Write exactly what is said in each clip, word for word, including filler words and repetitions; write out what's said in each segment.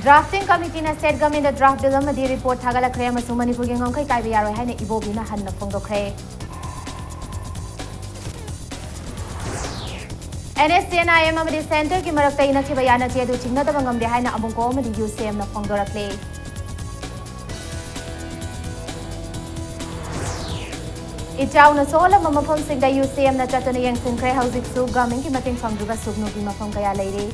Drafting Committeeꯅ State Governmentꯗ draft bill ꯑꯃꯗꯤ report ꯊꯥꯒꯠꯂꯛꯈ꯭ꯔꯦ ꯑꯃꯁꯨꯡ ꯃꯅꯤꯄꯨꯔꯒꯤ ꯉꯝꯈꯩ ꯀꯥꯏꯕ ꯌꯥꯔꯣꯏ ꯍꯥꯏꯅ ꯏꯕꯣꯕꯤꯅ ꯍꯟꯅ ꯐꯣꯡꯗꯣꯛꯈ꯭ꯔꯦ꯫ NSCN-IM ꯑꯃꯗꯤ centreꯒꯤ ꯃꯔꯛꯇ ꯏꯅꯛꯈꯤꯕ ꯌꯥꯅꯗꯦ ꯑꯗꯨ ꯆꯤꯡꯅꯗꯕ ꯉꯝꯗꯦ ꯍꯥꯏꯅ ꯑꯕꯨꯡꯀꯣ ꯑꯃꯗꯤ UCMꯅ ꯐꯣꯡꯗꯣꯔꯛꯂꯦ꯫ ꯏꯆꯥꯎꯅ ꯁꯣꯛꯍꯜꯂꯝꯕ ꯃꯐꯝꯁꯤꯡꯗ UCMꯅ ꯆꯠꯇꯨꯅ ꯌꯦꯡꯁꯤꯟꯈ꯭ꯔꯦ꯫ ꯍꯧꯖꯤꯛꯁꯨ governmentꯀꯤ ꯃꯇꯦꯡ ꯐꯪꯗ꯭ꯔꯤꯕ ꯁꯨꯒꯅꯨꯒꯤ ꯃꯐꯝ ꯀꯌꯥ ꯂꯩꯔꯤ꯫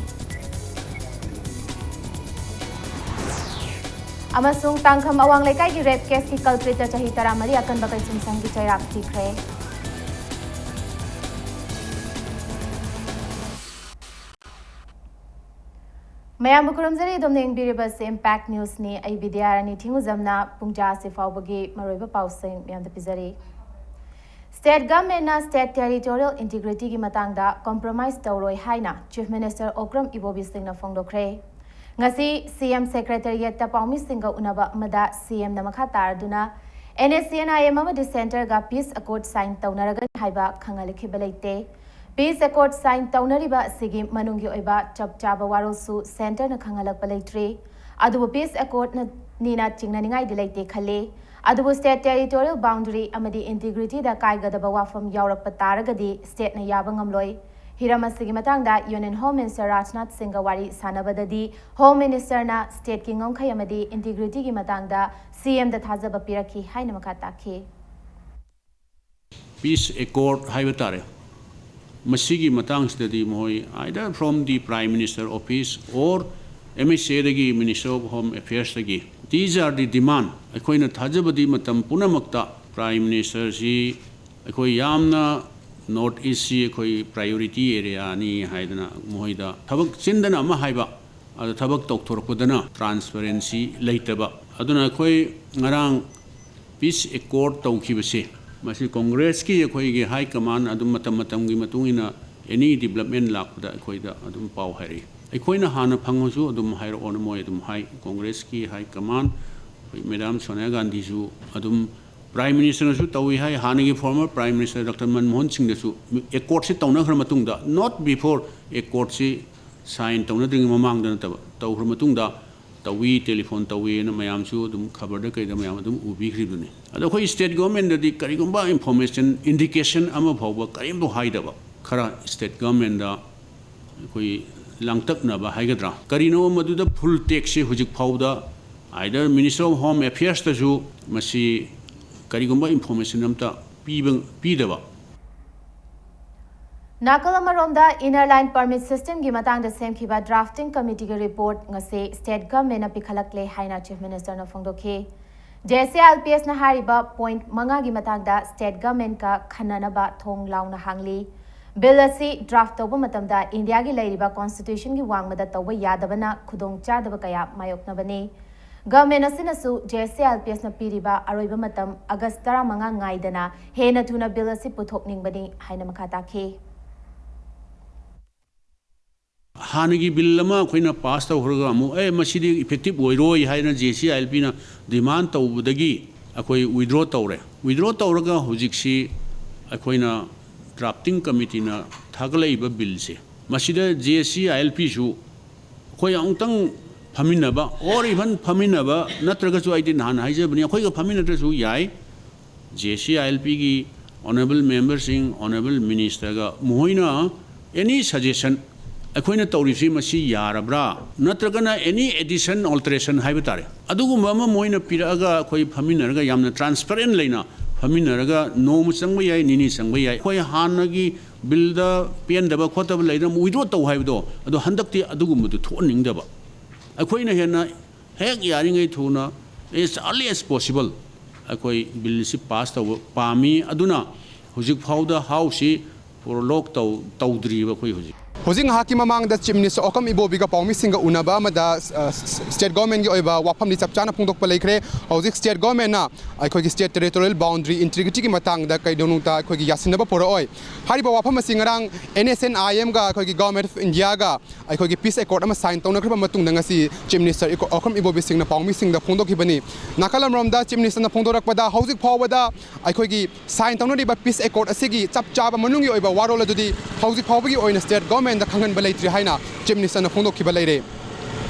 ꯑꯃꯁꯨꯡ ꯇꯥꯡꯈꯝ ꯑꯋꯥꯡ ꯂꯩꯀꯥꯏꯒꯤ rape caseꯀꯤ culpritꯇ ꯆꯍꯤ ꯇꯔꯥꯃꯔꯤ ꯑꯀꯟꯕ ꯀꯩꯁꯨꯝꯁꯪꯒꯤ ꯆꯩꯔꯥꯛ ꯊꯤꯈ꯭ꯔꯦ꯫ ꯃꯌꯥꯝꯕꯨ ꯈꯨꯔꯨꯝꯖꯔꯤ꯫ ꯑꯗꯣꯝꯅ ꯌꯦꯡꯕꯤꯔꯤꯕꯁꯤ Impact Newsꯅꯤ꯫ ꯑꯩ ꯕꯤꯗ꯭ꯌꯥꯔꯥꯅꯤ ꯊꯤꯡꯉꯨꯖꯝꯅ ꯄꯨꯡꯖꯥ ꯑꯁꯤ ꯐꯥꯎꯕꯒꯤ ꯃꯔꯨꯑꯣꯏꯕ ꯄꯥꯎꯁꯤꯡ ꯃꯌꯥꯝꯗ ꯄꯤꯖꯔꯤ꯫ State Governmentꯅ state territorial integrityꯒꯤ ꯃꯇꯥꯡꯗ compromise ꯇꯧꯔꯣꯏ ꯍꯥꯏꯅ Chief Minister ꯑꯣꯀ꯭ꯔꯝ ꯏꯕꯣꯕꯤ ꯁꯤꯡꯅ ꯐꯣꯡꯗꯣꯛꯈ꯭ꯔꯦ꯫ ꯉꯁꯤ CM Secretariatꯇ ꯄꯥꯎꯃꯤꯁꯤꯡꯒ ꯎꯅꯕ ꯑꯃꯗ CMꯅ ꯃꯈꯥ ꯇꯥꯔꯗꯨꯅ NSCN-IM ꯑꯃꯗꯤ centreꯒ peace accord sign ꯇꯧꯅꯔꯒꯅꯤ ꯍꯥꯏꯕ ꯈꯪꯍꯜꯂꯛꯈꯤꯕ ꯂꯩꯇꯦ꯫ Peace accord sign ꯇꯧꯅꯔꯤꯕ ꯑꯁꯤꯒꯤ ꯃꯅꯨꯡꯒꯤ ꯑꯣꯏꯕ ꯆꯞ ꯆꯥꯕ ꯋꯥꯔꯣꯜꯁꯨ centreꯅ ꯈꯪꯍꯜꯂꯛꯄ ꯂꯩꯇ꯭ꯔꯤ꯫ ꯑꯗꯨꯕꯨ peace accordꯅꯤꯅ ꯆꯤꯡꯅꯅꯤꯡꯉꯥꯏꯗꯤ ꯂꯩꯇꯦ ꯈꯜꯂꯤ꯫ ꯑꯗꯨꯕꯨ state territorial boundary ꯑꯃꯗꯤ integrityꯗ ꯀꯥꯏꯒꯗꯕ ꯋꯥꯐꯝ ꯌꯥꯎꯔꯛꯄ ꯇꯥꯔꯒꯗꯤ stateꯅ ꯌꯥꯕ ꯉꯝꯂꯣꯏ꯫ ꯍꯤꯔꯝ ꯑꯁꯤꯒꯤ ꯃꯇꯥꯡꯗ Union Home Minister ꯔꯥꯖꯅꯥꯊ ꯁꯤꯡꯒ ꯋꯥꯔꯤ ꯁꯥꯟꯅꯕꯗꯗꯤ Home Ministerꯅ stateꯀꯤ ꯉꯝꯈꯩ ꯑꯃꯗꯤ integrityꯒꯤ ꯃꯇꯥꯡꯗ CMꯗ ꯊꯥꯖꯕ ꯄꯤꯔꯛꯈꯤ ꯍꯥꯏꯅ ꯃꯈꯥ ꯇꯥꯈꯤ꯫ Peace accord ꯍꯥꯏꯕ ꯇꯥꯔꯦ꯫ ꯃꯁꯤꯒꯤ ꯃꯇꯥꯡꯁꯤꯗꯗꯤ ꯃꯈꯣꯏ either from the Prime Minister Office or MHAꯗꯒꯤ, Minister of Home Affairsꯇꯒꯤ, these are the demand꯫ ꯑꯩꯈꯣꯏꯅ ꯊꯥꯖꯕꯗꯤ ꯃꯇꯝ ꯄꯨꯝꯅꯃꯛꯇ Prime Ministerꯁꯤ ꯑꯩꯈꯣꯏ ꯌꯥꯝꯅ North Eastꯁꯤ ꯑꯩꯈꯣꯏ priority areaꯅꯤ ꯍꯥꯏꯗꯅ ꯃꯈꯣꯏꯗ ꯊꯕꯛ ꯆꯤꯟꯗꯅ ꯑꯃ ꯍꯥꯏꯕ, ꯑꯗ ꯊꯕꯛ ꯇꯧꯊꯣꯔꯛꯄꯗꯅ transparency ꯂꯩꯇꯕ꯫ ꯑꯗꯨꯅ ꯑꯩꯈꯣꯏ ꯉꯔꯥꯡ peace accord ꯇꯧꯈꯤꯕꯁꯦ, ꯃꯁꯤ Congressꯀꯤ ꯑꯩꯈꯣꯏꯒꯤ high command ꯑꯗꯨꯝ ꯃꯇꯝ ꯃꯇꯝꯒꯤ ꯃꯇꯨꯡ ꯏꯟꯅ any development ꯂꯥꯛꯄꯗ ꯑꯩꯈꯣꯏꯗ ꯑꯗꯨꯝ ꯄꯥꯎ ꯍꯥꯏꯔꯛꯏ꯫ ꯑꯩꯈꯣꯏꯅ ꯍꯥꯟꯅ ꯐꯪꯉꯁꯨ ꯑꯗꯨꯝ ꯍꯥꯏꯔꯛꯑꯣꯅ ꯃꯣꯏ ꯑꯗꯨꯝ ꯍꯥꯏ꯫ Congressꯀꯤ high command, ꯑꯩꯈꯣꯏ Madam ꯁꯣꯅꯤꯌꯥ ꯒꯥꯟꯙꯤꯁꯨ ꯑꯗꯨꯝ Prime Ministerꯅꯁꯨ ꯇꯧꯏ ꯍꯥꯏ꯫ ꯍꯥꯟꯅꯒꯤ former Prime Minister Doctor Manmohan ꯁꯤꯡꯗꯁꯨ accordꯁꯤ ꯇꯧꯅꯈ꯭ꯔ ꯃꯇꯨꯡꯗ, not before accordꯁꯤ sign ꯇꯧꯅꯗ꯭ꯔꯤꯉꯩ ꯃꯃꯥꯡꯗ ꯅꯠꯇꯕ, ꯇꯧꯈ꯭ꯔ ꯃꯇꯨꯡꯗ ꯇꯧꯏ, ꯇꯦꯂꯤꯐꯣꯟ ꯇꯧꯏꯅ ꯃꯌꯥꯝꯁꯨ ꯑꯗꯨꯝ ꯈꯕꯔꯗ ꯀꯩꯗ ꯃꯌꯥꯝ ꯑꯗꯨꯝ ꯎꯕꯤꯈ꯭ꯔꯤꯕꯅꯤ꯫ ꯑꯗꯣ ꯑꯩꯈꯣꯏ ꯁ꯭ꯇꯦꯠ ꯒꯣꯔꯃꯦꯟꯗꯗꯤ ꯀꯔꯤꯒꯨꯝꯕ ꯏꯟꯐꯣꯔꯃꯦꯁꯟ, ꯏꯟꯗꯤꯀꯦꯁꯟ ꯑꯃ ꯐꯥꯎꯕ ꯀꯔꯤꯝꯐꯥꯎ ꯍꯥꯏꯗꯕ, ꯈꯔ ꯁ꯭ꯇꯦꯠ ꯒꯣꯔꯃꯦꯟꯗ ꯑꯩꯈꯣꯏ ꯂꯥꯡꯇꯛꯅꯕ ꯍꯥꯏꯒꯗ꯭ꯔꯥ, ꯀꯔꯤꯅꯣ ꯃꯗꯨꯗ ꯐꯨꯜ ꯇꯦꯛꯁꯁꯤ ꯍꯧꯖꯤꯛ ꯐꯥꯎꯕꯗ either Minister of Home Affairsꯇꯁꯨ ꯃꯁꯤ ꯀꯔꯤꯒꯨꯝꯕ ꯏꯟꯐꯣꯔꯃꯦꯁꯟ ꯑꯝꯇ ꯄꯤꯕ, ꯄꯤꯗꯕ꯫ ꯅꯥꯀꯜ ꯑꯃꯔꯣꯝꯗ, Inner Line Permit Systemꯒꯤ ꯃꯇꯥꯡꯗ ꯁꯦꯝꯈꯤꯕ ꯗ꯭ꯔꯥꯐꯇꯤꯡ ꯀꯃꯤꯇꯤꯒꯤ ꯔꯤꯄꯣꯔꯠ ꯉꯁꯤ ꯁ꯭ꯇꯦꯠ ꯒꯚꯔꯟꯃꯦꯟꯠꯅ ꯄꯤꯈꯠꯂꯛꯂꯦ ꯍꯥꯏꯅ ꯆꯤꯐ ꯃꯤꯅꯤꯁꯇꯔꯅ ꯐꯣꯡꯗꯣꯛꯈꯤ꯫ J S C I L P ꯑꯦꯁꯅ ꯍꯥꯏꯔꯤꯕ ꯄꯣꯏꯟꯠ ꯃꯉꯥꯒꯤ ꯃꯇꯥꯡꯗ ꯁ꯭ꯇꯦꯠ ꯒꯚꯔꯟꯃꯦꯟꯠꯀ ꯈꯟꯅꯅꯕ ꯊꯣꯡ ꯂꯥꯎꯅ ꯍꯥꯡꯂꯤ꯫ ꯕꯤꯜ ꯑꯁꯤ ꯗ꯭ꯔꯥꯐ ꯇꯧꯕ ꯃꯇꯝꯗ ꯏꯟꯗꯤꯌꯥꯒꯤ ꯂꯩꯔꯤꯕ ꯀꯣꯟꯁꯇꯤꯇ꯭ꯌꯨꯁꯟꯒꯤ ꯋꯥꯡꯃꯗ ꯇꯧꯕ ꯌꯥꯗꯕꯅ ꯈꯨꯗꯣꯡꯆꯥꯗꯕ ꯀꯌꯥ ꯃꯥꯌꯣꯛꯅꯕꯅꯤ꯫ ꯒꯚꯔꯟꯃꯦꯟꯠ ꯑꯁꯤꯅꯁꯨ J S C I L P ꯑꯦꯁꯅ ꯄꯤꯔꯤꯕ ꯑꯔꯣꯏꯕ ꯃꯇꯝ ꯑꯥꯒꯁ ꯇꯔꯥꯃꯉꯥ ꯉꯥꯏꯗꯅ ꯍꯦꯟꯅ ꯊꯨꯅ ꯕꯤꯜ ꯑꯁꯤ ꯄꯨꯊꯣꯛꯅꯤꯡꯕꯅꯤ ꯍꯥꯏꯅ ꯃꯈꯥ ꯇꯥꯈꯤ꯫ ꯍꯥꯟꯅꯒꯤ ꯕꯤꯜ ꯑꯃ ꯑꯩꯈꯣꯏꯅ ꯄꯥꯁ ꯇꯧꯈ꯭ꯔꯒ ꯑꯃꯨꯛ, "ꯑꯦ, ꯃꯁꯤꯗꯤ ꯏꯐꯦꯛꯇꯤꯞ ꯑꯣꯏꯔꯣꯏ" ꯍꯥꯏꯅ J S C I L ꯄꯤꯅ ꯗꯤꯃꯥꯟ ꯇꯧꯕꯗꯒꯤ ꯑꯩꯈꯣꯏ ꯋꯤꯗ꯭ꯔꯣ ꯇꯧꯔꯦ꯫ ꯋꯤꯗ꯭ꯔꯣ ꯇꯧꯔꯒ ꯍꯧꯖꯤꯛꯁꯤ ꯑꯩꯈꯣꯏꯅ ꯗ꯭ꯔꯥꯐꯇꯤꯡ ꯀꯃꯤꯇꯤꯅ ꯊꯥꯒꯠꯂꯛꯏꯕ ꯕꯤꯜꯁꯦ, ꯃꯁꯤꯗ J S C I L ꯄꯤꯁꯨ ꯑꯩꯈꯣꯏ ꯑꯃꯨꯛꯇꯪ ꯐꯝꯃꯤꯟꯅꯕ, or even ꯐꯝꯃꯤꯟꯅꯕ ꯅꯠꯇ꯭ꯔꯒꯁꯨ, ꯑꯩꯗꯤ ꯅꯍꯥꯟ ꯍꯥꯏꯖꯕꯅꯤ, ꯑꯩꯈꯣꯏꯒ ꯐꯝꯃꯤꯟꯅꯗ꯭ꯔꯁꯨ ꯌꯥꯏ꯫ J S C I L ꯄꯤꯒꯤ ꯑꯣꯅꯔꯦꯕꯜ ꯃꯦꯝꯕꯔꯁꯤꯡ, ꯑꯣꯅꯔꯦꯕꯜ ꯃꯤꯅꯤꯁꯇꯔꯒ ꯃꯈꯣꯏꯅ ꯑꯦꯅꯤ ꯁꯖꯦꯁꯟ, ꯑꯩꯈꯣꯏꯅ ꯇꯧꯔꯤꯁꯤ ꯃꯁꯤ ꯌꯥꯔꯕ꯭ꯔꯥ, ꯅꯠꯇ꯭ꯔꯒꯅ ꯑꯦꯅꯤ ꯑꯦꯗꯤꯁꯟ, ꯑꯣꯜꯇꯔꯦꯁꯟ ꯍꯥꯏꯕ ꯇꯥꯔꯦ, ꯑꯗꯨꯒꯨꯝꯕ ꯑꯃ ꯃꯣꯏꯅ ꯄꯤꯔꯛꯑꯒ ꯑꯩꯈꯣꯏ ꯐꯝꯃꯤꯟꯅꯔꯒ ꯌꯥꯝꯅ ꯇ꯭ꯔꯥꯟꯁꯄꯦꯔꯦꯟ ꯂꯩꯅ ꯐꯝꯃꯤꯟꯅꯔꯒ ꯅꯣꯡꯃ ꯆꯪꯕ ꯌꯥꯏ, ꯅꯤꯅꯤ ꯆꯪꯕ ꯌꯥꯏ, ꯑꯩꯈꯣꯏ ꯍꯥꯟꯅꯒꯤ ꯕꯤꯜꯗ ꯄꯦꯟꯗꯕ ꯈꯣꯠꯇꯕ ꯂꯩꯗꯅ ꯑꯃꯨꯛ ꯋꯤꯗ꯭ꯔꯣ ꯇꯧ ꯍꯥꯏꯕꯗꯣ, ꯑꯗꯣ ꯍꯟꯗꯛꯇꯤ ꯑꯗꯨꯒꯨꯝꯕꯗꯨ ꯊꯣꯛꯍꯟꯅꯤꯡꯗꯕ꯫ ꯑꯩꯈꯣꯏꯅ ꯍꯦꯟꯅ ꯍꯦꯛ ꯌꯥꯔꯤꯉꯩ ꯊꯨꯅ, as early as possible, ꯑꯩꯈꯣꯏ ꯕꯤꯜꯁꯤ ꯄꯥꯁ ꯇꯧꯕ ꯄꯥꯝꯃꯤ꯫ ꯑꯗꯨꯅ ꯍꯧꯖꯤꯛ ꯐꯥꯎꯗ ꯍꯥꯎꯁꯁꯤ ꯄ꯭ꯔꯣꯂꯣꯛ ꯇꯧ-, ꯇꯧꯗ꯭ꯔꯤꯕ ꯑꯩꯈꯣꯏ ꯍꯧꯖꯤꯛ꯫ ꯍꯧꯖꯤꯛ ꯉꯥꯏꯍꯥꯛꯀꯤ ꯃꯃꯥꯡꯗ ꯆꯤꯐ ꯃꯤꯅꯤꯁꯇꯔ ꯑꯣꯀꯝ ꯏꯕꯣꯕꯤꯒ ꯄꯥꯎꯃꯤꯁꯤꯡꯒ ꯎꯅꯕ ꯑꯃꯗ, ꯑ, ꯁ꯭ꯇꯦꯠ ꯒꯣꯔꯃꯦꯟꯒꯤ ꯑꯣꯏꯕ ꯋꯥꯐꯝꯗꯤ ꯆꯞ ꯆꯥꯅ ꯐꯣꯡꯗꯣꯛꯄ ꯂꯩꯈ꯭ꯔꯦ꯫ ꯍꯧꯖꯤꯛ ꯁ꯭ꯇꯦꯠ ꯒꯣꯔꯃꯦꯟꯅ ꯑꯩꯈꯣꯏꯒꯤ ꯁ꯭ꯇꯦꯠ ꯇꯦꯔꯤꯇꯣꯔꯤꯌꯦꯜ ꯕꯥꯎꯟꯗꯔꯤ ꯏꯟꯇꯤꯒ꯭ꯔꯤꯇꯤꯒꯤ ꯃꯇꯥꯡꯗ ꯀꯩꯗꯧꯅꯨꯡꯇ ꯑꯩꯈꯣꯏꯒꯤ ꯌꯥꯁꯤꯟꯅꯕ ꯄꯨꯔꯛꯑꯣꯏ꯫ ꯍꯥꯏꯔꯤꯕ ꯋꯥꯐꯝ ꯑꯁꯤ ꯉꯔꯥꯡ ꯑꯦꯟ ꯑꯦꯁ ꯑꯦꯟ ꯑꯥꯏ ꯑꯦꯝꯒ ꯑꯩꯈꯣꯏꯒꯤ ꯒꯣꯔꯃꯦꯟ ꯑꯣꯐ ꯏꯟꯗꯤꯌꯥꯒ ꯑꯩꯈꯣꯏꯒꯤ ꯄꯤꯁ ꯑꯦꯀꯣꯔꯗ ꯑꯃ ꯁꯥꯏꯟ ꯇꯧꯅꯈ꯭ꯔꯕ ꯃꯇꯨꯡꯗ ꯉꯁꯤ ꯆꯤꯐ ꯃꯤꯅꯤꯁꯇꯔ ꯏꯀꯣ-, ꯑꯣꯀꯝ ꯏꯕꯣꯕꯤ ꯁꯤꯡꯅ ꯄꯥꯎꯃꯤꯁꯤꯡꯗ ꯐꯣꯡꯗꯣꯛꯈꯤꯕꯅꯤ꯫ ꯅꯥꯀꯜ ꯑꯃꯔꯣꯝꯗ ꯆꯤꯐ ꯃꯤꯅꯤꯁꯇꯔꯅ ꯐꯣꯡꯗꯣꯔꯛꯄꯗ ꯍꯧꯖꯤꯛ ꯐꯥꯎꯕꯗ ꯑꯩꯈꯣꯏꯒꯤ ꯁꯥꯏꯟ ꯇꯧꯅꯔꯤꯕ ꯄꯤꯁ ꯑꯦꯀꯣꯔꯗ ꯑꯁꯤꯒꯤ ꯆꯞ ꯆꯥꯕ ꯃꯅꯨꯡꯒꯤ ꯑꯣꯏꯕ ꯋꯥꯔꯣꯜ ꯑꯗꯨꯗꯤ ꯍꯧꯖꯤꯛ ꯐꯥꯎꯕꯒꯤ ꯑꯣꯏꯅ ꯁ꯭ꯇꯦꯠ ꯒꯣꯔꯃꯦꯟꯗ ꯈꯪꯍꯟꯕ ꯂꯩꯇ꯭ꯔꯤ ꯍꯥꯏꯅ ꯆꯤꯐ ꯃꯤꯅꯤꯁꯇꯔꯅ ꯐꯣꯡꯗꯣꯛꯈꯤꯕ ꯂꯩꯔꯦ꯫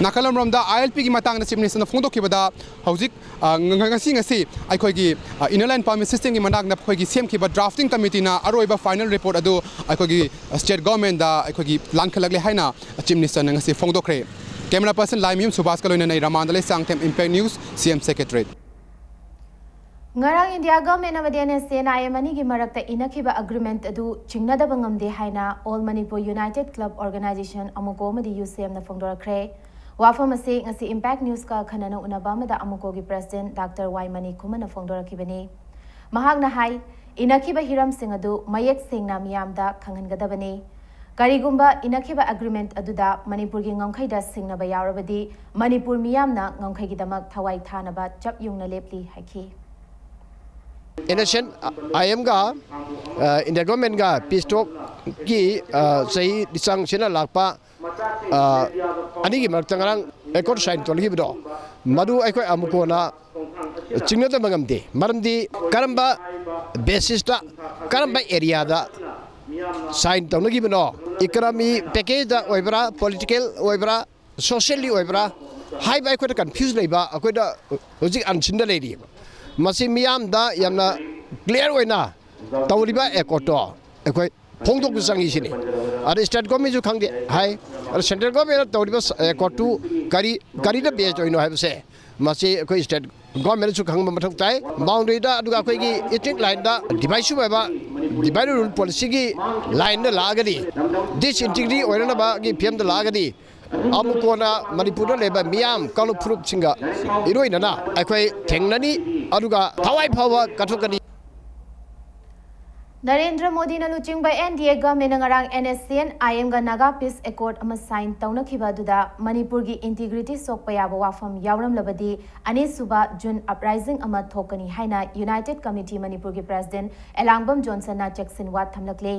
ꯅꯥꯀꯜ ꯑꯃꯔꯣꯝꯗ ILP ꯒꯤ ꯃꯇꯥꯡꯗ Chief Minister ꯅ ꯐꯣꯡꯗꯣꯛꯈꯤꯕꯗ, ꯍꯧꯖꯤꯛ, ꯑ, ꯉ-, ꯉ-, ꯉꯁꯤ, ꯉꯁꯤ ꯑꯩꯈꯣꯏꯒꯤ, ꯑ, Inner Line Permit System ꯒꯤ ꯃꯅꯥꯛꯇ ꯑꯩꯈꯣꯏꯒꯤ ꯁꯦꯝꯈꯤꯕ drafting committee ꯅ ꯑꯔꯣꯏꯕ final report ꯑꯗꯨ ꯑꯩꯈꯣꯏꯒꯤ, ꯑ, state government ꯗ ꯑꯩꯈꯣꯏꯒꯤ ꯂꯥꯟꯈꯠꯂꯛꯂꯦ ꯍꯥꯏꯅ Chief Minister ꯅ ꯉꯁꯤ ꯐꯣꯡꯗꯣꯛꯈ꯭ꯔꯦ꯫ Camera person ꯂꯥꯏꯃꯌꯨꯝ ꯁꯨꯕꯥꯁꯀ ꯂꯣꯏꯅꯅ ꯑꯩ ꯔꯃꯥꯟꯗ Leishangthem, Impact News, CM Secretariat꯫ ꯉꯔꯥꯡ India Government ꯑꯃꯗꯤ NSCN-IM ꯑꯅꯤꯒꯤ ꯃꯔꯛꯇ ꯏꯅꯈꯤꯕ agreement ꯑꯗꯨ ꯆꯤꯡꯅꯗꯕ ꯉꯝꯗꯦ ꯍꯥꯏꯅ All Manipur United Club Organisation, ꯑꯃꯨꯀꯣ ꯑꯃꯗꯤ UCM ꯅ ꯐꯣꯡꯗꯣꯔꯛꯈ꯭ꯔꯦ꯫ ꯋꯥꯐꯝ ꯑꯁꯤ ꯉꯁꯤ Impact News ꯀ ꯑꯈꯟꯅꯅ ꯎꯅꯕ ꯑꯃꯗ ꯑꯃꯨꯀꯣꯒꯤ President Doctor ꯋꯥꯏ ꯃꯅꯤ ꯈꯨꯃꯟꯅ ꯐꯣꯡꯗꯣꯔꯛꯈꯤꯕꯅꯤ꯫ ꯃꯍꯥꯛꯅ ꯍꯥꯏ, ꯏꯅꯈꯤꯕ ꯍꯤꯔꯝꯁꯤꯡ ꯑꯗꯨ ꯃꯌꯦꯛ ꯁꯦꯡꯅ ꯃꯤꯌꯥꯝꯗ ꯈꯪꯍꯟꯒꯗꯕꯅꯤ꯫ ꯀꯔꯤꯒꯨꯝꯕ ꯏꯅꯈꯤꯕ agreement ꯑꯗꯨꯗ ꯃꯅꯤꯄꯨꯔꯒꯤ ꯉꯝꯈꯩꯗ ꯁꯤꯡꯅꯕ ꯌꯥꯎꯔꯕꯗꯤ ꯃꯅꯤꯄꯨꯔ ꯃꯤꯌꯥꯝꯅ ꯉꯝꯈꯩꯒꯤꯗꯃꯛ ꯊꯋꯥꯏ ꯊꯥꯅꯕ ꯆꯞ ꯌꯨꯡꯅ ꯂꯦꯞꯂꯤ ꯍꯥꯏꯈꯤ꯫ NSCN-IM ꯒ, ꯑ, India Government ꯒ peace talk ꯀꯤ, ꯑ, ꯆꯍꯤ ꯂꯤꯁꯥꯡ ꯁꯤꯠꯅ ꯂꯥꯛꯄ, ꯑ, ꯑꯅꯤꯒꯤ ꯃꯔꯛꯇ ꯉꯔꯥꯡ accord sign ꯇꯧꯅꯈꯤꯕꯗꯣ, ꯃꯗꯨ ꯑꯩꯈꯣꯏ ꯑꯃꯨꯀꯣꯅ ꯆꯤꯡꯅꯗꯕ ꯉꯝꯗꯦ꯫ ꯃꯔꯝꯗꯤ ꯀꯔꯝꯕ basis ꯇ, ꯀꯔꯝꯕ area ꯗ sign ꯇꯧꯅꯈꯤꯕꯅꯣ? Economy package ꯗ ꯑꯣꯏꯕ꯭ꯔꯥ, political ꯑꯣꯏꯕ꯭ꯔꯥ, socially ꯑꯣꯏꯕ꯭ꯔꯥ ꯍꯥꯏꯕ ꯑꯩꯈꯣꯏꯗ confuse ꯂꯩꯕ, ꯑꯩꯈꯣꯏꯗ ꯍꯧꯖꯤꯛ unseen ꯗ ꯂꯩꯔꯤꯕ꯫ ꯃꯁꯤ ꯃꯤꯌꯥꯝꯗ ꯌꯥꯝꯅ clear ꯑꯣꯏꯅ ꯇꯧꯔꯤꯕ accord ꯇꯣ ꯑꯩꯈꯣꯏ ꯐꯣꯡꯗꯣꯛꯄ ꯆꯪꯉꯤ ꯁꯤꯅꯤ꯫ ꯑꯗ state government ꯁꯨ ꯈꯪꯗꯦ ꯍꯥꯏ, ꯑꯗ central government ꯅ ꯇꯧꯔꯤꯕ accord ꯇꯨ ꯀꯔꯤ, ꯀꯔꯤꯗ base ꯑꯣꯏꯅꯣ ꯍꯥꯏꯕꯁꯦ ꯃꯁꯤ ꯑꯩꯈꯣꯏ state government ꯁꯨ ꯈꯪꯕ ꯃꯊꯧ ꯇꯥꯏ꯫ Boundary ꯗ, ꯑꯗꯨꯒ ꯑꯩꯈꯣꯏꯒꯤ ethnic line ꯗ divisive ꯑꯣꯏꯕ, divide and rule policy ꯒꯤ line ꯗ ꯂꯥꯛꯑꯒꯗꯤ, disintegrity ꯑꯣꯏꯅꯅꯕꯒꯤ ꯐꯤꯕꯝꯗ ꯂꯥꯛꯑꯒꯗꯤ, ꯑꯃꯨꯛ ꯀꯣꯟꯅ ꯃꯅꯤꯄꯨꯔꯗ ꯂꯩꯕ ꯃꯤꯌꯥꯝ ꯀꯥꯡꯂꯨꯞ ꯐꯨꯔꯨꯞꯁꯤꯡꯒ ꯏꯔꯣꯏꯅꯅ ꯑꯩꯈꯣꯏ ꯊꯦꯡꯅꯅꯤ, ꯑꯗꯨꯒ ꯊꯋꯥꯏ ꯐꯥꯎꯕ ꯀꯠꯊꯣꯛꯀꯅꯤ꯫ ꯅꯔꯦꯟꯗ꯭ꯔ ꯃꯣꯗꯤꯅ ꯂꯨꯆꯤꯡꯕ NDA government ꯅ ꯉꯔꯥꯡ NSCN-IM ꯒ Naga Peace Accord ꯑꯃ sign ꯇꯧꯅꯈꯤꯕ ꯑꯗꯨꯗ ꯃꯅꯤꯄꯨꯔꯒꯤ integrity ꯁꯣꯛꯄ ꯌꯥꯕ ꯋꯥꯐꯝ ꯌꯥꯎꯔꯝꯂꯕꯗꯤ ꯑꯅꯤꯁꯨꯕ June uprising ꯑꯃ ꯊꯣꯛꯀꯅꯤ ꯍꯥꯏꯅ United Committee ꯃꯅꯤꯄꯨꯔꯒꯤ President ꯑꯦꯂꯥꯡꯕꯝ ꯖꯣꯟꯁꯟꯅ ꯆꯦꯛꯁꯤꯟ ꯋꯥ ꯊꯝꯂꯛꯂꯦ꯫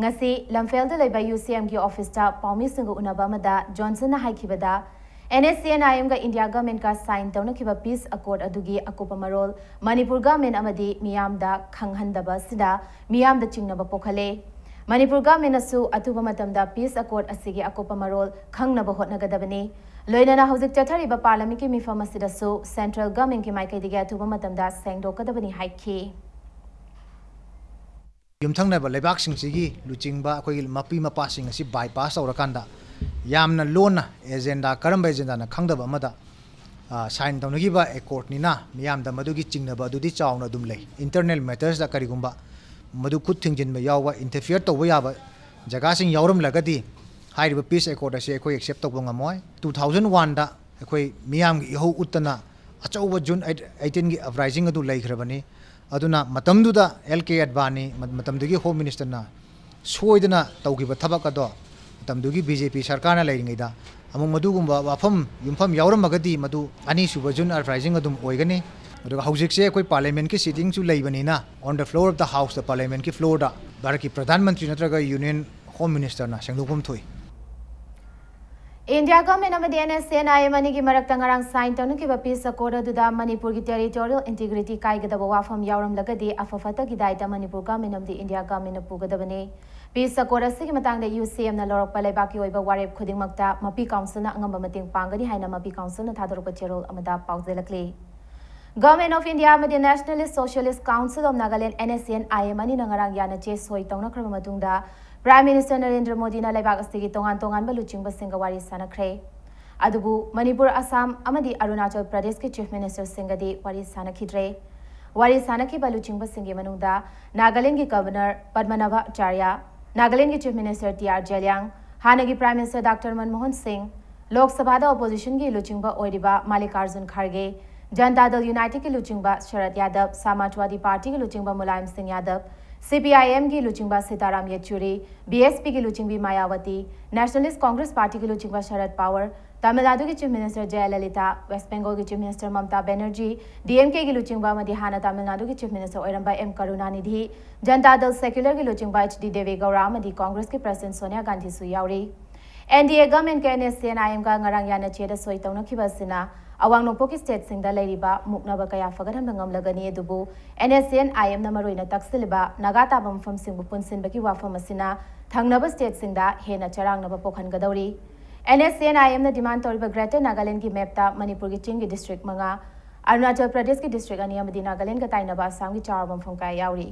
ꯉꯁꯤ ꯂꯝꯐꯦꯜꯗ ꯂꯩꯕ UCM ꯒꯤ office ꯇ ꯄꯥꯎꯃꯤꯁꯤꯡꯒ ꯎꯅꯕ ꯑꯃꯗ ꯖꯣꯟꯁꯟꯅ ꯍꯥꯏꯈꯤꯕꯗ, NSCN-IM ꯒ India government ꯀ sign ꯇꯧꯅꯈꯤꯕ peace accord ꯑꯗꯨꯒꯤ ꯑꯀꯨꯞꯄ ꯃꯔꯣꯜ ꯃꯅꯤꯄꯨꯔ government ꯑꯃꯗꯤ ꯃꯤꯌꯥꯝꯗ ꯈꯪꯍꯟꯗꯕ ꯑꯁꯤꯅ ꯃꯤꯌꯥꯝꯗ ꯆꯤꯡꯅꯕ ꯄꯣꯛꯍꯜꯂꯦ꯫ ꯃꯅꯤꯄꯨꯔ government ꯅꯁꯨ ꯑꯊꯨꯕ ꯃꯇꯝꯗ peace accord ꯑꯁꯤꯒꯤ ꯑꯀꯨꯞꯄ ꯃꯔꯣꯜ ꯈꯪꯅꯕ ꯍꯣꯠꯅꯒꯗꯕꯅꯤ꯫ ꯂꯣꯏꯅꯅ ꯍꯧꯖꯤꯛ ꯆꯠꯊꯔꯤꯕ ꯄꯥꯔꯂꯥꯃꯦꯟꯠꯀꯤ ꯃꯤꯐꯝ ꯑꯁꯤꯗꯁꯨ ꯁꯦꯟꯇ꯭ꯔꯦꯜ ꯒꯚꯔꯟꯃꯦꯟꯠꯀꯤ ꯃꯥꯏꯀꯩꯗꯒꯤ ꯑꯊꯨꯕ ꯃꯇꯝꯗ ꯁꯦꯡꯗꯣꯛꯀꯗꯕꯅꯤ ꯍꯥꯏꯈꯤ꯫ ꯌꯨꯝꯊꯪꯅꯕ ꯂꯩꯕꯥꯛꯁꯤꯡꯁꯤꯒꯤ ꯂꯨꯆꯤꯡꯕ ꯑꯩꯈꯣꯏꯒꯤ ꯃꯄꯤ ꯃꯄꯥꯁꯤꯡ ꯑꯁꯤ ꯕꯥꯏꯄꯥꯁ ꯇꯧꯔꯀꯥꯟꯗ ꯌꯥꯝꯅ ꯂꯣꯟꯅ ꯑꯦꯖꯦꯟꯗꯥ, ꯀꯔꯝꯕ ꯑꯦꯖꯦꯟꯗꯥꯅ ꯈꯪꯗꯕ ꯑꯃꯗ ꯁꯥꯏꯟ ꯇꯧꯅꯈꯤꯕ ꯑꯦꯀꯣꯔꯗꯅꯤꯅ ꯃꯤꯌꯥꯝꯗ ꯃꯗꯨꯒꯤ ꯆꯤꯡꯅꯕ ꯑꯗꯨꯗꯤ ꯆꯥꯎꯅ ꯑꯗꯨꯝ ꯂꯩ꯫ ꯏꯟꯇꯔꯅꯦꯜ ꯃꯦꯇꯔꯁꯇ ꯀꯔꯤꯒꯨꯝꯕ ꯃꯗꯨ ꯈꯨꯠ ꯊꯤꯡꯖꯤꯟꯕ ꯌꯥꯎꯕ, ꯏꯟꯇꯔꯐꯤꯌꯔ ꯇꯧꯕ ꯌꯥꯕ ꯖꯒꯥꯁꯤꯡ ꯌꯥꯎꯔꯝꯂꯒꯗꯤ ꯍꯥꯏꯔꯤꯕ ꯄꯤꯁ ꯑꯦꯀꯣꯔꯗ ꯑꯁꯤ ꯑꯩꯈꯣꯏ ꯑꯦꯛꯁꯦꯞ ꯇꯧꯕ ꯉꯝꯃꯣꯏ꯫ ꯇꯨ ꯊꯥꯎꯖꯟ ꯋꯥꯟꯗ ꯑꯩꯈꯣꯏ ꯃꯤꯌꯥꯝꯒꯤ ꯏꯍꯧ ꯎꯠꯇꯅ ꯑꯆꯧꯕ ꯖꯨꯟ ꯑꯩꯠ ꯑꯩꯇꯤꯟꯒꯤ ꯑꯞꯔꯥꯏꯖꯤꯡ ꯑꯗꯨ ꯂꯩꯈ꯭ꯔꯕꯅꯤ꯫ ꯑꯗꯨꯅ ꯃꯇꯝꯗꯨꯗ ꯑꯦꯜ ꯀꯦ ꯑꯗꯚꯥꯅꯤ, ꯃ- ꯃꯇꯝꯗꯨꯒꯤ ꯍꯣꯝ ꯃꯤꯅꯤꯁꯇꯔꯅ ꯁꯣꯏꯗꯅ ꯇꯧꯈꯤꯕ ꯊꯕꯛ ꯑꯗꯣ ꯃꯇꯝꯗꯨꯒꯤ ꯕꯤ ꯖꯦ ꯄꯤ ꯁꯔꯀꯥꯔꯅ ꯂꯩꯔꯤꯉꯩꯗ ꯑꯃꯨꯛ ꯃꯗꯨꯒꯨꯝꯕ ꯋꯥꯐꯝ ꯌꯨꯝꯐꯝ ꯌꯥꯎꯔꯝꯃꯒꯗꯤ ꯃꯗꯨ ꯑꯅꯤꯁꯨꯕ ꯖꯨꯟ ꯑꯞꯔꯥꯏꯖꯤꯡ ꯑꯗꯨꯝ ꯑꯣꯏꯒꯅꯤ꯫ ꯑꯗꯨꯒ ꯍꯧꯖꯤꯛꯁꯦ ꯑꯩꯈꯣꯏ ꯄꯥꯔꯂꯤꯌꯥꯃꯦꯟꯠꯀꯤ ꯁꯤꯇꯤꯡꯁꯨ ꯂꯩꯕꯅꯤꯅ on the floor of the house ꯗ ꯄꯥꯔꯂꯤꯌꯥꯃꯦꯟꯠꯀꯤ ꯐ꯭ꯂꯣꯔꯗ ꯚꯥꯔꯠꯀꯤ ꯄ꯭ꯔꯙꯥꯟ ꯃꯟꯇ꯭ꯔꯤ ꯅꯠꯇ꯭ꯔꯒ ꯌꯨꯅꯤꯌꯟ ꯍꯣꯝ ꯃꯤꯅꯤꯁꯇꯔꯅ ꯁꯦꯡꯗꯣꯛꯐꯝ ꯊꯣꯛꯏ꯫ ꯏꯟꯗꯤꯌꯥ ꯒꯚꯔꯟꯃꯦꯟꯠ ꯑꯃꯗꯤ ꯑꯦꯟ ꯑꯦꯁ ꯁꯤ ꯑꯦꯟ ꯑꯥꯏ ꯑꯦꯝ ꯑꯅꯤꯒꯤ ꯃꯔꯛꯇ ꯉꯔꯥꯡ ꯁꯥꯏꯟ ꯇꯧꯅꯈꯤꯕ ꯄꯤꯁ ꯑꯦꯀꯣꯔꯗ ꯑꯗꯨꯗ ꯃꯅꯤꯄꯨꯔꯒꯤ ꯇꯦꯔꯤꯇꯣꯔꯤꯌꯦꯜ ꯏꯟꯇꯤꯒ꯭ꯔꯤꯇꯤ ꯀꯥꯏꯒꯗꯕ ꯋꯥꯐꯝ ꯌꯥꯎꯔꯝꯂꯒꯗꯤ ꯑꯐ ꯐꯠꯇꯒꯤ ꯗꯥꯏꯇ ꯃꯅꯤꯄꯨꯔ ꯒꯚꯔꯟꯃꯦꯟꯠ ꯑꯃꯗꯤ ꯏꯟꯗꯤꯌꯥ ꯒꯚꯔꯟꯃꯦꯟꯠꯅ ꯄꯨꯒꯗꯕꯅꯤ꯫ ꯄꯤꯁ ꯑꯦꯀꯣꯔꯗ ꯑꯁꯤꯒꯤ ꯃꯇꯥꯡꯗ ꯌꯨ ꯁꯤ ꯑꯦꯝꯅ ꯂꯧꯔꯛꯄ ꯂꯩꯕꯥꯛꯀꯤ ꯑꯣꯏꯕ ꯋꯥꯔꯦꯞ ꯈꯨꯗꯤꯡꯃꯛꯇ ꯃꯄꯤ ꯀꯥꯎꯟꯁꯤꯜꯅ ꯑꯉꯝꯕ ꯃꯇꯦꯡ ꯄꯥꯡꯒꯅꯤ ꯍꯥꯏꯅ ꯃꯄꯤ ꯀꯥꯎꯟꯁꯤꯜꯅ ꯊꯥꯗꯣꯔꯛꯄ ꯆꯦꯔꯣꯜ ꯑꯃꯗ ꯄꯥꯎꯖꯦꯜꯂꯛꯂꯤ꯫ ꯒꯚꯔꯟꯃꯦꯟꯠ ꯑꯣꯐ ꯏꯟꯗꯤꯌꯥ ꯑꯃꯗꯤ nationalist socialist council of Nagaland, N S C N I M, ꯑꯅꯤꯅ ꯉꯔꯥꯡ ꯌꯥꯅ ꯆꯦ ꯁꯣꯏ ꯇꯧꯅꯈ꯭ꯔꯕ ꯃꯇꯨꯡꯗ ꯄ꯭ꯔꯥꯏꯝ ꯃꯤꯅꯤꯁꯇꯔ ꯅꯔꯦꯟꯗ꯭ꯔ ꯃꯣꯗꯤꯅ ꯂꯩꯕꯥꯛ ꯑꯁꯤꯒꯤ ꯇꯣꯉꯥꯟ ꯇꯣꯉꯥꯟꯕ ꯂꯨꯆꯤꯡꯕꯁꯤꯡꯒ ꯋꯥꯔꯤ ꯁꯥꯅꯈ꯭ꯔꯦ꯫ ꯑꯗꯨꯕꯨ ꯃꯅꯤꯄꯨꯔ, ꯑꯁꯥꯝ ꯑꯃꯗꯤ ꯑꯔꯨꯅꯥꯆꯜ ꯄ꯭ꯔꯗꯦꯁꯀꯤ ꯆꯤꯐ ꯃꯤꯅꯤꯁꯇꯔꯁꯤꯡꯒꯗꯤ ꯋꯥꯔꯤ ꯁꯥꯅꯈꯤꯗ꯭ꯔꯦ꯫ ꯋꯥꯔꯤ ꯁꯥꯅꯈꯤꯕ ꯂꯨꯆꯤꯡꯕꯁꯤꯡꯒꯤ ꯃꯅꯨꯡꯗ ꯅꯥꯒꯥꯂꯦꯟꯒꯤ ꯒꯚꯔꯅꯔ ꯄꯗꯃꯅꯥꯚ ꯑꯆꯥꯔꯌ, ꯅꯥꯒꯥꯂꯦꯟꯒꯤ chief minister T R Zeliang, ꯍꯥꯟꯅꯒꯤ ꯄ꯭ꯔꯥꯏꯝ ꯃꯤꯅꯤꯁꯇꯔ ꯗꯥꯛꯇꯔ ꯃꯟꯃꯣꯍꯟ ꯁꯤꯡ, ꯂꯣꯛ ꯁꯚꯥꯗ ꯑꯣꯄꯣꯖꯤꯁꯟꯒꯤ ꯂꯨꯆꯤꯡꯕ ꯑꯣꯏꯔꯤꯕ ꯃꯥꯜꯂꯤꯀꯥꯔꯖꯨꯟ ꯈꯥꯔꯒꯦ, ꯖꯟꯇꯥ ꯗꯜ ꯌꯨꯅꯥꯏꯇꯦꯗꯀꯤ ꯂꯨꯆꯤꯡꯕ ꯁꯔꯗ ꯌꯥꯗꯕ, ꯁꯃꯥꯖꯋꯥꯗꯤ ꯄꯥꯔꯇꯤꯒꯤ ꯂꯨꯆꯤꯡꯕ ꯃꯨꯂꯥꯌꯝ ꯁꯤꯡ ꯌꯥꯗꯕ, ꯁꯤ ꯄꯤ ꯑꯥꯏ ꯑꯦꯝꯒꯤ ꯂꯨꯆꯤꯡꯕ ꯁꯤꯇꯥꯔꯥꯝ ꯌꯦꯆꯨꯔꯤ, ꯕꯤ ꯑꯦꯁ ꯄꯤꯒꯤ ꯂꯨꯆꯤꯡꯕꯤ ꯃꯥꯌꯥꯋꯇꯤ, ꯅꯦꯁꯅꯦꯂꯤꯁ ꯀꯣꯡꯒ꯭ꯔꯦꯁ ꯄꯥꯔꯇꯤꯒꯤ ꯂꯨꯆꯤꯡꯕ ꯁꯔꯗ ꯄꯋꯥꯔ, ꯇꯥꯃꯤꯜ ꯅꯥꯗꯨꯒꯤ ꯆꯤꯐ ꯃꯤꯅꯤꯁꯇꯔ ꯖꯌꯂꯂꯤꯇꯥ, ꯋꯦꯁ ꯕꯦꯡꯒꯣꯜꯒꯤ chief minister Mamata Banerjee, D M ꯀꯦꯒꯤ ꯂꯨꯆꯤꯡꯕ ꯑꯃꯗꯤ ꯍꯥꯟꯅ ꯇꯥꯃꯤꯜ ꯅꯥꯗꯨꯒꯤ ꯆꯤꯐ ꯃꯤꯅꯤꯁꯇꯔ ꯑꯣꯏꯔꯝꯕ ꯑꯦꯝ ꯀꯔꯨꯅꯥꯅꯤꯙꯤ, ꯖꯟꯇꯥ ꯗꯜ ꯁꯦꯀ꯭ꯌꯨꯂꯔꯒꯤ ꯂꯨꯆꯤꯡꯕ ꯑꯩꯆ ꯗꯤ ꯗꯦꯕꯦ ꯒꯧꯔꯥ ꯑꯃꯗꯤ ꯀꯣꯡꯒ꯭ꯔꯦꯁꯀꯤ ꯄ꯭ꯔꯁꯤꯗꯦꯟꯠ ꯁꯣꯅꯤꯌꯥ ꯒꯥꯟꯙꯤꯁꯨ ꯌꯥꯎꯔꯤ꯫ N D A ꯒꯚꯔꯟꯃꯦꯟꯠꯀ and S C N ꯑꯥꯏ ꯑꯦꯝꯒ ꯉꯔꯥꯡ ꯌꯥꯅ ꯆꯦꯗ ꯁꯣꯏ ꯇꯧꯅꯈꯤꯕ ꯑꯁꯤꯅ ꯑꯋꯥꯡ ꯅꯣꯡꯄꯣꯛꯀꯤ ꯁ꯭ꯇꯦꯠꯁꯤꯡꯗ ꯂꯩꯔꯤꯕ ꯃꯨꯛꯅꯕ ꯀꯌꯥ ꯐꯒꯠꯍꯟꯕ ꯉꯝꯂꯒꯅꯤ꯫ ꯑꯗꯨꯕꯨ ꯑꯦꯟ ꯑꯦꯁ ꯁꯤ ꯑꯦꯟ ꯑꯥꯏ ꯑꯦꯝꯅ ꯃꯔꯨꯑꯣꯏꯅ ꯇꯛꯁꯤꯜꯂꯤꯕ ꯅꯥꯒꯥ ꯇꯥꯕ ꯃꯐꯝꯁꯤꯡꯕꯨ ꯄꯨꯟꯁꯤꯟꯕꯒꯤ ꯋꯥꯐꯝ ꯑꯁꯤꯅ ꯊꯪꯅꯕ ꯁ꯭ꯇꯦꯠꯁꯤꯡꯗ ꯍꯦꯟꯅ ꯆꯔꯥꯡꯅꯕ ꯄꯣꯛꯍꯟꯒꯗꯧꯔꯤ꯫ ꯑꯦꯟ ꯑꯦꯁ ꯑꯦꯟ ꯑꯥꯏ ꯑꯦꯝꯅ ꯗꯤꯃꯥꯟ ꯇꯧꯔꯤꯕ ꯒ꯭ꯔꯦꯇꯔ ꯅꯥꯒꯥꯂꯦꯟꯒꯤ ꯃꯦꯞꯇ ꯃꯅꯤꯄꯨꯔꯒꯤ ꯆꯤꯡꯒꯤ ꯗꯤꯁꯇ꯭ꯔꯤꯛ ꯃꯉꯥ, ꯑꯔꯨꯅꯥꯆꯜ ꯄ꯭ꯔꯗꯦꯁꯀꯤ ꯗꯤꯁꯇ꯭ꯔꯤꯛ ꯑꯅꯤ ꯑꯃꯗꯤ ꯅꯥꯒꯥꯂꯦꯟꯒ ꯇꯥꯏꯅꯕ ꯑꯁꯥꯝꯒꯤ ꯆꯥꯎꯔꯕ ꯃꯐꯝ ꯀꯌꯥ ꯌꯥꯎꯔꯤ꯫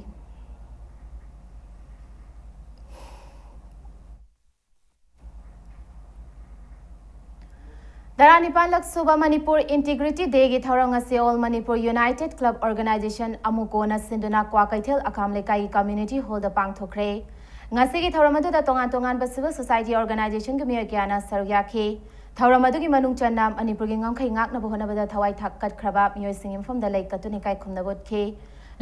ꯇꯔꯥꯅꯤꯄꯥꯟꯂꯛ ꯁꯨꯕ ꯃꯅꯤꯄꯨꯔ ꯏꯟꯇꯤꯒ꯭ꯔꯤꯇꯤ ꯗꯦꯒꯤ ꯊꯧꯔꯝ ꯑꯁꯤ all Manipur united club organization ꯑꯃꯨꯀꯣꯅ ꯁꯤꯟꯗꯨꯅ ꯀ꯭ꯋꯥꯀꯩꯊꯦꯜ ꯑꯀꯥꯝ ꯂꯩꯀꯥꯏꯒꯤ ꯀꯝꯃ꯭ꯌꯨꯅꯤꯇꯤ ꯍꯣꯜꯗ ꯄꯥꯡꯊꯣꯛꯈ꯭ꯔꯦ꯫ ꯉꯁꯤꯒꯤ ꯊꯧꯔꯝ ꯑꯗꯨꯗ ꯇꯣꯉꯥꯟ ꯇꯣꯉꯥꯟꯕ ꯁꯤꯚꯤꯜ ꯁꯣꯁꯥꯏꯇꯤ ꯑꯣꯔꯒꯅꯥꯏꯖꯦꯁꯟꯒꯤ ꯃꯤꯑꯣꯏ ꯀꯌꯥꯅ ꯁꯔꯨꯛ ꯌꯥꯈꯤ꯫ ꯊꯧꯔꯝ ꯑꯗꯨꯒꯤ ꯃꯅꯨꯡ ꯆꯟꯅ ꯃꯅꯤꯄꯨꯔꯒꯤ ꯉꯝꯈꯩ ꯉꯥꯛꯅꯕ ꯍꯣꯠꯅꯕꯗ ꯊꯋꯥꯏ ꯊꯥꯛꯀꯠꯈ꯭ꯔꯕ ꯃꯤꯑꯣꯏꯁꯤꯡꯒꯤ ꯃꯐꯝꯗ ꯂꯩ ꯀꯠꯇꯨꯅ ꯏꯀꯥꯏ ꯈꯨꯝꯅꯕ ꯎꯠꯈꯤ꯫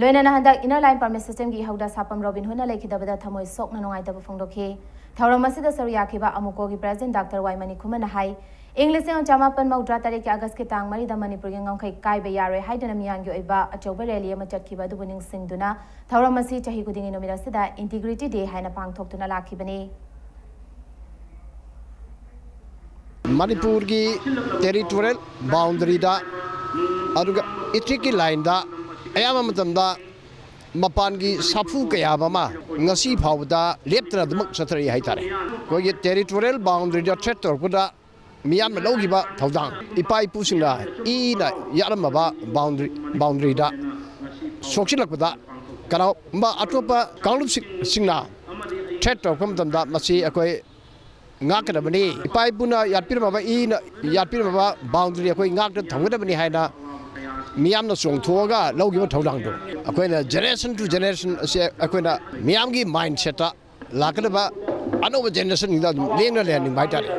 ꯂꯣꯏꯅꯅ ꯍꯟꯗꯛ ꯏꯟꯅꯔ ꯂꯥꯏꯟ ꯄꯔꯃꯤꯠ ꯁꯤꯁꯇꯦꯝꯒꯤ ꯏꯍꯧꯗ ꯁꯥꯄꯝ ꯔꯣꯕꯤꯟ ꯍꯨꯗꯅ ꯂꯩꯈꯤꯗꯕꯗ ꯊꯃꯣꯏ ꯁꯣꯛꯅ ꯅꯨꯡꯉꯥꯏꯇꯕ ꯐꯣꯡꯗꯣꯛꯈꯤ꯫ ꯊꯧꯔꯝ ꯑꯁꯤꯗ ꯁꯔꯨꯛ ꯌꯥꯈꯤꯕ ꯑꯃꯨꯀꯣꯒꯤ ꯄ꯭ꯔꯦꯁꯤꯗꯦꯟꯠ ꯗꯥꯛꯇꯔ ꯋꯥꯏ ꯃꯅꯤꯀꯨꯃꯥꯔꯅ ꯍꯥꯏ, ꯏꯪ ꯂꯤꯁꯤꯡ ꯑꯃ ꯆꯃꯥꯄꯟ ꯃꯧꯗ꯭ꯔꯥ ꯇꯔꯦꯠꯀꯤ ꯑꯥꯒꯁ꯭ꯠꯀꯤ ꯇꯥꯡ ꯃꯔꯤꯗ ꯃꯅꯤꯄꯨꯔꯒꯤ ꯉꯝꯈꯩ ꯀꯥꯏꯕ ꯌꯥꯔꯣꯏ ꯍꯥꯏꯗꯨꯅ ꯃꯤꯌꯥꯝꯒꯤ ꯑꯣꯏꯕ ꯑꯆꯧꯕ ꯔꯦꯂꯤ ꯑꯃ ꯆꯠꯈꯤꯕ ꯑꯗꯨꯕꯨ ꯅꯤꯡꯁꯤꯡꯗꯨꯅ ꯊꯧꯔꯝ ꯑꯁꯤ ꯆꯍꯤ ꯈꯨꯗꯤꯡꯒꯤ ꯅꯨꯃꯤꯠ ꯑꯁꯤꯗ ꯏꯟꯇꯤꯒ꯭ꯔꯤꯇꯤ ꯗꯦ ꯍꯥꯏꯅ ꯄꯥꯡꯊꯣꯛꯇꯨꯅ ꯂꯥꯛꯈꯤꯕꯅꯤ꯫ ꯃꯅꯤꯄꯨꯔꯒꯤ ꯇꯦꯔꯤꯇꯣꯔꯤꯌꯦꯜ ꯕꯥꯎꯟꯗꯔꯤꯗ, ꯑꯗꯨꯒ ꯏꯊꯅꯤꯛꯀꯤ ꯂꯥꯏꯟꯗ ꯑꯌꯥꯝꯕ ꯃꯇꯝꯗ ꯃꯄꯥꯟꯒꯤ ꯁꯥꯐꯨ ꯀꯌꯥ ꯑꯃ ꯉꯁꯤ ꯐꯥꯎꯕꯗ ꯂꯦꯞꯇꯅ ꯑꯗꯨꯃꯛ ꯆꯠꯊꯔꯛꯏ ꯍꯥꯏꯇꯥꯔꯦ꯫ ꯑꯩꯈꯣꯏꯒꯤ ꯇꯦꯔꯤꯇꯣꯔꯤꯌꯦꯜ ꯕꯥꯎꯟꯗꯔꯤꯗ ꯊ꯭ꯔꯦꯠ ꯇꯧꯔꯛꯄꯗ ꯃꯤꯌꯥꯝꯅ ꯂꯧꯈꯤꯕ ꯊꯧꯗꯥꯡ, ꯏꯄꯥ ꯏꯄꯨꯁꯤꯡꯅ ꯏꯅ ꯌꯥꯠꯂꯝꯃꯕ ꯕꯥꯎꯟꯗꯔꯤ, ꯕꯥꯎꯟꯗꯔꯤꯗ ꯁꯣꯛꯆꯤꯜꯂꯛꯄꯗ ꯀꯅꯥꯒꯨꯝꯕ ꯑꯇꯣꯞꯄ ꯀꯥꯡꯂꯨꯞꯁꯤꯡꯅ ꯊ꯭ꯔꯦꯠ ꯇꯧꯔꯛꯄ ꯃꯇꯝꯗ ꯃꯁꯤ ꯑꯩꯈꯣꯏ ꯉꯥꯛꯀꯗꯕꯅꯤ꯫ ꯏꯄꯥ ꯏꯄꯨꯅ ꯌꯥꯠꯄꯤꯔꯝꯃꯕ, ꯏꯅ ꯌꯥꯠꯄꯤꯔꯝꯃꯕ ꯕꯥꯎꯟꯗꯔꯤ ꯑꯩꯈꯣꯏ ꯉꯥꯛꯇ ꯊꯝꯒꯗꯕꯅꯤ ꯍꯥꯏꯅ ꯃꯤꯌꯥꯝꯅ ꯆꯣꯡꯊꯣꯛꯑꯒ ꯂꯧꯈꯤꯕ ꯊꯧꯗꯥꯡꯗꯣ ꯑꯩꯈꯣꯏꯅ ꯖꯦꯅꯦꯔꯦꯁꯟ ꯇꯨ ꯖꯦꯅꯦꯔꯦꯁꯟ ꯑꯁꯤ ꯑꯩꯈꯣꯏꯅ ꯃꯤꯌꯥꯝꯒꯤ ꯃꯥꯏꯟꯁꯦꯠꯇ ꯂꯥꯛꯀꯗꯕ ꯑꯅꯧꯕ ꯖꯦꯅꯦꯔꯦꯁꯟꯁꯤꯡꯗ ꯑꯗꯨꯝ ꯂꯦꯡꯅ ꯂꯩꯍꯟꯅꯤꯡꯕ ꯍꯥꯏꯇꯥꯔꯦ꯫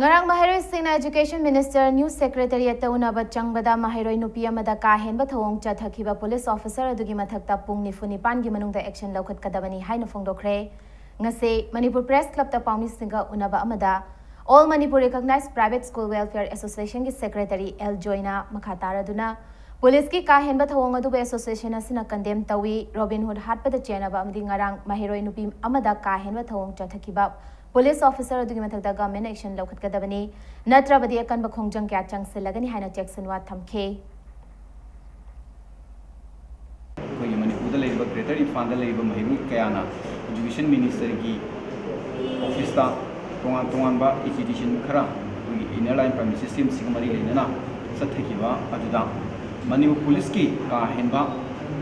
ꯉꯔꯥꯡ ꯃꯍꯩꯔꯣꯏꯁꯤꯡꯅ ꯑꯦꯖꯨꯀꯦꯁꯟ ꯃꯤꯅꯤꯁꯇꯔ ꯅ꯭ꯌꯨ ꯁꯦꯀ꯭ꯔꯦꯇꯔꯤꯌꯦꯠꯇ ꯎꯅꯕ ꯆꯪꯕꯗ ꯃꯍꯩꯔꯣꯏ ꯅꯨꯄꯤ ꯑꯃꯗ ꯀꯥ ꯍꯦꯟꯕ ꯊꯧꯑꯣꯡ ꯆꯠꯊꯈꯤꯕ ꯄꯨꯂꯤꯁ ꯑꯣꯐꯤꯁꯔ ꯑꯗꯨꯒꯤ ꯃꯊꯛꯇ ꯄꯨꯡ ꯅꯤꯐꯨ ꯅꯤꯄꯥꯟꯒꯤ ꯃꯅꯨꯡꯗ ꯑꯦꯛꯁꯟ ꯂꯧꯈꯠꯀꯗꯕꯅꯤ ꯍꯥꯏꯅ ꯐꯣꯡꯗꯣꯛꯈ꯭ꯔꯦ꯫ ꯉꯁꯤ ꯃꯅꯤꯄꯨꯔ ꯄ꯭ꯔꯦꯁ ꯀ꯭ꯂꯕꯇ ꯄꯥꯎꯃꯤꯁꯤꯡꯒ ꯎꯅꯕ ꯑꯃꯗ All Manipur Recognized Private School Welfare Associationꯒꯤ ꯁꯦꯀ꯭ꯔꯦꯇꯔꯤ ꯑꯦꯜ ꯖꯣꯏꯅ ꯃꯈꯥ ꯇꯥꯔꯗꯨꯅ ꯄꯨꯂꯤꯁꯀꯤ ꯀꯥ ꯍꯦꯟꯕ ꯊꯧꯑꯣꯡ ꯑꯗꯨꯕꯨ ꯑꯦꯁꯣꯁꯤꯌꯦꯁꯟ ꯑꯁꯤꯅ ꯀꯟꯗꯦꯝ ꯇꯧꯏ꯫ ꯔꯣꯕꯤꯟ ꯍꯨꯗ ꯍꯥꯠꯄꯗ ꯆꯦꯟꯅꯕ ꯑꯃꯗꯤ ꯉꯔꯥꯡ ꯃꯍꯩꯔꯣꯏ ꯅꯨꯄꯤ ꯑꯃꯗ ꯀꯥ ꯍꯦꯟꯕ ꯊꯧꯑꯣꯡ ꯆꯠꯊꯈꯤꯕ ꯄꯨꯂꯤꯁ ꯑꯣꯐꯤꯁꯔ ꯑꯗꯨꯒꯤ ꯃꯊꯛꯇ ꯒꯚꯔꯟꯃꯦꯟꯠꯅ ꯑꯦꯛꯁꯟ ꯂꯧꯈꯠꯀꯗꯕꯅꯤ, ꯅꯠꯇ꯭ꯔꯕꯗꯤ ꯑꯀꯟꯕ ꯈꯣꯡꯖꯪ ꯀꯌꯥ ꯆꯪꯁꯤꯜꯂꯒꯅꯤ ꯍꯥꯏꯅ ꯆꯦꯛꯁꯤꯟꯋꯥ ꯊꯝꯈꯤ꯫ ꯑꯩꯈꯣꯏꯒꯤ ꯃꯅꯤꯄꯨꯔꯗ ꯂꯩꯔꯤꯕ ꯒ꯭ꯔꯦꯇꯔ ꯏꯝꯐꯥꯜꯗ ꯂꯩꯔꯤꯕ ꯃꯍꯩꯔꯣꯏ ꯀꯌꯥꯅ ꯑꯦꯖꯨꯀꯦꯁꯟ ꯃꯤꯅꯤꯁꯇꯔꯒꯤ ꯑꯣꯐꯤꯁꯇ ꯇꯣꯉꯥꯟ ꯇꯣꯉꯥꯟꯕ ꯑꯦꯖꯤꯇꯦꯁꯟ ꯈꯔ ꯑꯩꯈꯣꯏꯒꯤ ꯏꯟꯅꯔ ꯂꯥꯏꯟ ꯄꯔꯃꯤꯠ ꯁꯤꯁꯇꯦꯝꯁꯤꯒ ꯃꯔꯤ ꯂꯩꯅꯅ ꯆꯠꯊꯈꯤꯕ ꯑꯗꯨꯗ ꯃꯅꯤꯄꯨꯔ ꯄꯨꯂꯤꯁꯀꯤ ꯀꯥ ꯍꯦꯟꯕ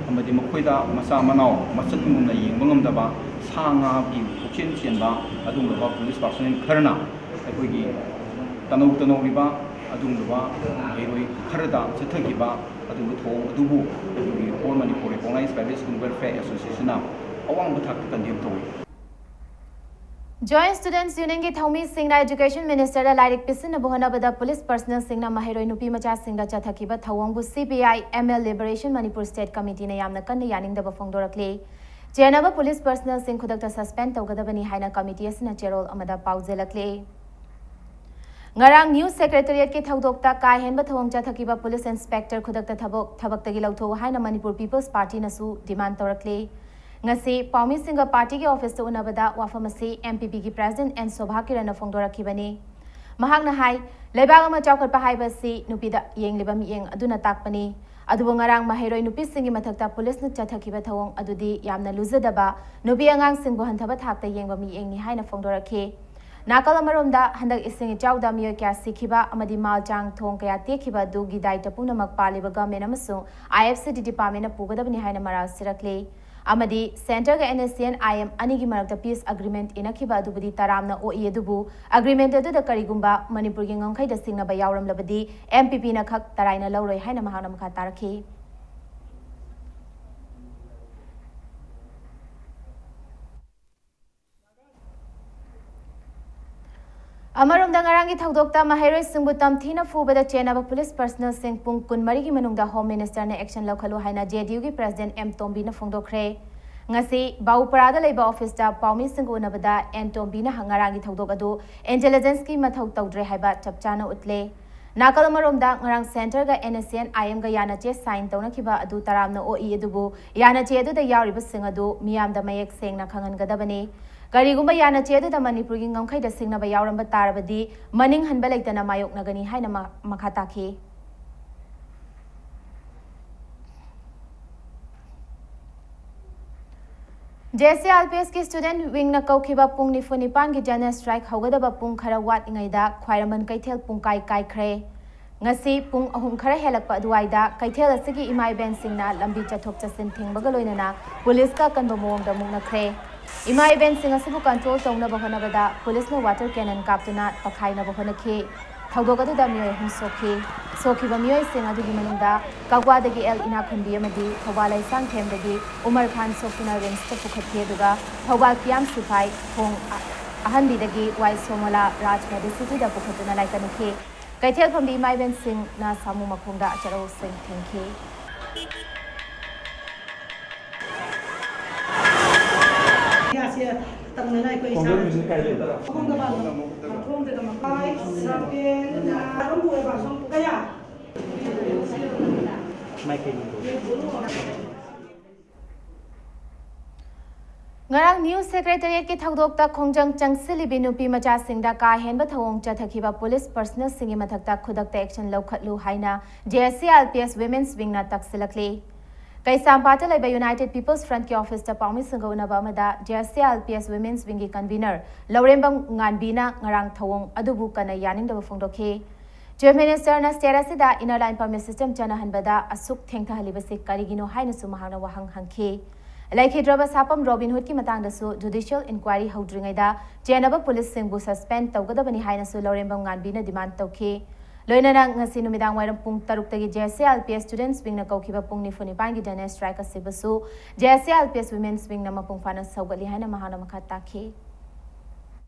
ꯑꯃꯗꯤ ꯃꯈꯣꯏꯗ ꯃꯆꯥ ꯃꯅꯥꯎ ꯃꯆꯟꯒꯨꯝꯅ ꯌꯦꯡꯕ ꯉꯝꯗꯕ ꯁꯥ ꯉꯥꯒꯤ ꯄꯨꯛꯆꯦꯟ ꯆꯦꯟꯕ ꯑꯗꯨꯒꯨꯝꯂꯕ ꯄꯨꯂꯤꯁ ꯄꯥꯔꯁꯣꯅꯦꯜ ꯈꯔꯅ ꯑꯩꯈꯣꯏꯒꯤ ꯇꯅꯧ ꯇꯅꯧꯔꯤꯕ ꯑꯗꯨꯒꯨꯝꯂꯕ ꯃꯍꯩꯔꯣꯏ ꯈꯔꯗ ꯆꯠꯊꯈꯤꯕ ꯑꯗꯨꯒꯨꯝꯕ ꯊꯧꯑꯣꯡ ꯑꯗꯨꯕꯨ ꯑꯩꯈꯣꯏꯒꯤ All Manipur Recognized Private School Welfare Associationꯅ ꯑꯋꯥꯡꯕ ꯊꯥꯛꯇ ꯀꯟꯗꯦꯝ ꯇꯧꯏ꯫ Joint Students Unionꯒꯤ ꯊꯧꯃꯤꯁꯤꯡꯅ Education Ministerꯗ ꯂꯥꯏꯔꯤꯛ ꯄꯤꯁꯤꯟꯅꯕ ꯍꯣꯠꯅꯕꯗ ꯄꯨꯂꯤꯁ ꯄꯔꯁꯅꯦꯜꯁꯤꯡꯅ ꯃꯍꯩꯔꯣꯏ ꯅꯨꯄꯤ ꯃꯆꯥꯁꯤꯡꯗ ꯆꯠꯊꯈꯤꯕ ꯊꯧꯑꯣꯡꯕꯨ C P I M L Liberation Manipur State Committeeꯅ ꯌꯥꯝꯅ ꯀꯟꯅ ꯌꯥꯅꯤꯡꯗꯕ ꯐꯣꯡꯗꯣꯔꯛꯂꯤ꯫ ꯆꯦꯟꯅꯕ ꯄꯨꯂꯤꯁ ꯄꯔꯁꯅꯦꯜꯁꯤꯡ ꯈꯨꯗꯛꯇ ꯁꯁꯄꯦꯟ ꯇꯧꯒꯗꯕꯅꯤ ꯍꯥꯏꯅ ꯀꯃꯤꯇꯤ ꯑꯁꯤꯅ ꯆꯦꯔꯣꯜ ꯑꯃꯗ ꯄꯥꯎꯖꯦꯜꯂꯛꯂꯤ꯫ ꯉꯔꯥꯡ ꯅ꯭ꯌꯨꯁ ꯁꯦꯀ꯭ꯔꯦꯇꯔꯤꯌꯦꯠꯀꯤ ꯊꯧꯗꯣꯛꯇ ꯀꯥ ꯍꯦꯟꯕ ꯊꯧꯑꯣꯡ ꯆꯠꯊꯈꯤꯕ ꯄꯨꯂꯤꯁ ꯏꯟꯁꯄꯦꯛꯇꯔ ꯈꯨꯗꯛꯇ ꯊꯕꯛ ꯊꯕꯛꯇꯒꯤ ꯂꯧꯊꯣꯛꯎ ꯍꯥꯏꯅ ꯃꯅꯤꯄꯨꯔ ꯄꯤꯄꯜꯁ ꯄꯥꯔꯇꯤꯅꯁꯨ ꯗꯤꯃꯥꯟ ꯇꯧꯔꯛꯂꯤ꯫ ꯉꯁꯤ ꯄꯥꯎꯃꯤꯁꯤꯡꯒ ꯄꯥꯔꯇꯤꯒꯤ ꯑꯣꯐꯤꯁꯇ ꯎꯅꯕꯗ ꯋꯥꯐꯝ ꯑꯁꯤ M P Pꯒꯤ ꯄ꯭ꯔꯦꯁꯤꯗꯦꯟꯠ ꯑꯦꯟ ꯁꯣꯚꯥ ꯀꯤꯔꯟꯅ ꯐꯣꯡꯗꯣꯔꯛꯈꯤꯕꯅꯤ꯫ ꯃꯍꯥꯛꯅ ꯍꯥꯏ, ꯂꯩꯕꯥꯛ ꯑꯃ ꯆꯥꯎꯈꯠꯄ ꯍꯥꯏꯕ ꯑꯁꯤ ꯅꯨꯄꯤꯗ ꯌꯦꯡꯂꯤꯕ ꯃꯤꯠꯌꯦꯡ ꯑꯗꯨꯅ ꯇꯥꯛꯄꯅꯤ꯫ ꯑꯗꯨꯕꯨ ꯉꯔꯥꯡ ꯃꯍꯩꯔꯣꯏ ꯅꯨꯄꯤꯁꯤꯡꯒꯤ ꯃꯊꯛꯇ ꯄꯨꯂꯤꯁꯅ ꯆꯠꯊꯈꯤꯕ ꯊꯧꯑꯣꯡ ꯑꯗꯨꯗꯤ ꯌꯥꯝꯅ ꯂꯨꯖꯗꯕ, ꯅꯨꯄꯤ ꯑꯉꯥꯡꯁꯤꯡꯕꯨ ꯍꯟꯊꯕ ꯊꯥꯛꯇ ꯌꯦꯡꯕ ꯃꯤꯠꯌꯦꯡꯅꯤ ꯍꯥꯏꯅ ꯐꯣꯡꯗꯣꯔꯛꯈꯤ꯫ ꯅꯥꯀꯜ ꯑꯃꯔꯣꯝꯗ, ꯍꯟꯗꯛ ꯏꯁꯤꯡ ꯏꯆꯥꯎꯗ ꯃꯤꯑꯣꯏ ꯀꯌꯥ ꯁꯤꯈꯤꯕ ꯑꯃꯗꯤ ꯃꯥꯜ ꯆꯥꯡ ꯊꯣꯡ ꯀꯌꯥ ꯇꯦꯛꯈꯤꯕ ꯑꯗꯨꯒꯤ ꯗꯥꯏꯇ ꯄꯨꯝꯅꯃꯛ ꯄꯥꯜꯂꯤꯕ ꯒꯚꯔꯟꯃꯦꯟꯠ ꯑꯃꯁꯨꯡ I F C D ꯗꯤꯄꯥꯔꯠꯃꯦꯟꯠꯅ ꯄꯨꯒꯗꯕꯅꯤ ꯍꯥꯏꯅ ꯃꯔꯥꯜ ꯁꯤꯔꯛꯂꯤ꯫ ꯑꯃꯗꯤ ꯁꯦꯟꯇꯔꯒ N S C N I M ꯑꯅꯤꯒꯤ ꯃꯔꯛꯇ ꯄꯤꯁ ꯑꯦꯒ꯭ꯔꯤꯃꯦꯟꯠ ꯏꯅꯈꯤꯕ ꯑꯗꯨꯕꯨꯗꯤ ꯇꯔꯥꯝꯅ ꯑꯣꯛꯏ, ꯑꯗꯨꯕꯨ ꯑꯦꯒ꯭ꯔꯤꯃꯦꯟꯠ ꯑꯗꯨꯗ ꯀꯔꯤꯒꯨꯝꯕ ꯃꯅꯤꯄꯨꯔꯒꯤ ꯉꯝꯈꯩꯗ ꯁꯤꯡꯅꯕ ꯌꯥꯎꯔꯝꯂꯕꯗꯤ M P Pꯅ ꯈꯛ ꯇꯔꯥꯏꯅ ꯂꯧꯔꯣꯏ ꯍꯥꯏꯅ ꯃꯍꯥꯛꯅ ꯃꯈꯥ ꯇꯥꯔꯛꯈꯤ꯫ ꯑꯃꯔꯣꯝꯗ, ꯉꯔꯥꯡꯒꯤ ꯊꯧꯗꯣꯛꯇ ꯃꯍꯩꯔꯣꯏꯁꯤꯡꯕꯨ ꯇꯝꯊꯤꯅ ꯐꯨꯕꯗ ꯆꯦꯟꯅꯕ ꯄꯨꯂꯤꯁ ꯄꯔꯁꯅꯦꯜꯁꯤꯡ ꯄꯨꯡ ꯀꯨꯟꯃꯔꯤꯒꯤ ꯃꯅꯨꯡꯗ ꯍꯣꯝ ꯃꯤꯅꯤꯁꯇꯔꯅ ꯑꯦꯛꯁꯟ ꯂꯧꯈꯠꯂꯨ ꯍꯥꯏꯅ J D Uꯒꯤ ꯄ꯭ꯔꯦꯁꯤꯗꯦꯟꯠ ꯑꯦꯝ ꯇꯣꯝꯕꯤꯅ ꯐꯣꯡꯗꯣꯛꯈ꯭ꯔꯦ꯫ ꯉꯁꯤ ꯕꯥꯎꯄꯔꯥꯗ ꯂꯩꯕ ꯑꯣꯐꯤꯁꯇ ꯄꯥꯎꯃꯤꯁꯤꯡꯒ ꯎꯅꯕꯗ ꯑꯦꯟ ꯇꯣꯝꯕꯤꯅ ꯉꯔꯥꯡꯒꯤ ꯊꯧꯗꯣꯛ ꯑꯗꯨ ꯏꯟꯇꯦꯂꯤꯖꯦꯟꯁꯀꯤ ꯃꯊꯧ ꯇꯧꯗ꯭ꯔꯦ ꯍꯥꯏꯕ ꯆꯞ ꯆꯥꯅ ꯎꯠꯂꯦ꯫ ꯅꯥꯀꯜ ꯑꯃꯔꯣꯝꯗ, ꯉꯔꯥꯡ ꯁꯦꯟꯇꯔꯒ N S C N I Mꯒ ꯌꯥꯅꯆꯦ ꯁꯥꯏꯟ ꯇꯧꯅꯈꯤꯕ ꯑꯗꯨ ꯇꯔꯥꯝꯅ ꯑꯣꯛꯏ, ꯑꯗꯨꯕꯨ ꯌꯥꯅꯆꯦ ꯑꯗꯨꯗ ꯌꯥꯎꯔꯤꯕꯁꯤꯡ ꯑꯗꯨ ꯃꯤꯌꯥꯝꯗ ꯃꯌꯦꯛ ꯁꯦꯡꯅ ꯈꯪꯍꯟꯒꯗꯕꯅꯤ꯫ ꯀꯔꯤꯒꯨꯝꯕ ꯌꯥꯅꯆꯦ ꯑꯗꯨꯗ ꯃꯅꯤꯄꯨꯔꯒꯤ ꯉꯝꯈꯩꯗ ꯁꯤꯡꯅꯕ ꯌꯥꯎꯔꯝꯕ ꯇꯥꯔꯕꯗꯤ ꯃꯅꯤꯡ ꯍꯟꯕ ꯂꯩꯇꯅ ꯃꯥꯌꯣꯛꯅꯒꯅꯤ ꯍꯥꯏꯅ ꯃ-, ꯃꯈꯥ ꯇꯥꯈꯤ꯫ JSC ILPSꯀꯤ student wingꯅ ꯀꯧꯈꯤꯕ ꯄꯨꯡ ꯅꯤꯐꯨ ꯅꯤꯄꯥꯟꯒꯤ general strike ꯍꯧꯒꯗꯕ ꯄꯨꯡ ꯈꯔ ꯋꯥꯠꯂꯤꯉꯩꯗ ꯈ꯭ꯋꯥꯏꯔꯝꯕꯟ ꯀꯩꯊꯦꯜ ꯄꯨꯡꯀꯥꯏ ꯀꯥꯏꯈ꯭ꯔꯦ꯫ ꯉꯁꯤ ꯄꯨꯡ ꯑꯍꯨꯝ ꯈꯔ ꯍꯦꯜꯂꯛꯄ ꯑꯗꯨꯋꯥꯏꯗ ꯀꯩꯊꯦꯜ ꯑꯁꯤꯒꯤ ꯏꯃꯥ ꯏꯕꯦꯟꯁꯤꯡꯅ ꯂꯝꯕꯤ ꯆꯠꯊꯣꯛ ꯆꯠꯁꯤꯟ ꯊꯤꯡꯕꯒ ꯂꯣꯏꯅꯅ ꯄꯨꯂꯤꯁꯀ ꯑꯀꯟꯕ ꯃꯑꯣꯡꯗ ꯃꯨꯛꯅꯈ꯭ꯔꯦ꯫ ꯏꯃꯥ ꯏꯕꯦꯟꯁꯤꯡ ꯑꯁꯤꯕꯨ control ꯇꯧꯅꯕ ꯍꯣꯠꯅꯕꯗ ꯄꯨꯂꯤꯁꯅ water cannon ꯀꯥꯞꯇꯨꯅ ꯇꯛꯈꯥꯏꯅꯕ ꯍꯣꯠꯅꯈꯤ꯫ ꯊꯧꯗꯣꯛ ꯑꯗꯨꯗ ꯃꯤꯑꯣꯏ ꯑꯍꯨꯝ ꯁꯣꯛꯈꯤ꯫ ꯁꯣꯛꯈꯤꯕ ꯃꯤꯑꯣꯏꯁꯤꯡ ꯑꯗꯨꯒꯤ ꯃꯅꯨꯡꯗ ꯀꯛꯋꯥꯗꯒꯤ ꯑꯦꯜ ꯏꯅꯥꯈꯨꯟꯕꯤ ꯑꯃꯗꯤ ꯊꯧꯕꯥꯜ ꯂꯩꯁꯥꯡꯊꯦꯝꯗꯒꯤ ꯎꯃꯔ ꯈꯥꯟ ꯁꯣꯛꯇꯨꯅ ꯔꯤꯝꯁꯇ ꯄꯨꯈꯠꯈꯤ, ꯑꯗꯨꯒ ꯊꯧꯕꯥꯜ ꯀꯤꯌꯥꯝ ꯁꯤꯐꯥꯏ ꯊꯣꯡ ꯑ-, ꯑꯍꯟꯕꯤꯗꯒꯤ ꯋꯥꯏ ꯁꯣꯃꯣꯂꯥ ꯔꯥꯖ ꯃꯦꯗꯤꯁꯤꯇꯤꯗ ꯄꯨꯈꯠꯇꯨꯅ ꯂꯥꯏꯀꯠꯅꯈꯤ꯫ ꯀꯩꯊꯦꯜ ꯐꯝꯕꯤ ꯏꯃꯥ ꯏꯕꯦꯟꯁꯤꯡꯅ ꯁꯥꯃꯨ ꯃꯈꯣꯡꯗ ꯑꯆꯔꯧꯁꯤꯡ ꯊꯤꯟꯈꯤ꯫ ꯌꯥꯁꯦ ꯇꯝꯗꯅ ꯑꯩꯈꯣꯏ ꯏꯁꯥ ꯈꯣꯡꯗꯣꯝꯕꯤꯁꯤ ꯀꯥꯏ ꯂꯩ? ꯃꯈꯣꯡꯗ ꯄꯥꯜꯂꯣ꯫ ꯃꯈꯣꯡꯗ ꯀꯃ-, ꯐꯥꯏꯚ, ꯁꯚꯦꯟ, ꯀꯌꯥ? ꯃꯥꯏꯀꯩ ꯅꯤꯡꯊꯧ꯫ ꯉꯔꯥꯡ New Secretariatꯀꯤ ꯊꯧꯗꯣꯛꯇ ꯈꯣꯡꯖꯪ ꯆꯪꯁꯤꯜꯂꯤꯕꯤ ꯅꯨꯄꯤ ꯃꯆꯥꯁꯤꯡꯗ ꯀꯥ ꯍꯦꯟꯕ ꯊꯧꯑꯣꯡ ꯆꯠꯊꯈꯤꯕ ꯄꯨꯂꯤꯁ personnelꯁꯤꯡꯒꯤ ꯃꯊꯛꯇ ꯈꯨꯗꯛꯇ action ꯂꯧꯈꯠꯂꯨ ꯍꯥꯏꯅ JSC ILPS Women's Wingꯅ ꯇꯛꯁꯤꯜꯂꯛꯂꯤ꯫ ꯀꯩꯁꯥꯝꯄꯥꯠꯇ ꯂꯩꯕ United People's Frontꯀꯤ officeꯇ ꯄꯥꯎꯃꯤꯁꯤꯡꯒ ꯎꯅꯕ ꯑꯃꯗ JSC ILPS Women's Wingꯒꯤ convener ꯂꯧꯔꯦꯝꯕꯝ ꯉꯥꯟꯕꯤꯅ ꯉꯔꯥꯡ ꯊꯧꯑꯣꯡ ꯑꯗꯨꯕꯨ ꯀꯟꯅ ꯌꯥꯅꯤꯡꯗꯕ ꯐꯣꯡꯗꯣꯛꯈꯤ꯫ Chief Ministerꯅ state ꯑꯁꯤꯗ inner line permit system ꯆꯠꯅꯍꯟꯕꯗ ꯑꯁꯨꯛ ꯊꯦꯡꯊꯍꯜꯂꯤꯕꯁꯤ ꯀꯔꯤꯒꯤꯅꯣ ꯍꯥꯏꯅꯁꯨ ꯃꯍꯥꯛꯅ ꯋꯥꯍꯪ ꯍꯪꯈꯤ꯫ ꯂꯩꯈꯤꯗ꯭ꯔꯕ ꯁꯥꯄꯝ ꯔꯣꯕꯤꯟ ꯍꯨꯗꯀꯤ ꯃꯇꯥꯡꯗꯁꯨ judicial inquiry ꯍꯧꯗ꯭ꯔꯤꯉꯩꯗ ꯆꯦꯟꯅꯕ ꯄꯨꯂꯤꯁꯁꯤꯡꯕꯨ suspend ꯇꯧꯒꯗꯕꯅꯤ ꯍꯥꯏꯅꯁꯨ ꯂꯧꯔꯦꯝꯕꯝ ꯉꯥꯟꯕꯤꯅ demand ꯇꯧꯈꯤ꯫ ꯂꯣꯏꯅꯅ ꯉꯁꯤ ꯅꯨꯃꯤꯗꯥꯡ ꯋꯥꯏꯔꯝ ꯄꯨꯡ ꯇꯔꯨꯛꯇꯒꯤ JSC ILPS Students Wingꯅ ꯀꯧꯈꯤꯕ ꯄꯨꯡ ꯅꯤꯐꯨ ꯅꯤꯄꯥꯟꯒꯤ general strike ꯑꯁꯤꯕꯨꯁꯨ JSC ILPS Women's Wingꯅ ꯃꯄꯨꯡ ꯐꯥꯅ ꯁꯧꯒꯠꯂꯤ ꯍꯥꯏꯅ ꯃꯍꯥꯛꯅ ꯃꯈꯥ ꯇꯥꯈꯤ꯫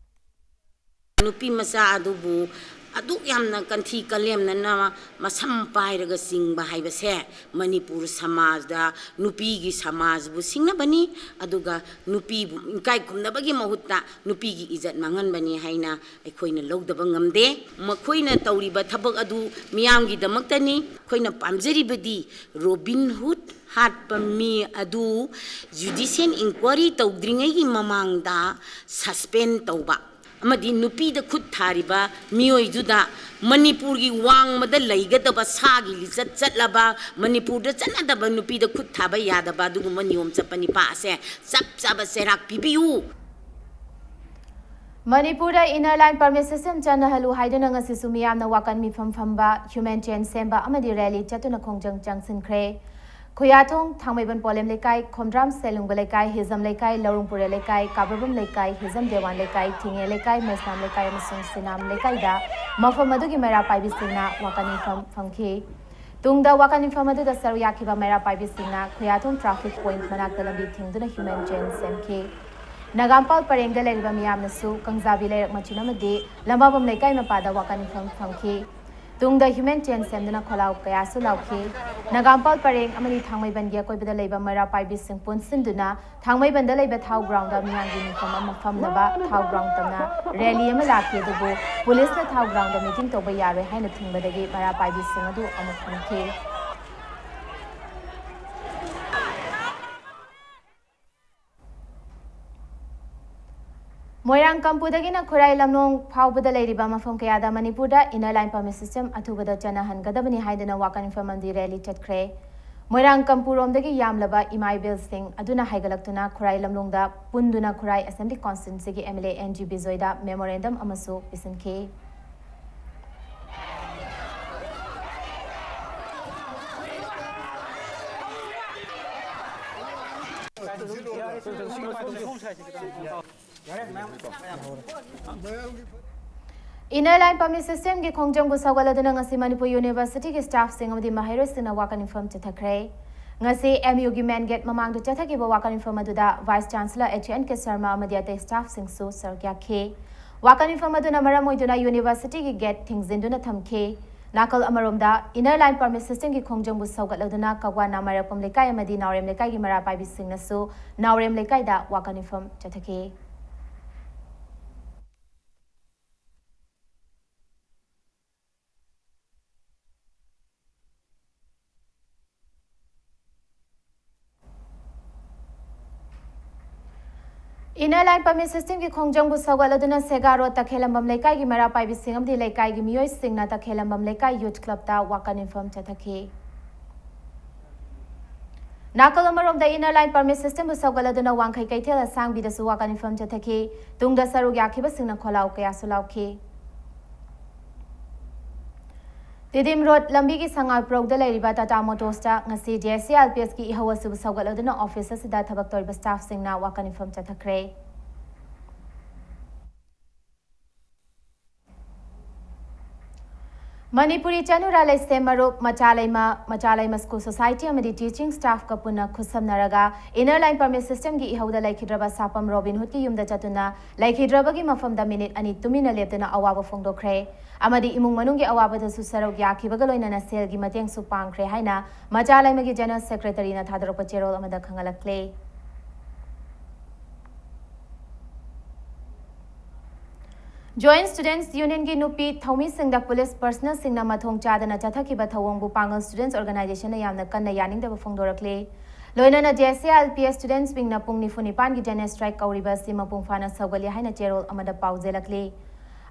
ꯅꯨꯄꯤ ꯃꯆꯥ ꯑꯗꯨꯕꯨ ꯑꯗꯨꯛ ꯌꯥꯝꯅ ꯀꯟꯊꯤ ꯀꯂꯦꯝꯅꯅ ꯃꯁꯝ ꯄꯥꯏꯔꯒ ꯆꯤꯡꯕ ꯍꯥꯏꯕꯁꯦ ꯃꯅꯤꯄꯨꯔ ꯁꯃꯥꯖꯗ ꯅꯨꯄꯤꯒꯤ ꯁꯃꯥꯖꯕꯨ ꯁꯤꯡꯅꯕꯅꯤ, ꯑꯗꯨꯒ ꯅꯨꯄꯤꯕꯨ ꯏꯀꯥꯏ ꯈꯨꯝꯅꯕꯒꯤ ꯃꯍꯨꯠꯇ ꯅꯨꯄꯤꯒꯤ ꯏꯖꯠ ꯃꯥꯡꯍꯟꯕꯅꯤ ꯍꯥꯏꯅ ꯑꯩꯈꯣꯏꯅ ꯂꯧꯗꯕ ꯉꯝꯗꯦ꯫ ꯃꯈꯣꯏꯅ ꯇꯧꯔꯤꯕ ꯊꯕꯛ ꯑꯗꯨ ꯃꯤꯌꯥꯝꯒꯤꯗꯃꯛꯇꯅꯤ꯫ ꯑꯩꯈꯣꯏꯅ ꯄꯥꯝꯖꯔꯤꯕꯗꯤ ꯔꯣꯕꯤꯟ ꯍꯨꯗ ꯍꯥꯠꯄ ꯃꯤ ꯑꯗꯨ judicial inquiry ꯇꯧꯗ꯭ꯔꯤꯉꯩꯒꯤ ꯃꯃꯥꯡꯗ suspend ꯇꯧꯕ, ꯑꯃꯗꯤ ꯅꯨꯄꯤꯗ ꯈꯨꯠ ꯊꯥꯔꯤꯕ ꯃꯤꯑꯣꯏꯗꯨꯗ ꯃꯅꯤꯄꯨꯔꯒꯤ ꯋꯥꯡꯃꯗ ꯂꯩꯒꯗꯕ ꯁꯥꯒꯤ ꯂꯤꯆꯠ ꯆꯠꯂꯕ, ꯃꯅꯤꯄꯨꯔꯗ ꯆꯠꯅꯗꯕ, ꯅꯨꯄꯤꯗ ꯈꯨꯠ ꯊꯥꯕ ꯌꯥꯗꯕ ꯑꯗꯨꯒꯨꯝꯕ ꯅꯤꯌꯣꯝ ꯆꯠꯄ ꯅꯤꯄꯥ ꯑꯁꯦ ꯆꯞ ꯆꯥꯕ ꯆꯩꯔꯥꯛ ꯄꯤꯕꯤꯌꯨ꯫ ꯃꯅꯤꯄꯨꯔꯗ Inner Line Permit System ꯆꯠꯅꯍꯜꯂꯨ ꯍꯥꯏꯗꯨꯅ ꯉꯁꯤꯁꯨ ꯃꯤꯌꯥꯝꯅ ꯋꯥꯀꯟ ꯃꯤꯐꯝ ꯐꯝꯕ human chain ꯁꯦꯝꯕ ꯑꯃꯗꯤ rally ꯆꯠꯇꯨꯅ ꯈꯣꯡꯖꯪ ꯆꯪꯁꯤꯟꯈ꯭ꯔꯦ꯫ ꯈꯨꯌꯥꯊꯣꯡ, ꯊꯥꯡꯃꯩꯕꯟ ꯄꯣꯂꯦꯝ ꯂꯩꯀꯥꯏ, ꯈꯣꯝꯗ꯭ꯔꯥꯝ ꯁꯦꯂꯨꯡꯕ ꯂꯩꯀꯥꯏ, ꯍꯤꯖꯝ ꯂꯩꯀꯥꯏ, ꯂꯧꯔꯨꯡꯄꯨꯔꯦ ꯂꯩꯀꯥꯏ, ꯀꯥꯕ꯭ꯔꯕꯝ ꯂꯩꯀꯥꯏ, ꯍꯤꯖꯝ ꯗꯦꯋꯥꯟ ꯂꯩꯀꯥꯏ, ꯊꯤꯡꯉꯦ ꯂꯩꯀꯥꯏ, ꯃꯩꯁꯅꯥꯝ ꯂꯩꯀꯥꯏ ꯑꯃꯁꯨꯡ ꯁꯤꯅꯥꯝ ꯂꯩꯀꯥꯏꯗ ꯃꯐꯝ ꯑꯗꯨꯒꯤ ꯃꯩꯔꯥ ꯄꯥꯏꯕꯤꯁꯤꯡꯅ ꯋꯥꯀꯟ ꯃꯤꯐꯝ ꯐꯝꯈꯤ꯫ ꯇꯨꯡꯗ ꯋꯥꯀꯟ ꯃꯤꯐꯝ ꯑꯗꯨꯗ ꯁꯔꯨꯛ ꯌꯥꯈꯤꯕ ꯃꯩꯔꯥ ꯄꯥꯏꯕꯤꯁꯤꯡꯅ ꯈꯨꯌꯥꯊꯣꯡ traffic point ꯃꯅꯥꯛꯇ ꯂꯝꯕꯤ ꯊꯤꯡꯗꯨꯅ human chain ꯁꯦꯝꯈꯤ꯫ ꯅꯒꯥꯝꯄꯥꯜ ꯄꯔꯦꯡꯗ ꯂꯩꯔꯤꯕ ꯃꯤꯌꯥꯝꯅꯁꯨ ꯀꯪꯖꯥꯕꯤ ꯂꯩꯔꯛ ꯃꯆꯤꯟ ꯑꯃꯗꯤ ꯂꯝꯕꯥꯕꯝ ꯂꯩꯀꯥꯏ ꯃꯄꯥꯗ ꯋꯥꯀꯟ ꯃꯤꯐꯝ ꯐꯝꯈꯤ꯫ ꯇꯨꯡꯗ human chain ꯁꯦꯝꯗꯨꯅ ꯈꯣꯜꯂꯥꯎ ꯀꯌꯥꯁꯨ ꯂꯥꯎꯈꯤ꯫ ꯅꯒꯥꯝꯄꯥꯜ ꯄꯔꯦꯡ ꯑꯃꯗꯤ ꯊꯥꯡꯃꯩꯕꯟꯒꯤ ꯑꯀꯣꯏꯕꯗ ꯂꯩꯕ ꯃꯩꯔꯥ ꯄꯥꯏꯕꯤꯁꯤꯡ ꯄꯨꯟꯁꯤꯟꯗꯨꯅ ꯊꯥꯡꯃꯩꯕꯟꯗ ꯂꯩꯕ ꯊꯥꯎ ground ꯗ ꯃꯤꯌꯥꯝꯒꯤ ꯃꯤꯐꯝ ꯑꯃ ꯐꯝꯅꯕ ꯊꯥꯎ ground ꯇꯝꯅ rally ꯑꯃ ꯂꯥꯛꯈꯤ, ꯑꯗꯨꯕꯨ ꯄꯨꯂꯤꯁꯅ ꯊꯥꯎ ground ꯗ meeting ꯇꯧꯕ ꯌꯥꯔꯣꯏ ꯍꯥꯏꯅ ꯊꯤꯡꯕꯗꯒꯤ ꯃꯩꯔꯥ ꯄꯥꯏꯕꯤꯁꯤꯡ ꯑꯗꯨ ꯑꯃꯨꯛ ꯍꯟꯈꯤ꯫ ꯃꯣꯏꯔꯥꯡ ꯀꯝꯄꯨꯗꯒꯤꯅ ꯈꯨꯔꯥꯏ ꯂꯝꯂꯣꯡ ꯐꯥꯎꯕꯗ ꯂꯩꯔꯤꯕ ꯃꯐꯝ ꯀꯌꯥꯗ ꯃꯅꯤꯄꯨꯔꯗ Inner Line Permit System ꯑꯊꯨꯕꯗ ꯆꯠꯅꯍꯟꯒꯗꯕꯅꯤ ꯍꯥꯏꯗꯨꯅ ꯋꯥꯀꯟ ꯃꯤꯐꯝ ꯑꯃꯗꯤ rally ꯆꯠꯈ꯭ꯔꯦ꯫ ꯃꯣꯏꯔꯥꯡ ꯀꯝꯄꯨꯔꯣꯝꯗꯒꯤ ꯌꯥꯝꯂꯕ ꯏꯃꯥ ꯏꯕꯦꯜꯁꯤꯡ ꯑꯗꯨꯅ ꯍꯥꯏꯒꯠꯂꯛꯇꯨꯅ ꯈꯨꯔꯥꯏ ꯂꯝꯂꯣꯡꯗ ꯄꯨꯟꯗꯨꯅ ꯈꯨꯔꯥꯏ Assembly Constituency ꯒꯤ M L A N G ꯕꯤꯖꯣꯏꯗ memorandum ꯑꯃꯁꯨ ꯄꯤꯁꯤꯟꯈꯤ꯫ Inner Line Permit System ꯒꯤ ꯈꯣꯡꯖꯪꯕꯨ ꯁꯧꯒꯠꯂꯗꯨꯅ ꯉꯁꯤ ꯃꯅꯤꯄꯨꯔ University ꯒꯤ staff ꯁꯤꯡ ꯑꯃꯗꯤ ꯃꯍꯩꯔꯣꯏꯁꯤꯡꯅ ꯋꯥꯀꯟ ꯃꯤꯐꯝ ꯆꯠꯊꯈ꯭ꯔꯦ꯫ ꯉꯁꯤ M U ꯒꯤ main gate ꯃꯃꯥꯡꯗ ꯆꯠꯊꯈꯤꯕ ꯋꯥꯀꯟ ꯃꯤꯐꯝ ꯑꯗꯨꯗ Vice Chancellor H N K Sharma ꯑꯃꯗꯤ ꯑꯇꯩ staff ꯁꯤꯡꯁꯨ ꯁꯔꯨꯛ ꯌꯥꯈꯤ꯫ ꯋꯥꯀꯟ ꯃꯤꯐꯝ ꯑꯗꯨꯅ ꯃꯔꯝ ꯑꯣꯏꯗꯨꯅ university ꯒꯤ gate ꯊꯤꯡꯖꯤꯟꯗꯨꯅ ꯊꯝꯈꯤ꯫ ꯅꯥꯀꯜ ꯑꯃꯔꯣꯝꯗ, Inner Line Permit System ꯒꯤ ꯈꯣꯡꯖꯪꯕꯨ ꯁꯧꯒꯠꯂꯗꯨꯅ ꯀꯛꯋꯥ ꯅꯥꯃꯥꯏꯔꯛꯄꯝ ꯂꯩꯀꯥꯏ ꯑꯃꯗꯤ ꯅꯥꯎꯔꯦꯝ ꯂꯩꯀꯥꯏꯒꯤ ꯃꯩꯔꯥ ꯄꯥꯏꯕꯤꯁꯤꯡꯅꯁꯨ ꯅꯥꯎꯔꯦꯝ ꯂꯩꯀꯥꯏꯗ ꯋꯥꯀꯟ ꯃꯤꯐꯝ ꯆꯠꯊꯈꯤ꯫ Inner Line Permit Systemꯒꯤ ꯈꯣꯡꯖꯪꯕꯨ ꯁꯧꯒꯠꯂꯗꯨꯅ ꯁꯦꯒꯥ ꯔꯣꯗ ꯇꯈꯦꯂꯝꯕꯝ ꯂꯩꯀꯥꯏꯒꯤ ꯃꯩꯔꯥ ꯄꯥꯏꯕꯤꯁꯤꯡ ꯑꯃꯗꯤ ꯂꯩꯀꯥꯏꯒꯤ ꯃꯤꯑꯣꯏꯁꯤꯡꯅ ꯇꯈꯦꯂꯝꯕꯝ ꯂꯩꯀꯥꯏ Youth Clubꯇ ꯋꯥꯀꯠ ꯃꯤꯐꯝ ꯆꯠꯊꯈꯤ꯫ ꯅꯥꯀꯜ ꯑꯃꯔꯣꯝꯗ Inner Line Permit Systemꯕꯨ ꯁꯧꯒꯠꯂꯗꯨꯅ ꯋꯥꯡꯈꯩ ꯀꯩꯊꯦꯜ ꯑꯁꯥꯡꯕꯤꯗꯁꯨ ꯋꯥꯀꯠ ꯃꯤꯐꯝ ꯆꯠꯊꯈꯤ꯫ ꯇꯨꯡꯗ ꯁꯔꯨꯛ ꯌꯥꯈꯤꯕꯁꯤꯡꯅ ꯈꯣꯜꯂꯥꯎ ꯀꯌꯥꯁꯨ ꯂꯥꯎꯈꯤ꯫ ꯇꯤꯗꯤꯝ ꯔꯣꯗ ꯂꯝꯕꯤꯒꯤ ꯁꯉꯥꯏꯄ꯭ꯔꯧꯗ ꯂꯩꯔꯤꯕ Tata Motorsꯇ ꯉꯁꯤ JSA ILPSꯀꯤ ꯏꯍꯧ ꯑꯁꯤꯕꯨ ꯁꯧꯒꯠꯂꯗꯨꯅ office ꯑꯁꯤꯗ ꯊꯕꯛ ꯇꯧꯔꯤꯕ staffꯁꯤꯡꯅ ꯋꯥꯀꯠ ꯃꯤꯐꯝ ꯆꯠꯊꯈ꯭ꯔꯦ꯫ ꯃꯅꯤꯄꯨꯔꯤ ꯆꯅꯨꯔꯥ ꯂꯩꯁꯦꯝ ꯃꯔꯨꯞ, ꯃꯆꯥꯂꯩꯃ, ꯃꯆꯥꯂꯩꯃ School Society ꯑꯃꯗꯤ teaching staffꯀ ꯄꯨꯟꯅ ꯈꯨꯠꯁꯝꯅꯔꯒ Inner Line Permit Systemꯒꯤ ꯏꯍꯧꯗ ꯂꯩꯈꯤꯗ꯭ꯔꯕ ꯁꯥꯄꯝ ꯔꯣꯕꯤꯟ ꯍꯨꯗꯀꯤ ꯌꯨꯝꯗ ꯆꯠꯇꯨꯅ ꯂꯩꯈꯤꯗ꯭ꯔꯕꯒꯤ ꯃꯐꯝꯗ minute ꯑꯅꯤ ꯇꯨꯃꯤꯟꯅ ꯂꯦꯞꯇꯨꯅ ꯑꯋꯥꯕ ꯐꯣꯡꯗꯣꯛꯈ꯭ꯔꯦ꯫ ꯑꯃꯗꯤ ꯏꯃꯨꯡ ꯃꯅꯨꯡꯒꯤ ꯑꯋꯥꯕꯗꯁꯨ ꯁꯔꯨꯛ ꯌꯥꯈꯤꯕꯒ ꯂꯣꯏꯅꯅ ꯁꯦꯜꯒꯤ ꯃꯇꯦꯡꯁꯨ ꯄꯥꯡꯈ꯭ꯔꯦ ꯍꯥꯏꯅ ꯃꯆꯥꯂꯩꯃꯒꯤ General Secretaryꯅ ꯊꯥꯗꯣꯔꯛꯄ ꯆꯦꯔꯣꯜ ꯑꯃꯗ ꯈꯪꯍꯜꯂꯛꯂꯦ꯫ Joint Students Unionꯒꯤ ꯅꯨꯄꯤ ꯊꯧꯃꯤꯁꯤꯡꯗ police personnelꯁꯤꯡꯅ ꯃꯊꯣꯡ ꯆꯥꯗꯅ ꯆꯠꯊꯈꯤꯕ ꯊꯧꯑꯣꯡꯕꯨ ꯄꯥꯡꯒꯜ Students Organizationꯅ ꯌꯥꯝꯅ ꯀꯟꯅ ꯌꯥꯅꯤꯡꯗꯕ ꯐꯣꯡꯗꯣꯔꯛꯂꯤ꯫ ꯂꯣꯏꯅꯅ JSA ILPS students wingꯅ ꯄꯨꯡ ꯅꯤꯐꯨ ꯅꯤꯄꯥꯟꯒꯤ general strike ꯀꯧꯔꯤꯕ ꯑꯁꯤ ꯃꯄꯨꯡ ꯐꯥꯅ ꯁꯧꯒꯠꯂꯤ ꯍꯥꯏꯅ ꯆꯦꯔꯣꯜ ꯑꯃꯗ ꯄꯥꯎꯖꯦꯜꯂꯛꯂꯤ꯫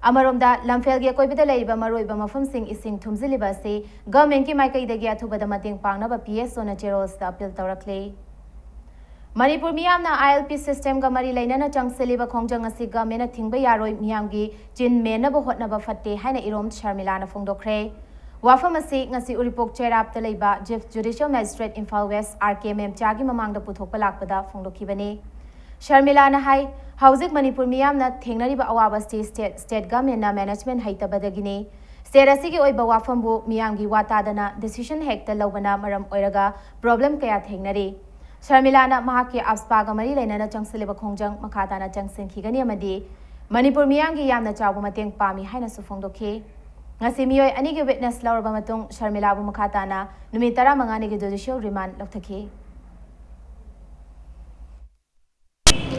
ꯑꯃꯔꯣꯝꯗ, ꯂꯝꯐꯦꯜꯒꯤ ꯑꯀꯣꯏꯕꯗ ꯂꯩꯔꯤꯕ ꯃꯔꯨꯑꯣꯏꯕ ꯃꯐꯝꯁꯤꯡ ꯏꯁꯤꯡ ꯊꯨꯝꯖꯤꯜꯂꯤꯕ ꯑꯁꯤ governmentꯀꯤ ꯃꯥꯏꯀꯩꯗꯒꯤ ꯑꯊꯨꯕꯗ ꯃꯇꯦꯡ ꯄꯥꯡꯅꯕ PSOꯅ ꯆꯦꯔꯣꯜꯁꯤꯗ appeal ꯇꯧꯔꯛꯂꯤ꯫ ꯃꯅꯤꯄꯨꯔ ꯃꯤꯌꯥꯝꯅ ILP systemꯒ ꯃꯔꯤ ꯂꯩꯅꯅ ꯆꯪꯁꯤꯜꯂꯤꯕ ꯈꯣꯡꯖꯪ ꯑꯁꯤ governmentꯅ ꯊꯤꯡꯕ ꯌꯥꯔꯣꯏ, ꯃꯤꯌꯥꯝꯒꯤ ꯆꯤꯟ ꯃꯦꯟꯅꯕ ꯍꯣꯠꯅꯕ ꯐꯠꯇꯦ ꯍꯥꯏꯅ ꯏꯔꯣꯝ ꯁꯔꯃꯤꯂꯥꯅ ꯐꯣꯡꯗꯣꯛꯈ꯭ꯔꯦ꯫ ꯋꯥꯐꯝ ꯑꯁꯤ ꯉꯁꯤ ꯎꯔꯤꯄꯣꯛ ꯆꯩꯔꯥꯞꯇ ꯂꯩꯕ Chief Judicial Magistrate Imphal West R K ꯃꯦꯝꯆꯥꯒꯤ ꯃꯃꯥꯡꯗ ꯄꯨꯊꯣꯛꯄ ꯂꯥꯛꯄꯗ ꯐꯣꯡꯗꯣꯛꯈꯤꯕꯅꯤ꯫ ꯁꯔꯃꯤꯂꯥꯅ ꯍꯥꯏ, ꯍꯧꯖꯤꯛ ꯃꯅꯤꯄꯨꯔ ꯃꯤꯌꯥꯝꯅ ꯊꯦꯡꯅꯔꯤꯕ ꯑꯋꯥꯕ ꯑꯁꯤ state, state governmentꯅ management ꯍꯩꯇꯕꯗꯒꯤꯅꯤ꯫ State ꯑꯁꯤꯒꯤ ꯑꯣꯏꯕ ꯋꯥꯐꯝꯕꯨ ꯃꯤꯌꯥꯝꯒꯤ ꯋꯥ ꯇꯥꯗꯅ decision ꯍꯦꯛꯇ ꯂꯧꯕꯅ ꯃꯔꯝ ꯑꯣꯏꯔꯒ problem ꯀꯌꯥ ꯊꯦꯡꯅꯔꯤ꯫ ꯁꯔꯃꯤꯂꯥꯅ ꯃꯍꯥꯛꯀꯤ AFSPAꯒ ꯃꯔꯤ ꯂꯩꯅꯅ ꯆꯪꯁꯤꯜꯂꯤꯕ ꯈꯣꯡꯖꯪ ꯃꯈꯥ ꯇꯥꯅ ꯆꯪꯁꯤꯟꯈꯤꯒꯅꯤ ꯑꯃꯗꯤ ꯃꯅꯤꯄꯨꯔ ꯃꯤꯌꯥꯝꯒꯤ ꯌꯥꯝꯅ ꯆꯥꯎꯕ ꯃꯇꯦꯡ ꯄꯥꯝꯃꯤ ꯍꯥꯏꯅꯁꯨ ꯐꯣꯡꯗꯣꯛꯈꯤ꯫ ꯉꯁꯤ ꯃꯤꯑꯣꯏ ꯑꯅꯤꯒꯤ witness ꯂꯧꯔꯕ ꯃꯇꯨꯡ ꯁꯔꯃꯤꯂꯥꯕꯨ ꯃꯈꯥ ꯇꯥꯅ ꯅꯨꯃꯤꯠ ꯇꯔꯥꯃꯉꯥꯅꯤꯒꯤ judicial remand ꯂꯧꯊꯈꯤ꯫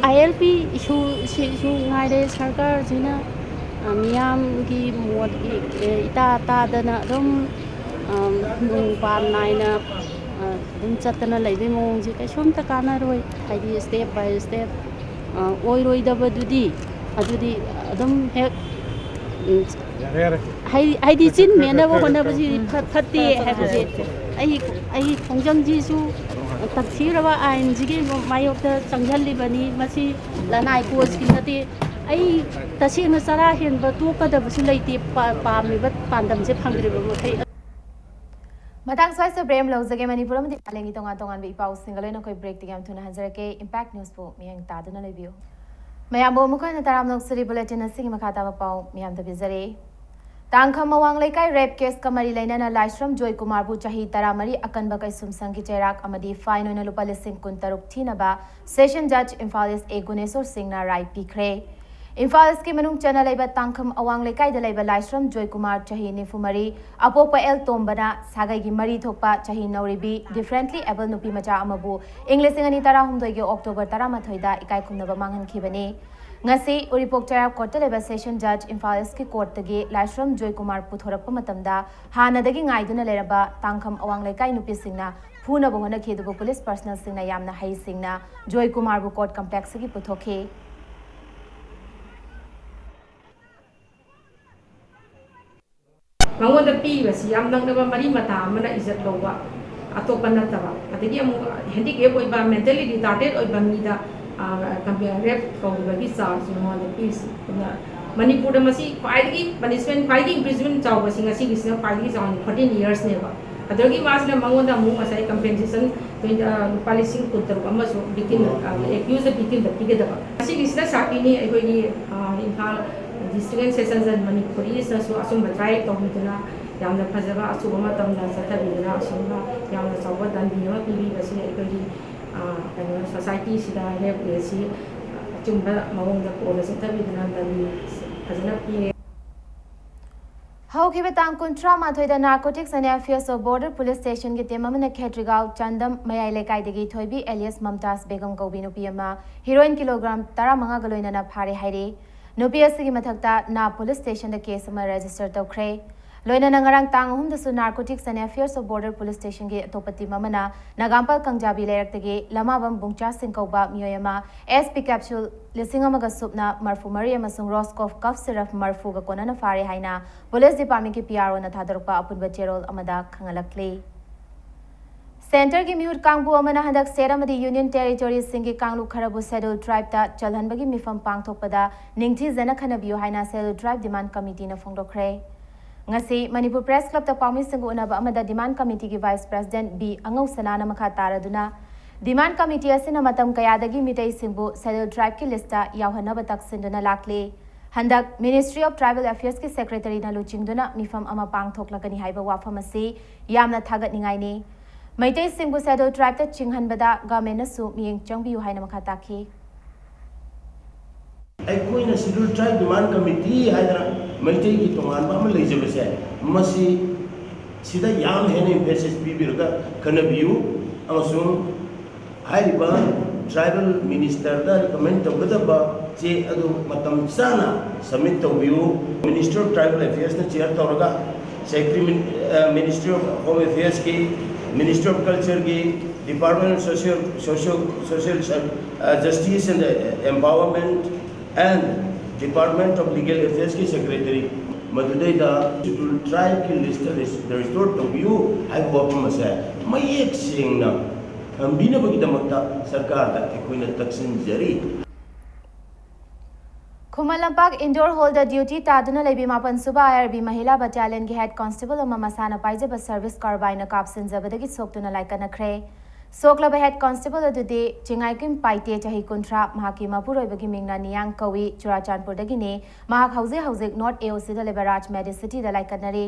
ILP issue ꯁꯤꯁꯨ ꯉꯥꯏꯔꯦ, ꯁꯔꯀꯥꯔꯁꯤꯅ, ꯑ, ꯃꯤꯌꯥꯝꯒꯤ ꯃꯣꯠ ꯏ-, ꯏꯇꯥ ꯇꯥꯗꯅ ꯑꯗꯨꯝ, ꯑ, ꯅꯣꯡ ꯄꯥꯟ ꯅꯥꯏꯅ, ꯑ, ꯑꯗꯨꯝ ꯆꯠꯇꯅ ꯂꯩꯕꯩ ꯃꯑꯣꯡꯁꯦ ꯀꯩꯁꯨꯝꯇ ꯀꯥꯟꯅꯔꯣꯏ꯫ ꯍꯥꯏꯗꯤ step by step ꯑ, ꯑꯣꯏꯔꯣꯏꯗꯕꯗꯨꯗꯤ ꯑꯗꯨꯗꯤ ꯑꯗꯨꯝ ꯍꯦꯛ, ꯎꯝ, ꯍꯥꯏ-, ꯍꯥꯏꯗꯤ ꯆꯤꯟ ꯃꯦꯟꯅꯕ ꯍꯣꯠꯅꯕꯁꯤ ꯐꯠ-, ꯐꯠꯇꯦ ꯍꯥꯏꯕꯁꯦ ꯑꯩ, ꯑꯩ ꯈꯣꯡꯖꯪꯁꯤꯁꯨ ꯇꯛꯊꯤꯔꯕ ꯑꯥꯏꯟꯁꯤꯒꯤ ꯃꯥꯌꯣꯛꯇ ꯆꯪꯁꯤꯜꯂꯤꯕꯅꯤ꯫ ꯃꯁꯤ ꯂꯅꯥꯏ ꯀꯣꯁꯀꯤ ꯅꯠꯇꯦ꯫ ꯑꯩ ꯇꯁꯦꯡꯅ ꯆꯔꯥ ꯍꯦꯟꯕ ꯇꯣꯛꯀꯗꯕꯁꯨ ꯂꯩꯇꯦ, ꯄꯥ-, ꯄꯥꯝꯃꯤꯕ ꯄꯥꯟꯗꯝꯁꯦ ꯐꯪꯗ꯭ꯔꯤꯕ ꯃꯈꯩ꯫ ꯃꯇꯥꯡ ꯁ꯭ꯋꯥꯏꯁꯤꯗ ꯕ꯭ꯔꯦꯛ ꯑꯃ ꯂꯧꯖꯒꯦ꯫ ꯃꯅꯤꯄꯨꯔ ꯑꯃꯗꯤ ꯃꯥꯂꯦꯝꯒꯤ ꯇꯣꯉꯥꯟ ꯇꯣꯉꯥꯟꯕ ꯏ ꯄꯥꯎꯁꯤꯡꯒ ꯂꯣꯏꯅ ꯑꯩꯈꯣꯏ ꯕ꯭ꯔꯦꯛꯇꯒꯤ ꯌꯥꯝ ꯊꯨꯅ ꯍꯟꯖꯔꯛꯀꯦ꯫ ꯏꯝꯄꯦꯛ ꯅ꯭ꯌꯨꯁꯄꯨ ꯃꯤꯠꯌꯦꯡ ꯇꯥꯗꯨꯅ ꯂꯩꯕꯤꯌꯨ꯫ ꯃꯌꯥꯝꯕꯨ ꯑꯃꯨꯛ ꯍꯟꯅ ꯇꯔꯥꯝꯅ ꯑꯣꯛꯆꯔꯤ꯫ ꯕꯨꯂꯦꯇꯤꯟ ꯑꯁꯤꯒꯤ ꯃꯈꯥ ꯇꯥꯕ ꯄꯥꯎ ꯃꯤꯌꯥꯝꯗ ꯄꯤꯖꯔꯤ꯫ ꯇꯥꯡꯈꯝ ꯑꯋꯥꯡ ꯂꯩꯀꯥꯏ ꯔꯦꯞ ꯀꯦꯁꯀ ꯃꯔꯤ ꯂꯩꯅꯅ ꯂꯥꯏꯁ꯭ꯔꯝ ꯖꯣꯏ ꯀꯨꯃꯥꯔꯕꯨ ꯆꯍꯤ ꯇꯔꯥꯃꯔꯤ ꯑꯀꯟꯕ ꯀꯩꯁꯨꯝꯁꯪꯒꯤ ꯆꯩꯔꯥꯛ ꯑꯃꯗꯤ ꯐꯥꯏꯟ ꯑꯣꯏꯅ ꯂꯨꯄꯥ ꯂꯤꯁꯤꯡ ꯀꯨꯟ ꯇꯔꯨꯛ ꯊꯤꯅꯕ ꯁꯦꯁꯟ ꯖꯖ ꯏꯝꯐꯥꯜ ꯏꯁ ꯑꯦ ꯒꯨꯅꯦꯁꯣꯔ ꯁꯤꯡꯅ ꯔꯥꯏ ꯄꯤꯈ꯭ꯔꯦ꯫ ꯏꯝꯐꯥꯜ ꯏꯁꯀꯤ ꯃꯅꯨꯡ ꯆꯟꯅ ꯂꯩꯕ ꯇꯥꯡꯈꯝ ꯑꯋꯥꯡ ꯂꯩꯀꯥꯏꯗ ꯂꯩꯕ ꯂꯥꯏꯁ꯭ꯔꯝ ꯖꯣꯏꯀꯨꯃꯥꯔ, ꯆꯍꯤ ꯅꯤꯐꯨ ꯃꯔꯤ, ꯑꯄꯣꯛꯄ ꯑꯦꯜ ꯇꯣꯝꯕꯅ ꯁꯥꯒꯩꯒꯤ ꯃꯔꯤ ꯊꯣꯛꯄ ꯆꯍꯤ ꯅꯧꯔꯤꯕꯤ differently abled ꯅꯨꯄꯤ ꯃꯆꯥ ꯑꯃꯕꯨ ꯏꯪ ꯂꯤꯁꯤꯡ ꯑꯅꯤ ꯇꯔꯥꯍꯨꯝꯗꯣꯏꯒꯤ ꯑꯣꯛꯇꯣꯕꯔ ꯇꯔꯥꯃꯥꯊꯣꯏꯗ ꯏꯀꯥꯏ ꯈꯨꯝꯅꯕ ꯃꯥꯡꯍꯟꯈꯤꯕꯅꯤ꯫ ꯉꯁꯤ ꯎꯔꯤꯄꯣꯛ ꯆꯩꯔꯥꯛ ꯀꯣꯔꯠꯇ ꯂꯩꯕ ꯁꯦꯁꯟ ꯖꯖ ꯏꯝꯐꯥꯜ ꯏꯁꯀꯤ ꯀꯣꯔꯠꯇꯒꯤ ꯂꯥꯏꯁ꯭ꯔꯝ ꯖꯣꯏꯀꯨꯃꯥꯔ ꯄꯨꯊꯣꯔꯛꯄ ꯃꯇꯝꯗ ꯍꯥꯟꯅꯗꯒꯤ ꯉꯥꯏꯗꯨꯅ ꯂꯩꯔꯕ ꯇꯥꯡꯈꯝ ꯑꯋꯥꯡ ꯂꯩꯀꯥꯏ ꯅꯨꯄꯤꯁꯤꯡꯅ ꯐꯨꯅꯕ ꯍꯣꯠꯅꯈꯤ, ꯑꯗꯨꯕꯨ ꯄꯨꯂꯤꯁ ꯄꯔꯁꯅꯦꯜꯁꯤꯡꯅ ꯌꯥꯝꯅ ꯍꯩꯁꯤꯡꯅ ꯖꯣꯏꯀꯨꯃꯥꯔꯕꯨ ꯀꯣꯔꯠ ꯀꯝꯄ꯭ꯂꯦꯛꯁꯇꯒꯤ ꯄꯨꯊꯣꯛꯈꯤ꯫ ꯃꯉꯣꯟꯗ ꯄꯤꯔꯤꯕꯁꯤ ꯌꯥꯝ ꯅꯛꯅꯕ ꯃꯔꯤ ꯃꯇꯥ ꯑꯃꯅ ꯏꯖꯠ ꯂꯧꯕ, ꯑꯇꯣꯞꯄ ꯅꯠꯇꯕ, ꯑꯗꯒꯤ ꯑꯃꯨꯛ ꯍꯦꯟꯗꯤꯀꯦꯞ ꯑꯣꯏꯕ, ꯃꯦꯟꯇꯦꯜꯂꯤ ꯔꯤꯇꯥꯔꯗꯦꯠ ꯑꯣꯏꯕ ꯃꯤꯗ, ꯑ, ꯀꯝꯄꯦ-, ꯔꯦꯞ ꯀꯧꯔꯤꯕꯒꯤ ꯆꯥꯔꯖꯁꯤ ꯃꯉꯣꯟꯗ ꯄꯤꯔꯤꯁꯤ꯫ ꯑꯗꯨꯅ ꯃꯅꯤꯄꯨꯔꯗ ꯃꯁꯤ ꯈ꯭ꯋꯥꯏꯗꯒꯤ ꯄꯅꯤꯁꯃꯦꯟ, ꯈ꯭ꯋꯥꯏꯗꯒꯤ ꯏꯝꯄ꯭ꯔꯤꯖꯃꯦꯟ ꯆꯥꯎꯕꯁꯤ ꯉꯁꯤꯒꯤꯁꯤꯅ ꯈ꯭ꯋꯥꯏꯗꯒꯤ ꯆꯥꯎꯅꯤ, ꯐꯣꯔꯇꯤꯟ ꯏꯌꯔꯁꯅꯦꯕ꯫ ꯑꯗꯨꯗꯒꯤ ꯃꯥꯁꯤꯅ ꯃꯉꯣꯟꯗ ꯑꯃꯨꯛ ꯉꯁꯥꯏ ꯀꯝꯄꯦꯟꯁꯦꯁꯟ ꯇ꯭ꯋꯦꯟꯇꯤ, ꯑ, ꯂꯨꯄꯥ ꯂꯤꯁꯤꯡ ꯀꯨꯟꯇꯔꯨꯛ ꯑꯃꯁꯨ ꯚꯤꯛꯇꯤꯝ, ꯑ, ꯑꯦꯀ꯭ꯌꯨꯁꯗ ꯚꯤꯛꯇꯤꯝꯗ ꯄꯤꯒꯗꯕ꯫ ꯑꯁꯤꯒꯤꯁꯤꯅ ꯁꯥꯈꯤꯅꯤ ꯑꯩꯈꯣꯏꯒꯤ, ꯑ, Imphal district and sessions and Manipur ꯏꯁꯅꯁꯨ ꯑꯆꯨꯝꯕ ꯇ꯭ꯔꯥꯏ ꯇꯧꯕꯤꯗꯨꯅ ꯌꯥꯝꯅ ꯐꯖꯕ ꯑꯆꯨꯝꯕ ꯃꯇꯝꯗ ꯆꯠꯊꯕꯤꯗꯨꯅ ꯑꯁꯨꯝꯕ ꯌꯥꯝꯅ ꯆꯥꯎꯕ ꯗꯟꯗꯤ ꯑꯃ ꯄꯤꯕꯤꯕꯁꯤ ꯑꯩꯈꯣꯏꯒꯤ, ꯑ, ꯀꯩꯅꯣ, ꯁꯣꯁꯥꯏꯇꯤꯁꯤꯗ ꯔꯦꯞ ꯑꯁꯤ ꯑꯆꯨꯝꯕ ꯃꯑꯣꯡꯗ ꯀꯣꯟꯅ ꯆꯠꯊꯕꯤꯗꯨꯅ ꯗꯟꯗꯤ ꯐꯖꯅ ꯄꯤꯔꯦ꯫ ꯍꯧꯈꯤꯕ ꯇꯥꯡ ꯀꯨꯟꯊ꯭ꯔꯥ ꯃꯥꯊꯣꯏꯗ Narcotics and Affairs of Border Police Stationꯒꯤ team ꯑꯃꯅ ꯈꯦꯇ꯭ꯔꯤꯒꯥꯎ ꯆꯥꯟꯗꯝ ꯃꯌꯥꯏ ꯂꯩꯀꯥꯏꯗꯒꯤ ꯊꯣꯏꯕꯤ alias ꯃꯝꯇꯥꯖ ꯕꯦꯒꯝ ꯀꯧꯕꯤ ꯅꯨꯄꯤ ꯑꯃ heroin kilogram ꯇꯔꯥꯃꯉꯥꯒ ꯂꯣꯏꯅꯅ ꯐꯥꯔꯦ ꯍꯥꯏꯔꯦ꯫ ꯅꯨꯄꯤ ꯑꯁꯤꯒꯤ ꯃꯊꯛꯇ ꯅꯥ police stationꯗ case ꯑꯃ register ꯇꯧꯈ꯭ꯔꯦ꯫ ꯂꯣꯏꯅꯅ ꯉꯔꯥꯡ ꯇꯥꯡ ꯑꯍꯨꯝꯗꯁꯨ Narcotics and Affairs of Border Police Stationꯒꯤ ꯑꯇꯣꯞꯄ team ꯑꯃꯅ ꯅꯒꯥꯝꯄꯥꯜ ꯀꯪꯖꯥꯕꯤ ꯂꯩꯔꯛꯇꯒꯤ ꯂꯃꯥꯕꯝ ꯕꯨꯡꯆꯥ ꯁꯤꯡ ꯀꯧꯕ ꯃꯤꯑꯣꯏ ꯑꯃ S P capsule ꯂꯤꯁꯤꯡ ꯑꯃꯒ ꯁꯨꯞꯅ ꯃꯔꯐꯨ ꯃꯔꯤ ꯑꯃꯁꯨꯡ Roscoff cough syrup ꯃꯔꯐꯨꯒ ꯀꯣꯟꯅꯅ ꯐꯥꯔꯦ ꯍꯥꯏꯅ Police Departmentꯀꯤ P R Oꯅ ꯊꯥꯗꯣꯔꯛꯄ ꯑꯄꯨꯟꯕ ꯆꯦꯔꯣꯜ ꯑꯃꯗ ꯈꯪꯍꯜꯂꯛꯂꯤ꯫ Centreꯒꯤ ꯃꯤꯍꯨꯠ ꯀꯥꯡꯕꯨ ꯑꯃꯅ ꯍꯟꯗꯛ state ꯑꯃꯗꯤ union territoryꯁꯤꯡꯒꯤ ꯀꯥꯡꯂꯨꯞ ꯈꯔꯕꯨ Scheduled Tribeꯇ ꯆꯜꯍꯟꯕꯒꯤ ꯃꯤꯐꯝ ꯄꯥꯡꯊꯣꯛꯄꯗ ꯅꯤꯡꯊꯤꯖꯅ ꯈꯟꯅꯕꯤꯌꯨ ꯍꯥꯏꯅ Scheduled Tribe Demand Committeeꯅ ꯐꯣꯡꯗꯣꯛꯈ꯭ꯔꯦ꯫ ꯉꯁꯤ ꯃꯅꯤꯄꯨꯔ Press Clubꯇ ꯄꯥꯎꯃꯤꯁꯤꯡꯒ ꯎꯅꯕ ꯑꯃꯗ Demand Committeeꯒꯤ Vice President B ꯑꯉꯧꯁꯅꯥꯅ ꯃꯈꯥ ꯇꯥꯔꯗꯨꯅ, Demand Committee ꯑꯁꯤꯅ ꯃꯇꯝ ꯀꯌꯥꯗꯒꯤ ꯃꯤꯇꯩꯁꯤꯡꯕꯨ Scheduled Tribeꯀꯤ listꯇ ꯌꯥꯎꯍꯟꯅꯕ ꯇꯛꯁꯤꯟꯗꯨꯅ ꯂꯥꯛꯂꯤ꯫ ꯍꯟꯗꯛ Ministry of Tribal Affairsꯀꯤ Secretaryꯅ ꯂꯨꯆꯤꯡꯗꯨꯅ ꯃꯤꯐꯝ ꯑꯃ ꯄꯥꯡꯊꯣꯛꯂꯒꯅꯤ ꯍꯥꯏꯕ ꯋꯥꯐꯝ ꯑꯁꯤ ꯌꯥꯝꯅ ꯊꯥꯒꯠꯅꯤꯡꯉꯥꯏꯅꯤ꯫ ꯃꯩꯇꯩꯁꯤꯡꯕꯨ Scheduled Tribeꯇ ꯆꯤꯡꯍꯟꯕꯗ governmentꯅꯁꯨ ꯃꯤꯠꯌꯦꯡ ꯆꯪꯕꯤꯌꯨ ꯍꯥꯏꯅ ꯃꯈꯥ ꯇꯥꯈꯤ꯫ ꯑꯩꯈꯣꯏꯅ Scheduled Tribe Demand Committee ꯍꯥꯏꯗꯅ ꯃꯩꯇꯩꯒꯤ ꯇꯣꯉꯥꯟꯕ ꯑꯃ ꯂꯩꯖꯕꯁꯦ, ꯃꯁꯤ ꯁꯤꯗ ꯌꯥꯝ ꯍꯦꯟꯅ emphasis ꯄꯤꯕꯤꯔꯒ ꯈꯟꯅꯕꯤꯌꯨ, ꯑꯃꯁꯨꯡ ꯍꯥꯏꯔꯤꯕ tribal ministerꯗ recommend ꯇꯧꯒꯗꯕ ꯆꯦ ꯑꯗꯨ ꯃꯇꯝ ꯆꯥꯅ submit ꯇꯧꯕꯤꯌꯨ꯫ Minister of Tribal Affairsꯅ chair ꯇꯧꯔꯒ Secretary, Ministry of Home Affairsꯀꯤ, Ministry of Cultureꯒꯤ, Department of Social, Social, Social Justice and Empowerment and Department of Legal Affairsꯀꯤ Secretary, ꯃꯗꯨꯗꯩꯗ Scheduled Tribeꯀꯤ listꯇ restore ꯇꯧꯕꯤꯌꯨ ꯍꯥꯏꯕ ꯋꯥꯐꯝ ꯑꯁꯦ ꯃꯌꯦꯛ ꯁꯦꯡꯅ ꯊꯝꯕꯤꯅꯕꯒꯤꯗꯃꯛꯇ ꯁꯔꯀꯥꯔꯗ ꯑꯩꯈꯣꯏꯅ ꯇꯛꯁꯤꯟꯖꯔꯤ꯫ ꯈꯨꯃꯟ ꯂꯝꯄꯥꯛ Indoor Hallꯗ duty ꯇꯥꯗꯨꯅ ꯂꯩꯕꯤ ꯃꯥꯄꯟ ꯁꯨꯕ I R B Mahila Battalionꯒꯤ head constable ꯑꯃ ꯃꯁꯥꯅ ꯄꯥꯏꯖꯕ service carbineꯅ ꯀꯥꯞꯁꯤꯟꯖꯕꯗꯒꯤ ꯁꯣꯛꯇꯨꯅ ꯂꯥꯏꯀꯠꯅꯈ꯭ꯔꯦ꯫ ꯁꯣꯛꯂꯕ head constable ꯑꯗꯨꯗꯤ ꯆꯤꯡꯉꯥꯏꯀꯤꯝ ꯄꯥꯏꯇꯦ, ꯆꯍꯤ ꯀꯨꯟꯊ꯭ꯔꯥ, ꯃꯍꯥꯛꯀꯤ ꯃꯄꯨꯔꯣꯏꯕꯒꯤ ꯃꯤꯡꯅ ꯅꯤꯌꯥꯡ ꯀꯧꯏ, ꯆꯨꯔꯥꯆꯥꯟꯄꯨꯔꯗꯒꯤꯅꯤ꯫ ꯃꯍꯥꯛ ꯍꯧꯖꯤꯛ ꯍꯧꯖꯤꯛ North A O Cꯗ ꯂꯩꯕ Raj Medicityꯗ ꯂꯥꯏꯀꯠꯅꯔꯤ꯫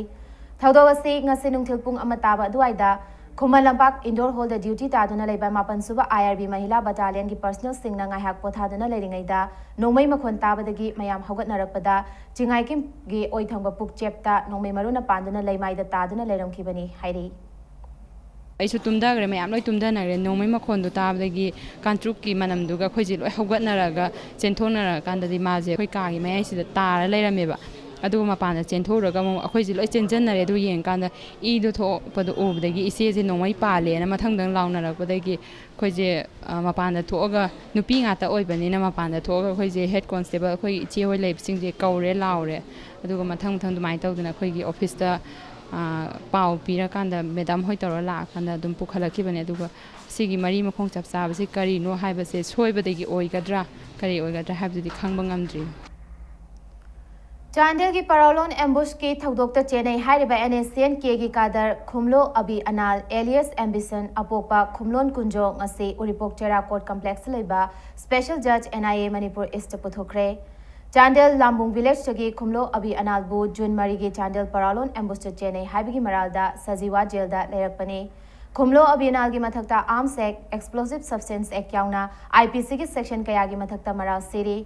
ꯊꯧꯗꯣꯛ ꯑꯁꯤ ꯉꯁꯤ ꯅꯨꯡꯊꯤꯜ ꯄꯨꯡ ꯑꯃ ꯇꯥꯕ ꯑꯗꯨꯋꯥꯏꯗ ꯈꯨꯃꯟ ꯂꯝꯄꯥꯛ Indoor Hallꯗ duty ꯇꯥꯗꯨꯅ ꯂꯩꯕ ꯃꯥꯄꯟ ꯁꯨꯕ I R B Mahila Battalionꯒꯤ personnelꯁꯤꯡꯅ ꯉꯥꯏꯍꯥꯛ ꯄꯣꯊꯥꯗꯨꯅ ꯂꯩꯔꯤꯉꯩꯗ ꯅꯣꯡꯃꯩ ꯃꯈꯣꯟ ꯇꯥꯕꯗꯒꯤ ꯃꯌꯥꯝ ꯍꯧꯒꯠꯅꯔꯛꯄꯗ ꯆꯤꯡꯉꯥꯏꯀꯤꯝꯒꯤ ꯑꯣꯏꯊꯪꯕ ꯄꯨꯛꯆꯦꯞꯇ ꯅꯣꯡꯃꯩ ꯃꯔꯨꯅ ꯄꯥꯟꯗꯨꯅ ꯂꯩꯃꯥꯏꯗ ꯇꯥꯗꯨꯅ ꯂꯩꯔꯝꯈꯤꯕꯅꯤ ꯍꯥꯏꯔꯤ꯫ ꯑꯩꯁꯨ ꯇꯨꯝꯊꯈ꯭ꯔꯦ, ꯃꯌꯥꯝ ꯂꯣꯏ ꯇꯨꯝꯊꯅꯈ꯭ꯔꯦ꯫ ꯅꯣꯡꯃꯩ ꯃꯈꯣꯟꯗꯣ ꯇꯥꯕꯗꯒꯤ ꯀꯥꯡꯇ꯭ꯔꯨꯛꯀꯤ ꯃꯅꯝꯗꯨꯒ ꯑꯩꯈꯣꯏꯁꯦ ꯂꯣꯏ ꯍꯧꯒꯠꯅꯔꯒ ꯆꯦꯟꯊꯣꯛꯅꯔꯀꯥꯟꯗꯗꯤ ꯃꯥꯁꯦ ꯑꯩꯈꯣꯏ ꯀꯥꯒꯤ ꯃꯌꯥꯏꯁꯤꯗ ꯇꯥꯔ ꯂꯩꯔꯝꯃꯦꯕ꯫ ꯑꯗꯨꯒ ꯃꯄꯥꯟꯗ ꯆꯦꯟꯊꯣꯛꯎꯔꯒ ꯑꯃꯨꯛ ꯑꯩꯈꯣꯏꯁꯦ ꯂꯣꯏ ꯆꯦꯟꯁꯤꯟꯅꯔꯦ꯫ ꯑꯗꯨ ꯌꯦꯡꯀꯥꯟꯗ ꯏꯗꯣ ꯊꯣꯛꯄꯗꯣ ꯎꯕꯗꯒꯤ ꯏꯆꯦꯁꯦ ꯅꯣꯡꯃꯩ ꯄꯥꯜꯂꯦꯅ ꯃꯊꯪ ꯃꯊꯪ ꯂꯥꯎꯅꯔꯛꯄꯗꯒꯤ ꯑꯩꯈꯣꯏꯁꯦ, ꯑ, ꯃꯄꯥꯟꯗ ꯊꯣꯛꯑꯒ ꯅꯨꯄꯤ ꯉꯥꯛꯇ ꯑꯣꯏꯕꯅꯤꯅ ꯃꯄꯥꯟꯗ ꯊꯣꯛꯑꯒ ꯑꯩꯈꯣꯏꯁꯦ ꯍꯦꯠ ꯀꯣꯟꯁꯇꯦꯕꯜ ꯑꯩꯈꯣꯏ ꯏꯆꯦ ꯍꯣꯏ ꯂꯩꯕꯁꯤꯡꯁꯦ ꯀꯧꯔꯦ ꯂꯥꯎꯔꯦ꯫ ꯑꯗꯨꯒ ꯃꯊꯪ ꯃꯊꯪ ꯑꯗꯨꯃꯥꯏꯅ ꯇꯧꯗꯅ ꯑꯩꯈꯣꯏꯒꯤ ꯑꯣꯐꯤꯁꯇ, ꯑ, ꯄꯥꯎ ꯄꯤꯔꯀꯥꯟꯗ ꯃꯦꯗꯥꯝ ꯍꯣꯏ ꯇꯧꯔ ꯂꯥꯛꯑꯀꯥꯟꯗ ꯑꯗꯨꯝ ꯄꯨꯈꯠꯂꯛꯈꯤꯕꯅꯦ꯫ ꯑꯗꯨꯒ ꯁꯤꯒꯤ ꯃꯔꯤ ꯃꯈꯣꯡ ꯆꯞ ꯆꯥꯕꯁꯤ ꯀꯔꯤꯅꯣ ꯍꯥꯏꯕꯁꯦ ꯁꯣꯏꯕꯗꯒꯤ ꯑꯣꯏꯒꯗ꯭ꯔꯥ ꯀꯔꯤ ꯑꯣꯏꯒꯗ꯭ꯔꯥ ꯍꯥꯏꯕꯗꯨꯗꯤ ꯈꯪꯕ ꯉꯝꯗ꯭ꯔꯤ꯫ ꯆꯥꯟꯗꯦꯜꯒꯤ ꯄꯔꯥꯎꯂꯣꯟ ꯑꯦꯝꯕꯨꯁꯀꯤ ꯊꯧꯗꯣꯛꯇ ꯆꯦꯟꯅꯩ ꯍꯥꯏꯔꯤꯕ ꯑꯦꯟ ꯑꯦꯁ ꯁꯤ ꯑꯦꯟ ꯀꯦꯒꯤ cadre Khumlo Abi Anal alias Ambition ꯑꯄꯣꯛꯄ ꯈꯨꯝꯂꯣꯟ ꯀꯨꯟꯖꯣ ꯉꯁꯤ ꯎꯔꯤꯄꯣꯛ ꯆꯦꯔꯥ ꯀꯣꯔꯠ ꯀꯝꯄ꯭ꯂꯦꯛꯁꯇ ꯂꯩꯕ ꯁ꯭ꯄꯦꯁꯦꯜ ꯖꯖ N I A Manipur east ꯄꯨꯊꯣꯛꯈ꯭ꯔꯦ꯫ ꯆꯥꯟꯗꯦꯜ ꯂꯥꯝꯕꯨꯡ ꯚꯤꯂꯦꯖꯇꯒꯤ ꯈꯨꯝꯂꯣ ꯑꯕꯤ ꯑꯅꯥꯜꯕꯨ ꯖꯨꯟ ꯃꯔꯤꯒꯤ ꯆꯥꯟꯗꯦꯜ ꯄꯔꯥꯎꯂꯣꯟ ꯑꯦꯝꯕꯨꯁꯇ ꯆꯦꯟꯅꯩ ꯍꯥꯏꯕꯒꯤ ꯃꯔꯥꯜꯗ ꯁꯖꯤꯋꯥ ꯖꯦꯜꯗ ꯂꯩꯔꯛꯄꯅꯤ꯫ ꯈꯨꯝꯂꯣ ꯑꯕꯤ ꯑꯅꯥꯜꯒꯤ ꯃꯊꯛꯇ Arms Act, Explosive Substance Act ꯌꯥꯎꯅ ꯑꯥꯏ ꯄꯤ ꯁꯤꯒꯤ ꯁꯦꯛꯁꯟ ꯀꯌꯥꯒꯤ ꯃꯊꯛꯇ ꯃꯔꯥꯜ ꯁꯤꯔꯤ꯫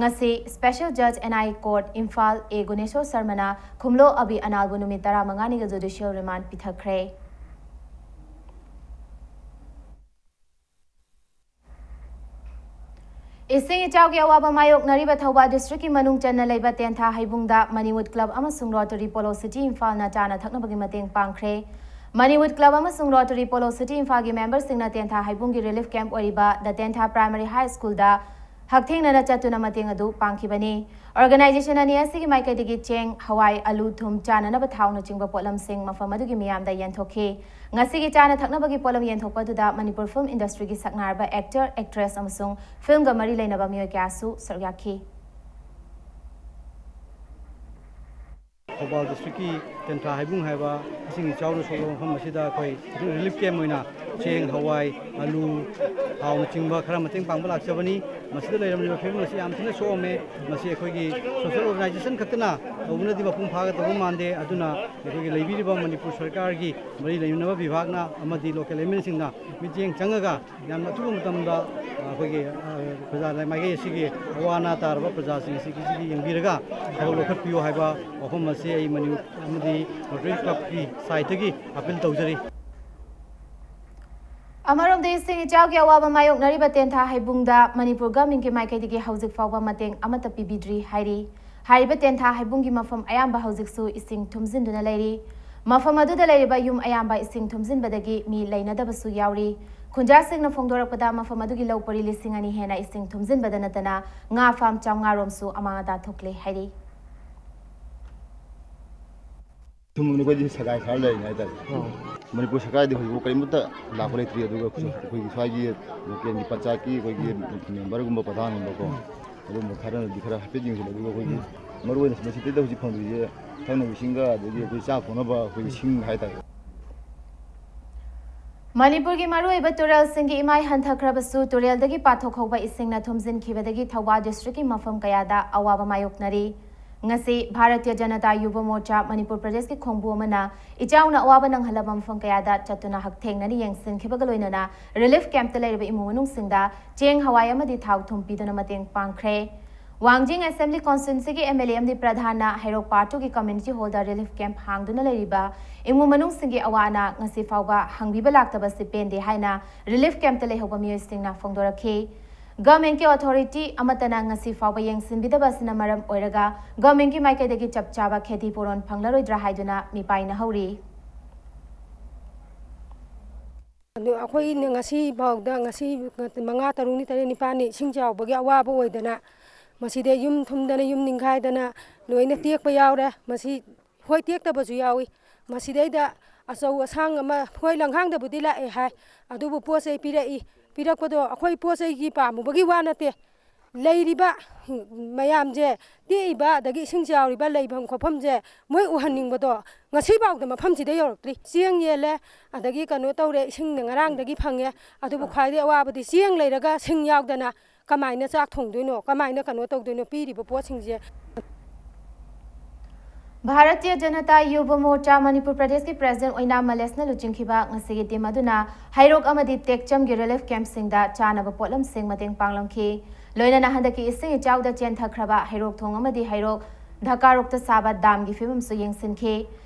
ꯉꯁꯤ ꯁ꯭ꯄꯦꯁꯦꯜ ꯖꯖ N I A court Imphal A Guneshor ꯁꯔꯃꯅ ꯈꯨꯝꯂꯣ ꯑꯕꯤ ꯑꯅꯥꯜꯕꯨ ꯅꯨꯃꯤꯠ ꯇꯔꯥꯃꯉꯥꯅꯤꯒꯤ ꯖꯨꯗꯤꯁꯤꯌꯦꯜ ꯔꯤꯃꯥꯟꯗ ꯄꯤꯊꯈ꯭ꯔꯦ꯫ ꯏꯁꯤꯡ ꯏꯆꯥꯎꯒꯤ ꯑꯋꯥꯕ ꯃꯥꯌꯣꯛꯅꯔꯤꯕ ꯊꯧꯕꯥꯜ ꯗꯤꯁꯇ꯭ꯔꯤꯛꯀꯤ ꯃꯅꯨꯡ ꯆꯟꯅ ꯂꯩꯕ ꯇꯦꯟꯊꯥ ꯍꯩꯕꯨꯡꯗ ꯃꯅꯤꯋꯨꯗ ꯀ꯭ꯂꯕ ꯑꯃꯁꯨꯡ ꯔꯣꯇꯔꯤ ꯄꯣꯂꯣ ꯁꯤꯇꯤ ꯏꯝꯐꯥꯜꯅ ꯆꯥꯅ ꯊꯛꯅꯕꯒꯤ ꯃꯇꯦꯡ ꯄꯥꯡꯈ꯭ꯔꯦ꯫ ꯃꯅꯤꯋꯨꯗ ꯀ꯭ꯂꯕ ꯑꯃꯁꯨꯡ ꯔꯣꯇꯔꯤ ꯄꯣꯂꯣ ꯁꯤꯇꯤ ꯏꯝꯐꯥꯜꯒꯤ ꯃꯦꯝꯕꯔꯁꯤꯡꯅ ꯇꯦꯟꯊꯥ ꯍꯩꯕꯨꯡꯒꯤ ꯔꯤꯂꯤꯐ ꯀꯦꯝꯞ ꯑꯣꯏꯔꯤꯕ ꯗ ꯇꯦꯟꯊꯥ ꯄ꯭ꯔꯥꯏꯃꯔꯤ ꯍꯥꯏ ꯁ꯭ꯀꯨꯜꯗ ꯍꯛꯊꯦꯡꯅꯅ ꯆꯠꯇꯨꯅ ꯃꯇꯦꯡ ꯑꯗꯨ ꯄꯥꯡꯈꯤꯕꯅꯤ꯫ ꯑꯣꯔꯒꯅꯥꯏꯖꯦꯁꯟ ꯑꯅꯤ ꯑꯁꯤꯒꯤ ꯃꯥꯏꯀꯩꯗꯒꯤ ꯆꯦꯡ, ꯍꯋꯥꯏ, ꯑꯂꯨ, ꯊꯨꯝ, ꯆꯥꯅꯅꯕ ꯊꯥꯎꯅꯆꯤꯡꯕ ꯄꯣꯠꯂꯝꯁꯤꯡ ꯃꯐꯝ ꯑꯗꯨꯒꯤ ꯃꯤꯌꯥꯝꯗ ꯌꯦꯟꯊꯣꯛꯈꯤ꯫ ꯉꯁꯤꯒꯤ ꯆꯥꯅ ꯊꯛꯅꯕꯒꯤ ꯄꯣꯠꯂꯝ ꯌꯦꯟꯊꯣꯛꯄ ꯑꯗꯨꯗ ꯃꯅꯤꯄꯨꯔ ꯐꯤꯜꯝ ꯏꯟꯗꯁꯇ꯭ꯔꯤꯒꯤ ꯁꯛꯅꯥꯏꯔꯕ ꯑꯦꯛꯇꯔ, ꯑꯦꯛꯇ꯭ꯔꯦꯁ ꯑꯃꯁꯨꯡ ꯐꯤꯜꯝꯒ ꯃꯔꯤ ꯂꯩꯅꯕ ꯃꯤꯑꯣꯏ ꯀꯌꯥꯁꯨ ꯁꯔꯨꯛ ꯌꯥꯈꯤ꯫ ꯊꯧꯕꯥꯜ ꯗꯤꯁꯇ꯭ꯔꯤꯛꯀꯤ ꯇꯦꯟꯊꯥ ꯍꯩꯕꯨꯡ ꯍꯥꯏꯕ ꯏꯁꯤꯡ ꯏꯆꯥꯎꯅ ꯁꯣꯛꯂꯕ ꯃꯐꯝ ꯑꯁꯤꯗ ꯑꯩꯈꯣꯏ ꯔꯤꯂꯤꯐ ꯀꯦꯝꯞ ꯑꯣꯏꯅ ꯆꯦꯡ, ꯍꯋꯥꯏ, ꯑꯂꯨ, ꯊꯥꯎꯅꯆꯤꯡꯕ ꯈꯔ ꯃꯇꯦꯡ ꯄꯥꯡꯕ ꯂꯥꯛꯆꯕꯅꯤ꯫ ꯃꯁꯤꯗ ꯂꯩꯔꯝꯂꯤꯕ ꯐꯤꯕꯝ ꯑꯁꯤ ꯌꯥꯝ ꯊꯤꯅ ꯁꯣꯛꯑꯝꯃꯦ꯫ ꯃꯁꯤ ꯑꯩꯈꯣꯏꯒꯤ ꯁꯣꯁꯤꯌꯦꯜ ꯑꯣꯔꯒꯅꯥꯏꯖꯦꯁꯟ ꯈꯛꯇꯅ ꯇꯧꯕꯅꯗꯤ ꯃꯄꯨꯡ ꯐꯥꯒꯗꯧꯕ ꯃꯥꯟꯗꯦ꯫ ꯑꯗꯨꯅ ꯑꯩꯈꯣꯏꯒꯤ ꯂꯩꯕꯤꯔꯤꯕ ꯃꯅꯤꯄꯨꯔ ꯁꯔꯀꯥꯔꯒꯤ ꯃꯔꯤ ꯂꯩꯅꯕ ꯕꯤꯚꯥꯒꯅ ꯑꯃꯗꯤ ꯂꯣꯀꯦꯜ ꯑꯦꯝ ꯑꯦꯜ ꯑꯦꯁꯤꯡꯅ ꯃꯤꯠꯌꯦꯡ ꯆꯪꯉꯒ ꯌꯥꯝꯅ ꯑꯊꯨꯕ ꯃꯇꯝꯗ, ꯑ, ꯑꯩꯈꯣꯏꯒꯤ, ꯑ, ꯄ꯭ꯔꯖꯥ ꯃꯥꯏꯀꯩ ꯑꯁꯤꯒꯤ ꯑꯋꯥ ꯑꯅꯥ ꯇꯥꯔꯕ ꯄ꯭ꯔꯖꯥꯁꯤꯡ ꯑꯁꯤꯒꯤꯁꯤꯒꯤ ꯌꯦꯡꯕꯤꯔꯒ ꯊꯕꯛ ꯂꯧꯈꯠꯄꯤꯌꯨ ꯍꯥꯏꯕ ꯋꯥꯐꯝ ꯑꯁꯤ ꯑꯩ ꯃꯅꯤ-, ꯑꯃꯗꯤ ꯔꯣꯇꯔꯤ ꯀ꯭ꯂꯕꯀꯤ ꯁꯥꯏꯠꯇꯒꯤ ꯑꯄꯤꯜ ꯇꯧꯖꯔꯤ꯫ ꯑꯃꯔꯣꯝꯗ ꯏꯁꯤꯡ ꯏꯆꯥꯎꯒꯤ ꯑꯋꯥꯕ ꯃꯥꯌꯣꯛꯅꯔꯤꯕ ꯇꯦꯟꯊꯥ ꯍꯩꯕꯨꯡꯗ ꯃꯅꯤꯄꯨꯔ ꯒꯚꯔꯟꯃꯦꯟꯠꯀꯤ ꯃꯥꯏꯀꯩꯗꯒꯤ ꯍꯧꯖꯤꯛ ꯐꯥꯎꯕ ꯃꯇꯦꯡ ꯑꯃꯠꯇ ꯄꯤꯕꯤꯗ꯭ꯔꯤ ꯍꯥꯏꯔꯤ꯫ ꯍꯥꯏꯔꯤꯕ ꯇꯦꯟꯊꯥ ꯍꯩꯕꯨꯡꯒꯤ ꯃꯐꯝ ꯑꯌꯥꯝꯕ ꯍꯧꯖꯤꯛꯁꯨ ꯏꯁꯤꯡ ꯊꯨꯝꯖꯤꯟꯗꯨꯅ ꯂꯩꯔꯤ꯫ ꯃꯐꯝ ꯑꯗꯨꯗ ꯂꯩꯔꯤꯕ ꯌꯨꯝ ꯑꯌꯥꯝꯕ ꯏꯁꯤꯡ ꯊꯨꯝꯖꯤꯟꯕꯗꯒꯤ ꯃꯤ ꯂꯩꯅꯗꯕꯁꯨ ꯌꯥꯎꯔꯤ꯫ ꯈꯨꯟꯖꯥꯁꯤꯡꯅ ꯐꯣꯡꯗꯣꯔꯛꯄꯗ, ꯃꯐꯝ ꯑꯗꯨꯒꯤ ꯂꯧ ꯄꯔꯤ ꯂꯤꯁꯤꯡ ꯑꯅꯤ ꯍꯦꯟꯅ ꯏꯁꯤꯡ ꯊꯨꯝꯖꯤꯟꯕꯗ ꯅꯠꯇꯅ ꯉꯥ ꯐꯥꯝ ꯆꯥꯝꯃꯉꯥ ꯔꯣꯝꯁꯨ ꯑꯃꯥꯡ ꯑꯇꯥ ꯊꯣꯛꯂꯦ ꯍꯥꯏꯔꯤ꯫ ꯊꯨꯝꯕꯅꯤ ꯑꯩꯈꯣꯏꯗꯤ ꯁꯒꯥꯏ ꯁꯥꯔ ꯂꯩꯔꯤꯅꯦ ꯍꯥꯏꯇꯥꯔꯦ꯫ ꯃꯅꯤꯄꯨꯔ ꯁꯔꯀꯥꯔꯗꯤ ꯍꯧꯖꯤꯛꯐꯥꯎ ꯀꯔꯤꯃꯠꯇ ꯂꯥꯛꯄ ꯂꯩꯇ꯭ꯔꯤ꯫ ꯑꯗꯨꯒ ꯑꯩꯈꯣꯏꯒꯤ ꯁ꯭ꯋꯥꯏꯒꯤ ꯂꯣꯀꯦꯜꯒꯤ ꯄꯟꯆꯥꯌꯠꯀꯤ ꯑꯩꯈꯣꯏꯒꯤ ꯃꯦꯝꯕꯔꯒꯨꯝꯕ, ꯄ꯭ꯔꯙꯥꯟꯒꯨꯝꯕꯀꯣ, ꯑꯗꯨꯒꯨꯝꯕ ꯈꯔꯅꯗꯤ ꯈꯔ ꯍꯥꯏꯐꯦꯠ ꯌꯦꯡꯁꯤꯜꯂꯦ꯫ ꯑꯗꯨꯒ ꯑꯩꯈꯣꯏꯒꯤ ꯃꯔꯨꯑꯣꯏꯅ ꯃꯁꯤꯗꯩꯗ ꯍꯧꯖꯤꯛ ꯐꯪꯗ꯭ꯔꯤꯁꯦ ꯊꯛꯅꯕ ꯏꯁꯤꯡꯒ, ꯑꯗꯒꯤ ꯑꯩꯈꯣꯏ ꯆꯥꯛ ꯊꯣꯡꯅꯕ ꯑꯩꯈꯣꯏꯒꯤ ꯁꯤꯡ ꯍꯥꯏꯇꯥꯔꯦ꯫ ꯃꯅꯤꯄꯨꯔꯒꯤ ꯃꯔꯨꯑꯣꯏꯕ ꯇꯨꯔꯦꯜꯁꯤꯡꯒꯤ ꯏꯃꯥꯏ ꯍꯟꯊꯈ꯭ꯔꯕꯁꯨ, ꯇꯨꯔꯦꯜꯗꯒꯤ ꯄꯥꯊꯣꯛꯍꯧꯕ ꯏꯁꯤꯡꯅ ꯊꯨꯝꯖꯤꯟꯈꯤꯕꯗꯒꯤ ꯊꯧꯕꯥꯜ ꯗꯤꯁꯇ꯭ꯔꯤꯛꯀꯤ ꯃꯐꯝ ꯀꯌꯥꯗ ꯑꯋꯥꯕ ꯃꯥꯌꯣꯛꯅꯔꯤ꯫ ꯉꯁꯤ ꯚꯥꯔꯇꯤꯌ ꯖꯅꯇꯥ ꯌꯨꯕ ꯃꯣꯔꯆꯥ ꯃꯅꯤꯄꯨꯔ ꯄ꯭ꯔꯗꯦꯁꯀꯤ ꯈꯣꯡꯕꯨ ꯑꯃꯅ ꯏꯆꯥꯎꯅ ꯑꯋꯥꯕ ꯅꯪꯍꯜꯂꯕ ꯃꯐꯝ ꯀꯌꯥꯗ ꯆꯠꯇꯨꯅ ꯍꯛꯊꯦꯡꯅꯅ ꯌꯦꯡꯁꯤꯟꯈꯤꯕꯒ ꯂꯣꯏꯅꯅ ꯔꯤꯂꯤꯐ ꯀꯦꯝꯞꯇ ꯂꯩꯔꯤꯕ ꯏꯃꯨꯡ ꯃꯅꯨꯡꯁꯤꯡꯗ ꯆꯦꯡ, ꯍꯋꯥꯏ ꯑꯃꯗꯤ ꯊꯥꯎ ꯊꯨꯝ ꯄꯤꯗꯨꯅ ꯃꯇꯦꯡ ꯄꯥꯡꯈ꯭ꯔꯦ꯫ ꯋꯥꯡꯖꯤꯡ ꯑꯦꯁꯦꯝꯕ꯭ꯂꯤ ꯀꯣꯟꯁꯇꯤꯇ꯭ꯋꯦꯟꯁꯤꯒꯤ ꯑꯦꯝ ꯑꯦꯜ ꯑꯦ ꯑꯃꯗꯤ ꯄ꯭ꯔꯙꯥꯟꯅ ꯍꯩꯔꯣꯛ ꯄꯥꯔꯠ ꯇꯨꯒꯤ ꯀꯝꯃ꯭ꯌꯨꯅꯤꯇꯤ ꯍꯣꯜꯗ ꯔꯤꯂꯤꯐ ꯀꯦꯝꯞ ꯍꯥꯡꯗꯨꯅ ꯂꯩꯔꯤꯕ ꯏꯃꯨꯡ ꯃꯅꯨꯡꯁꯤꯡꯒꯤ ꯑꯋꯥ ꯑꯅꯥ ꯉꯁꯤ ꯐꯥꯎꯕ ꯍꯪꯕꯤꯕ ꯂꯥꯛꯇꯕꯁꯤ ꯄꯦꯟꯗꯦ ꯍꯥꯏꯅ ꯔꯤꯂꯤꯐ ꯀꯦꯝꯞꯇ ꯂꯩꯍꯧꯕ ꯃꯤꯑꯣꯏꯁꯤꯡꯅ ꯐꯣꯡꯗꯣꯔꯛꯈꯤ꯫ ꯒꯚꯔꯟꯃꯦꯟꯠꯀꯤ ꯑꯣꯊꯣꯔꯤꯇꯤ ꯑꯃꯠꯇꯅ ꯉꯁꯤ ꯐꯥꯎꯕ ꯌꯦꯡꯁꯤꯟꯕꯤꯗꯕ ꯑꯁꯤꯅ ꯃꯔꯝ ꯑꯣꯏꯔꯒ ꯒꯚꯔꯟꯃꯦꯟꯠꯀꯤ ꯃꯥꯏꯀꯩꯗꯒꯤ ꯆꯞ ꯆꯥꯕ ꯈꯦꯇꯤ ꯄꯨꯔꯣꯟ ꯐꯪꯂꯔꯣꯏꯗ꯭ꯔꯥ ꯍꯥꯏꯗꯨꯅ ꯃꯤꯄꯥꯏꯅꯍꯧꯔꯤ꯫ ꯑꯗꯨ ꯑꯩꯈꯣꯏꯅ ꯉꯁꯤ ꯐꯥꯎꯗ, ꯉꯁꯤ ꯃꯉꯥ, ꯇꯔꯨꯛꯅꯤ, ꯇꯔꯦꯠ, ꯅꯤꯄꯥꯜꯅꯤ ꯏꯁꯤꯡ ꯆꯥꯎꯕꯒꯤ ꯑꯋꯥꯕ ꯑꯣꯏꯗꯅ, ꯃꯁꯤꯗ ꯌꯨꯝ ꯊꯨꯝꯗꯅ, ꯌꯨꯝ ꯅꯤꯡꯈꯥꯏꯗꯅ ꯂꯣꯏꯅ ꯇꯦꯛꯄ ꯌꯥꯎꯔꯦ꯫ ꯃꯁꯤ, ꯍꯣꯏ, ꯇꯦꯛꯇꯕꯁꯨ ꯌꯥꯎꯏ꯫ ꯃꯁꯤꯗꯩꯗ ꯑꯆꯧ ꯑꯁꯥꯡ ꯑꯃ, ꯍꯣꯏ, ꯂꯝꯈꯥꯡꯗꯕꯨꯗꯤ ꯂꯥꯛꯑꯦ ꯍꯥꯏ, ꯑꯗꯨꯕꯨ ꯄꯣꯠ ꯆꯩ ꯄꯤꯔꯛꯏ꯫ ꯄꯤꯔꯛꯄꯗꯣ ꯑꯩꯈꯣꯏ ꯄꯣꯠ ꯆꯩꯒꯤ ꯄꯥꯝꯃꯨꯕꯒꯤ ꯋꯥ ꯅꯠꯇꯦ, ꯂꯩꯔꯤꯕ ꯃꯌꯥꯝꯁꯦ, ꯇꯦꯛꯏꯕ ꯑꯗꯒꯤ ꯏꯁꯤꯡ ꯆꯥꯎꯔꯤꯕ ꯂꯩꯐꯝ ꯈꯣꯠꯐꯝꯁꯦ ꯃꯣꯏ ꯎꯍꯟꯅꯤꯡꯕꯗꯣ ꯉꯁꯤꯐꯥꯎꯗ ꯃꯐꯝꯁꯤꯗ ꯌꯧꯔꯛꯇ꯭ꯔꯤ꯫ ꯆꯦꯡ ꯌꯦꯜꯂꯦ, ꯑꯗꯒꯤ ꯀꯩꯅꯣ ꯇꯧꯔꯦ, ꯏꯁꯤꯡꯅ ꯉꯔꯥꯡꯗꯒꯤ ꯐꯪꯉꯦ, ꯑꯗꯨꯕꯨ ꯈ꯭ꯋꯥꯏꯗꯒꯤ ꯑꯋꯥꯕꯗꯤ ꯆꯦꯡ ꯂꯩꯔꯒ ꯁꯤꯡ ꯌꯥꯎꯗꯅ ꯀꯃꯥꯏꯅ ꯆꯥꯛ ꯊꯣꯡꯗꯣꯏꯅꯣ, ꯀꯃꯥꯏꯅ ꯀꯩꯅꯣ ꯇꯧꯗꯣꯏꯅꯣ ꯄꯤꯔꯤꯕ ꯄꯣꯠꯁꯤꯡꯁꯦ? ꯚꯥꯔꯇꯤꯌ ꯖꯅꯇꯥ ꯌꯨꯕ ꯃꯣꯔꯆꯥ ꯃꯅꯤꯄꯨꯔ ꯄ꯭ꯔꯗꯦꯁꯀꯤ ꯄ꯭ꯔꯦꯁꯤꯗꯦꯟꯠ ꯑꯣꯏꯅꯥꯝ ꯃꯂꯦꯁꯅ ꯂꯨꯆꯤꯡꯈꯤꯕ ꯉꯁꯤꯒꯤ ꯇꯤꯝ ꯑꯗꯨꯅ ꯍꯩꯔꯣꯛ ꯑꯃꯗꯤ ꯇꯦꯛꯆꯝꯒꯤ ꯔꯤꯂꯤꯐ ꯀꯦꯝꯞꯁꯤꯡꯗ ꯆꯥꯅꯕ ꯄꯣꯠꯂꯝꯁꯤꯡ ꯃꯇꯦꯡ ꯄꯥꯡꯂꯝꯈꯤ꯫ ꯂꯣꯏꯅꯅ ꯍꯟꯗꯛꯀꯤ ꯏꯁꯤꯡ ꯏꯆꯥꯎꯗ ꯆꯦꯟꯊꯈ꯭ꯔꯕ ꯍꯩꯔꯣꯛ ꯊꯣꯡ ꯑꯃꯗꯤ ꯍꯩꯔꯣꯛ ꯙꯀꯥꯔꯣꯛꯇ ꯁꯥꯕ ꯗꯥꯝꯒꯤ ꯐꯤꯕꯝꯁꯨ ꯌꯦꯡꯁꯤꯟꯈꯤ꯫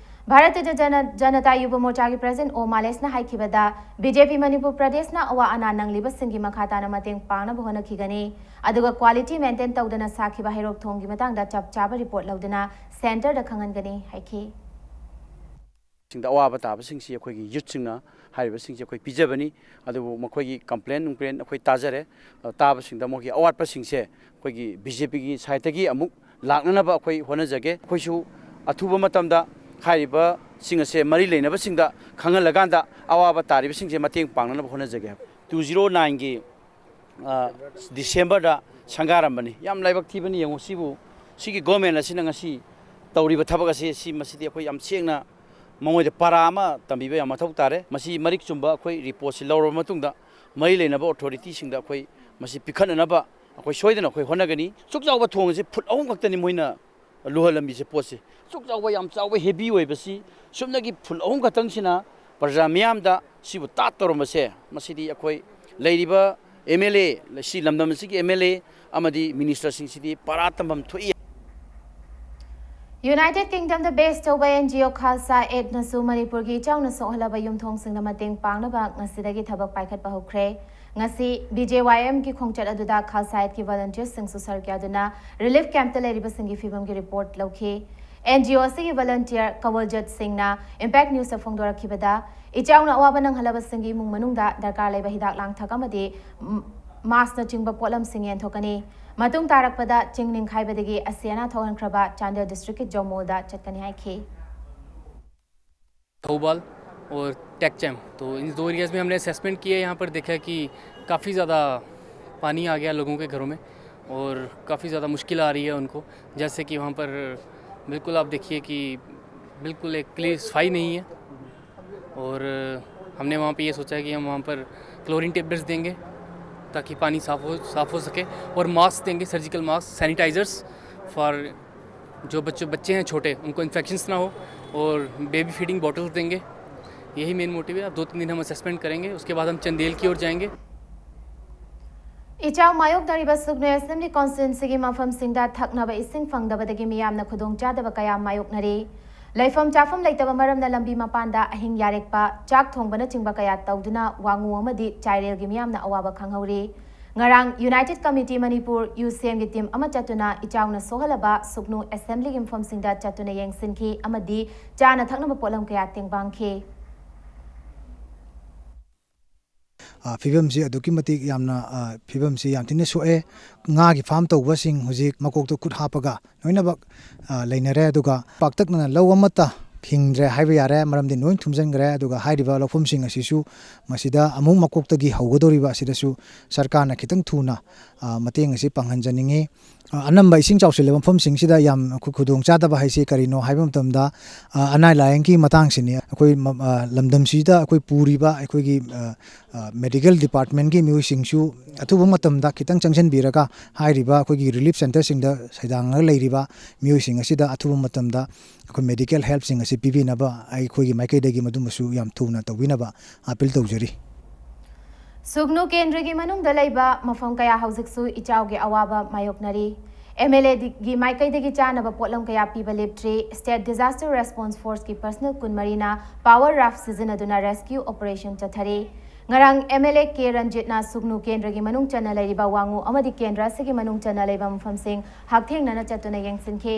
ꯚꯥꯔꯇꯤꯌ ꯖꯅ ꯖꯅꯇꯥ ꯌꯨꯕ ꯃꯣꯔꯆꯥꯒꯤ ꯄ꯭ꯔꯁꯤꯗꯦꯟꯠ ꯑꯣ ꯃꯥꯂꯦꯁꯅ ꯍꯥꯏꯈꯤꯕꯗ, ꯕꯤ ꯖꯦ ꯄꯤ ꯃꯅꯤꯄꯨꯔ ꯄ꯭ꯔꯗꯦꯁꯅ ꯑꯋꯥ ꯑꯅꯥ ꯅꯪꯂꯤꯕꯁꯤꯡꯒꯤ ꯃꯈꯥ ꯇꯥꯅ ꯃꯇꯦꯡ ꯄꯥꯡꯅꯕ ꯍꯣꯠꯅꯈꯤꯒꯅꯤ, ꯑꯗꯨꯒ ꯀ꯭ꯋꯥꯂꯤꯇꯤ ꯃꯦꯟꯇꯦꯟ ꯇꯧꯗꯅ ꯁꯥꯈꯤꯕ ꯍꯩꯔꯣꯛ ꯊꯣꯡꯒꯤ ꯃꯇꯥꯡꯗ ꯆꯞ ꯆꯥꯕ ꯔꯤꯄꯣꯔꯠ ꯂꯧꯗꯨꯅ ꯁꯦꯟꯇꯔꯗ ꯈꯪꯍꯟꯒꯅꯤ ꯍꯥꯏꯈꯤ꯫ ꯁꯤꯡꯗ ꯑꯋꯥꯕ ꯇꯥꯕꯁꯤꯡꯁꯤ ꯑꯩꯈꯣꯏꯒꯤ ꯌꯨꯠꯁꯤꯡꯅ ꯍꯥꯏꯔꯤꯕꯁꯤꯡꯁꯦ ꯑꯩꯈꯣꯏ ꯄꯤꯖꯕꯅꯤ꯫ ꯑꯗꯨꯕꯨ ꯃꯈꯣꯏꯒꯤ ꯀꯝꯄ꯭ꯂꯦꯟ ꯅꯨꯡꯄ꯭ꯂꯦꯟ ꯑꯩꯈꯣꯏ ꯇꯥꯖꯔꯦ꯫ ꯑ, ꯇꯥꯕꯁꯤꯡꯗ ꯃꯈꯣꯏꯒꯤ ꯑꯋꯥꯠꯄꯁꯤꯡꯁꯦ ꯑꯩꯈꯣꯏꯒꯤ ꯕꯤ ꯖꯦ ꯄꯤꯒꯤ ꯁꯥꯏꯠꯇꯒꯤ ꯑꯃꯨꯛ ꯂꯥꯛꯅꯅꯕ ꯑꯩꯈꯣꯏ ꯍꯣꯠꯅꯖꯒꯦ꯫ ꯑꯩꯈꯣꯏꯁꯨ ꯑꯊꯨꯕ ꯃꯇꯝꯗ ꯍꯥꯏꯔꯤꯕꯁꯤꯡ ꯑꯁꯦ ꯃꯔꯤ ꯂꯩꯅꯕꯁꯤꯡꯗ ꯈꯪꯍꯜꯂꯀꯥꯟꯗ ꯑꯋꯥꯕ ꯇꯥꯔꯤꯕꯁꯤꯡꯁꯦ ꯃꯇꯦꯡ ꯄꯥꯡꯅꯅꯕ ꯍꯣꯠꯅꯖꯒꯦ ꯍꯥꯏꯕ꯫ ꯇꯨ ꯖꯤꯔꯣ ꯅꯥꯏꯟꯒꯤ, ꯑ, ꯗꯤꯁꯦꯝꯕꯔꯗ ꯁꯪꯒꯥꯔꯝꯕꯅꯤ꯫ ꯌꯥꯝ ꯂꯥꯏꯕꯛ ꯊꯤꯕꯅꯤ꯫ ꯌꯦꯡꯉꯨ, ꯁꯤꯕꯨ, ꯁꯤꯒꯤ ꯒꯣꯔꯃꯦꯟ ꯑꯁꯤꯅ ꯉꯁꯤ ꯇꯧꯔꯤꯕ ꯊꯕꯛ ꯑꯁꯤ, ꯁꯤ, ꯃꯁꯤꯗꯤ ꯑꯩꯈꯣꯏ ꯌꯥꯝ ꯁꯦꯡꯅ ꯃꯉꯣꯏꯗ ꯄꯔꯥ ꯑꯃ ꯇꯝꯕꯤꯕ ꯌꯥꯝ ꯃꯊꯧ ꯇꯥꯔꯦ꯫ ꯃꯁꯤ ꯃꯔꯤꯛ ꯆꯨꯝꯕ ꯑꯩꯈꯣꯏ ꯔꯤꯄꯣꯔꯠꯁꯤ ꯂꯧꯔꯕ ꯃꯇꯨꯡꯗ ꯃꯔꯤ ꯂꯩꯅꯕ ꯑꯣꯊꯣꯔꯤꯇꯤꯁꯤꯡꯗ ꯑꯩꯈꯣꯏ ꯃꯁꯤ ꯄꯤꯈꯠꯅꯅꯕ ꯑꯩꯈꯣꯏ ꯁꯣꯏꯗꯅ ꯑꯩꯈꯣꯏ ꯍꯣꯠꯅꯒꯅꯤ꯫ ꯑꯁꯨꯛ ꯆꯥꯎꯕ ꯊꯣꯡ ꯑꯁꯤ ꯐꯨꯠ ꯑꯍꯨꯝ ꯈꯛꯇꯅꯤ ꯃꯣꯏꯅ ꯂꯨꯍꯜꯂꯝꯃꯤꯁꯦ ꯄꯣꯠꯁꯦ꯫ ꯑꯁꯨꯛ ꯆꯥꯎꯕ, ꯌꯥꯝ ꯆꯥꯎꯕ, ꯍꯦꯚꯤ ꯑꯣꯏꯕꯁꯤ ꯆꯨꯝꯅꯒꯤ ꯐꯨꯠ ꯑꯍꯨꯝ ꯈꯛꯇꯪꯁꯤꯅ ꯄ꯭ꯔꯖꯥ ꯃꯤꯌꯥꯝꯗ ꯁꯤꯕꯨ ꯇꯥꯠ ꯇꯧꯔꯝꯕꯁꯦ, ꯃꯁꯤꯗꯤ ꯑꯩꯈꯣꯏ ꯂꯩꯔꯤꯕ ꯑꯦꯝ ꯑꯦꯜ ꯑꯦ, ꯁꯤ ꯂꯝꯗꯝ ꯑꯁꯤꯒꯤ ꯑꯦꯝ ꯑꯦꯜ ꯑꯦ ꯑꯃꯗꯤ ꯃꯤꯅꯤꯁꯇꯔꯁꯤꯡꯁꯤꯗꯤ ꯄꯔꯥ ꯇꯝꯐꯝ ꯊꯣꯛꯏ꯫ ꯌꯨꯅꯥꯏꯇꯦꯗ ꯀꯤꯡꯗꯝꯗ ꯕꯦꯁ ꯇꯧꯕ ꯑꯦꯟ ꯖꯤ ꯑꯣ ꯈꯥꯜꯁꯥ ꯑꯦꯗꯅꯁꯨ ꯃꯅꯤꯄꯨꯔꯒꯤ ꯏꯆꯥꯎꯅ ꯁꯣꯛꯍꯜꯂꯕ ꯌꯨꯝꯊꯣꯡꯁꯤꯡꯗ ꯃꯇꯦꯡ ꯄꯥꯡꯅꯕ ꯉꯁꯤꯗꯒꯤ ꯊꯕꯛ ꯄꯥꯏꯈꯠꯄ ꯍꯧꯈ꯭ꯔꯦ꯫ ꯉꯁꯤ ꯕꯤ ꯖꯦ ꯋꯥꯏ ꯑꯦꯝꯒꯤ ꯈꯣꯡꯆꯠ ꯑꯗꯨꯗ ꯈꯥꯜꯁꯥ ꯑꯦꯗꯀꯤ ꯚꯣꯂꯨꯟꯇꯤꯌꯔꯁꯤꯡꯁꯨ ꯁꯔꯨꯛ ꯌꯥꯗꯨꯅ ꯔꯤꯂꯤꯐ ꯀꯦꯝꯞꯇ ꯂꯩꯔꯤꯕꯁꯤꯡꯒꯤ ꯐꯤꯕꯝꯒꯤ ꯔꯤꯄꯣꯔꯠ ꯂꯧꯈꯤ꯫ ꯑꯦꯟ ꯖꯤ ꯑꯣ ꯑꯁꯤꯒꯤ ꯚꯣꯂꯨꯟꯇꯤꯌꯔ ꯀꯋꯜꯖꯠ ꯁꯤꯡꯅ ꯏꯝꯄꯦꯛ ꯅ꯭ꯌꯨꯁꯇ ꯐꯣꯡꯗꯣꯔꯛꯈꯤꯕꯗ, ꯏꯆꯥꯎꯅ ꯑꯋꯥꯕ ꯅꯪꯍꯜꯂꯕꯁꯤꯡꯒꯤ ꯏꯃꯨꯡ ꯃꯅꯨꯡꯗ ꯗꯔꯀꯥꯔ ꯂꯩꯕ ꯍꯤꯗꯥꯛ ꯂꯥꯡꯊꯛ ꯑꯃꯗꯤ, ꯎꯝ, ꯃꯥꯁꯅꯆꯤꯡꯕ ꯄꯣꯠꯂꯝꯁꯤꯡ ꯌꯦꯟꯊꯣꯛꯀꯅꯤ꯫ ꯃꯇꯨꯡ ꯇꯥꯔꯛꯄꯗ ꯆꯤꯡ ꯅꯤꯡꯈꯥꯏꯕꯗꯒꯤ ꯑꯁꯤ ꯑꯅꯥ ꯊꯣꯛꯍꯟꯈ꯭ꯔꯕ ꯆꯥꯟꯗꯦꯜ ꯗꯤꯁꯇ꯭ꯔꯤꯛꯀꯤ ꯖꯣꯃꯣꯜꯗ ꯆꯠꯀꯅꯤ ꯍꯥꯏꯈꯤ꯫ थौबल और टेकचैम, तो इन दो एरियाज़ में हमने असेसमेंट किया है। यहाँ पर देखा कि काफ़ी ज़्यादा पानी आ गया लोगों के घरों में और काफ़ी ज़्यादा मुश्किल आ रही है उनको। जैसे कि वहाँ पर बिल्कुल आप देखिए कि बिल्कुल एक क्लीन सफाई नहीं है और हमने वहाँ पे ये सोचा है कि हम वहाँ पर क्लोरीन टेबलेट्स देंगे ताकि पानी साफ़ हो साफ़ हो सके और मास्क देंगे, सर्जिकल मास्क, सैनिटाइजर्स फॉर जो बच्चों बच्चे हैं छोटे उनको इन्फेक्शंस ना हो और बेबी फीडिंग बॉटल्स देंगे। यही मेन मोटिव है। अब दो तीन दिन हम असेसमेंट करेंगे, उसके बाद हम चंदेल की ओर जाएंगे। ꯏꯆꯥꯎ ꯃꯥꯌꯣꯛꯅꯔꯤꯕ ꯁꯨꯛꯅꯨ ꯑꯦꯁꯦꯝꯕ꯭ꯂꯤ ꯀꯣꯟꯁꯇꯤꯇ꯭ꯋꯦꯟꯁꯤꯒꯤ ꯃꯐꯝꯁꯤꯡꯗ ꯊꯛꯅꯕ ꯏꯁꯤꯡ ꯐꯪꯗꯕꯗꯒꯤ ꯃꯤꯌꯥꯝꯅ ꯈꯨꯗꯣꯡꯆꯥꯗꯕ ꯀꯌꯥ ꯃꯥꯌꯣꯛꯅꯔꯤ꯫ ꯂꯩꯐꯝ ꯆꯥꯐꯝ ꯂꯩꯇꯕ ꯃꯔꯝꯅ ꯂꯝꯕꯤ ꯃꯄꯥꯟꯗ ꯑꯍꯤꯡ ꯌꯥꯔꯦꯛꯄ, ꯆꯥꯛ ꯊꯣꯡꯕꯅꯆꯤꯡꯕ ꯀꯌꯥ ꯇꯧꯗꯨꯅ ꯋꯥꯉꯨ ꯑꯃꯗꯤ ꯆꯥꯏꯔꯦꯜꯒꯤ ꯃꯤꯌꯥꯝꯅ ꯑꯋꯥꯕ ꯈꯪꯍꯧꯔꯤ꯫ ꯉꯔꯥꯡ United Committee ꯃꯅꯤꯄꯨꯔ, ꯌꯨꯁꯦꯝꯒꯤ ꯇꯤꯝ ꯑꯃ ꯆꯠꯇꯨꯅ ꯏꯆꯥꯎꯅ ꯁꯣꯛꯍꯜꯂꯕ ꯁꯨꯒꯅꯨ ꯑꯦꯁꯦꯝꯕ꯭ꯂꯤꯒꯤ ꯃꯐꯝꯁꯤꯡꯗ ꯆꯠꯇꯨꯅ ꯌꯦꯡꯁꯤꯟꯈꯤ ꯑꯃꯗꯤ ꯆꯥꯅ ꯊꯛꯅꯕ ꯄꯣꯠꯂꯝ ꯀꯌꯥ ꯇꯦꯡꯕꯥꯡꯈꯤ꯫ ꯑ, ꯐꯤꯕꯝꯁꯤ ꯑꯗꯨꯛꯀꯤ ꯃꯇꯤꯛ ꯌꯥꯝꯅ, ꯑ, ꯐꯤꯕꯝꯁꯤ ꯌꯥꯝ ꯊꯤꯅ ꯁꯣꯛꯑꯦ꯫ ꯉꯥꯒꯤ ꯐꯥꯔꯝ ꯇꯧꯕꯁꯤꯡ ꯍꯧꯖꯤꯛ ꯃꯀꯣꯛꯇ ꯈꯨꯠ ꯍꯥꯞꯄꯒ ꯂꯣꯏꯅꯃꯛ, ꯑ, ꯂꯩꯅꯔꯦ꯫ ꯑꯗꯨꯒ ꯄꯥꯛꯇꯛꯅꯅ ꯂꯧ ꯑꯃꯠꯇ ꯍꯤꯡꯗ꯭ꯔꯦ ꯍꯥꯏꯕ ꯌꯥꯔꯦ, ꯃꯔꯝꯗꯤ ꯂꯣꯏ ꯊꯨꯝꯖꯤꯟꯈ꯭ꯔꯦ꯫ ꯑꯗꯨꯒ ꯍꯥꯏꯔꯤꯕ ꯂꯧꯐꯝꯁꯤꯡ ꯑꯁꯤꯁꯨ ꯃꯁꯤꯗ ꯑꯃꯨꯛ ꯃꯀꯣꯛꯇꯒꯤ ꯍꯧꯒꯗꯧꯔꯤꯕ ꯑꯁꯤꯗꯁꯨ ꯁꯔꯀꯥꯔꯅ ꯈꯤꯇꯪ ꯊꯨꯅ, ꯑ, ꯃꯇꯦꯡ ꯑꯁꯤ ꯄꯥꯡꯍꯟꯖꯅꯤꯡꯉꯤ꯫ ꯑ, ꯑꯅꯝꯕ ꯏꯁꯤꯡ ꯆꯥꯎꯁꯤꯜꯂꯕ ꯃꯐꯝꯁꯤꯡꯁꯤꯗ ꯌꯥꯝ ꯈꯨ-, ꯈꯨꯗꯣꯡ ꯆꯥꯗꯕ ꯍꯥꯏꯁꯤ ꯀꯔꯤꯅꯣ ꯍꯥꯏꯕ ꯃꯇꯝꯗ, ꯑ, ꯑꯅꯥ ꯂꯥꯏꯌꯦꯡꯒꯤ ꯃꯇꯥꯡꯁꯤꯅꯤ꯫ ꯑꯩꯈꯣꯏ ꯃ-, ꯑ, ꯂꯝꯗꯝꯁꯤꯗ ꯑꯩꯈꯣꯏ ꯄꯨꯔꯤꯕ ꯑꯩꯈꯣꯏꯒꯤ, ꯑ, ꯑ, ꯃꯦꯗꯤꯀꯦꯜ ꯗꯤꯄꯥꯔꯠꯃꯦꯟꯒꯤ ꯃꯤꯑꯣꯏꯁꯤꯡꯁꯨ ꯑꯊꯨꯕ ꯃꯇꯝꯗ ꯈꯤꯇꯪ ꯆꯪꯁꯤꯟꯕꯤꯔꯒ ꯍꯥꯏꯔꯤꯕ ꯑꯩꯈꯣꯏꯒꯤ ꯔꯤꯂꯤꯐ ꯁꯦꯟꯇꯔꯁꯤꯡꯗ ꯁꯩꯗꯥꯡꯉꯒ ꯂꯩꯔꯤꯕ ꯃꯤꯑꯣꯏꯁꯤꯡ ꯑꯁꯤꯗ ꯑꯊꯨꯕ ꯃꯇꯝꯗ ꯑꯩꯈꯣꯏ ꯃꯦꯗꯤꯀꯦꯜ ꯍꯦꯜꯞꯁꯤꯡ ꯑꯁꯤ ꯄꯤꯕꯤꯅꯕ ꯑꯩꯈꯣꯏꯒꯤ ꯃꯥꯏꯀꯩꯗꯒꯤ ꯃꯗꯨꯃꯁꯨ ꯌꯥꯝ ꯊꯨꯅ ꯇꯧꯕꯤꯅꯕ ꯑꯥꯄꯤꯜ ꯇꯧꯖꯔꯤ꯫ ꯁꯨꯒꯅꯨ ꯀꯦꯟꯗ꯭ꯔꯒꯤ ꯃꯅꯨꯡꯗ ꯂꯩꯕ ꯃꯐꯝ ꯀꯌꯥ ꯍꯧꯖꯤꯛꯁꯨ ꯏꯆꯥꯎꯒꯤ ꯑꯋꯥꯕ ꯃꯥꯌꯣꯛꯅꯔꯤ꯫ MLAꯒꯤ ꯃꯥꯏꯀꯩꯗꯒꯤ ꯆꯥꯅꯕ ꯄꯣꯠꯂꯝ ꯀꯌꯥ ꯄꯤꯕ ꯂꯦꯞꯇ꯭ꯔꯤ꯫ State Disaster Response Forceꯀꯤ personnel ꯀꯨꯟꯃꯔꯤꯅ power raft ꯁꯤꯖꯤꯟꯅꯗꯨꯅ rescue operation ꯆꯠꯊꯔꯤ꯫ ꯉꯔꯥꯡ MLA ꯀꯦ ꯔꯟꯖꯤꯠꯅ ꯁꯨꯒꯅꯨ ꯀꯦꯟꯗ꯭ꯔꯒꯤ ꯃꯅꯨꯡ ꯆꯟꯅ ꯂꯩꯔꯤꯕ ꯋꯥꯉꯨ ꯑꯃꯗꯤ ꯀꯦꯟꯗ꯭ꯔ ꯑꯁꯤꯒꯤ ꯃꯅꯨꯡ ꯆꯟꯅ ꯂꯩꯕ ꯃꯐꯝꯁꯤꯡ ꯍꯛꯊꯦꯡꯅꯅ ꯆꯠꯇꯨꯅ ꯌꯦꯡꯁꯤꯟꯈꯤ꯫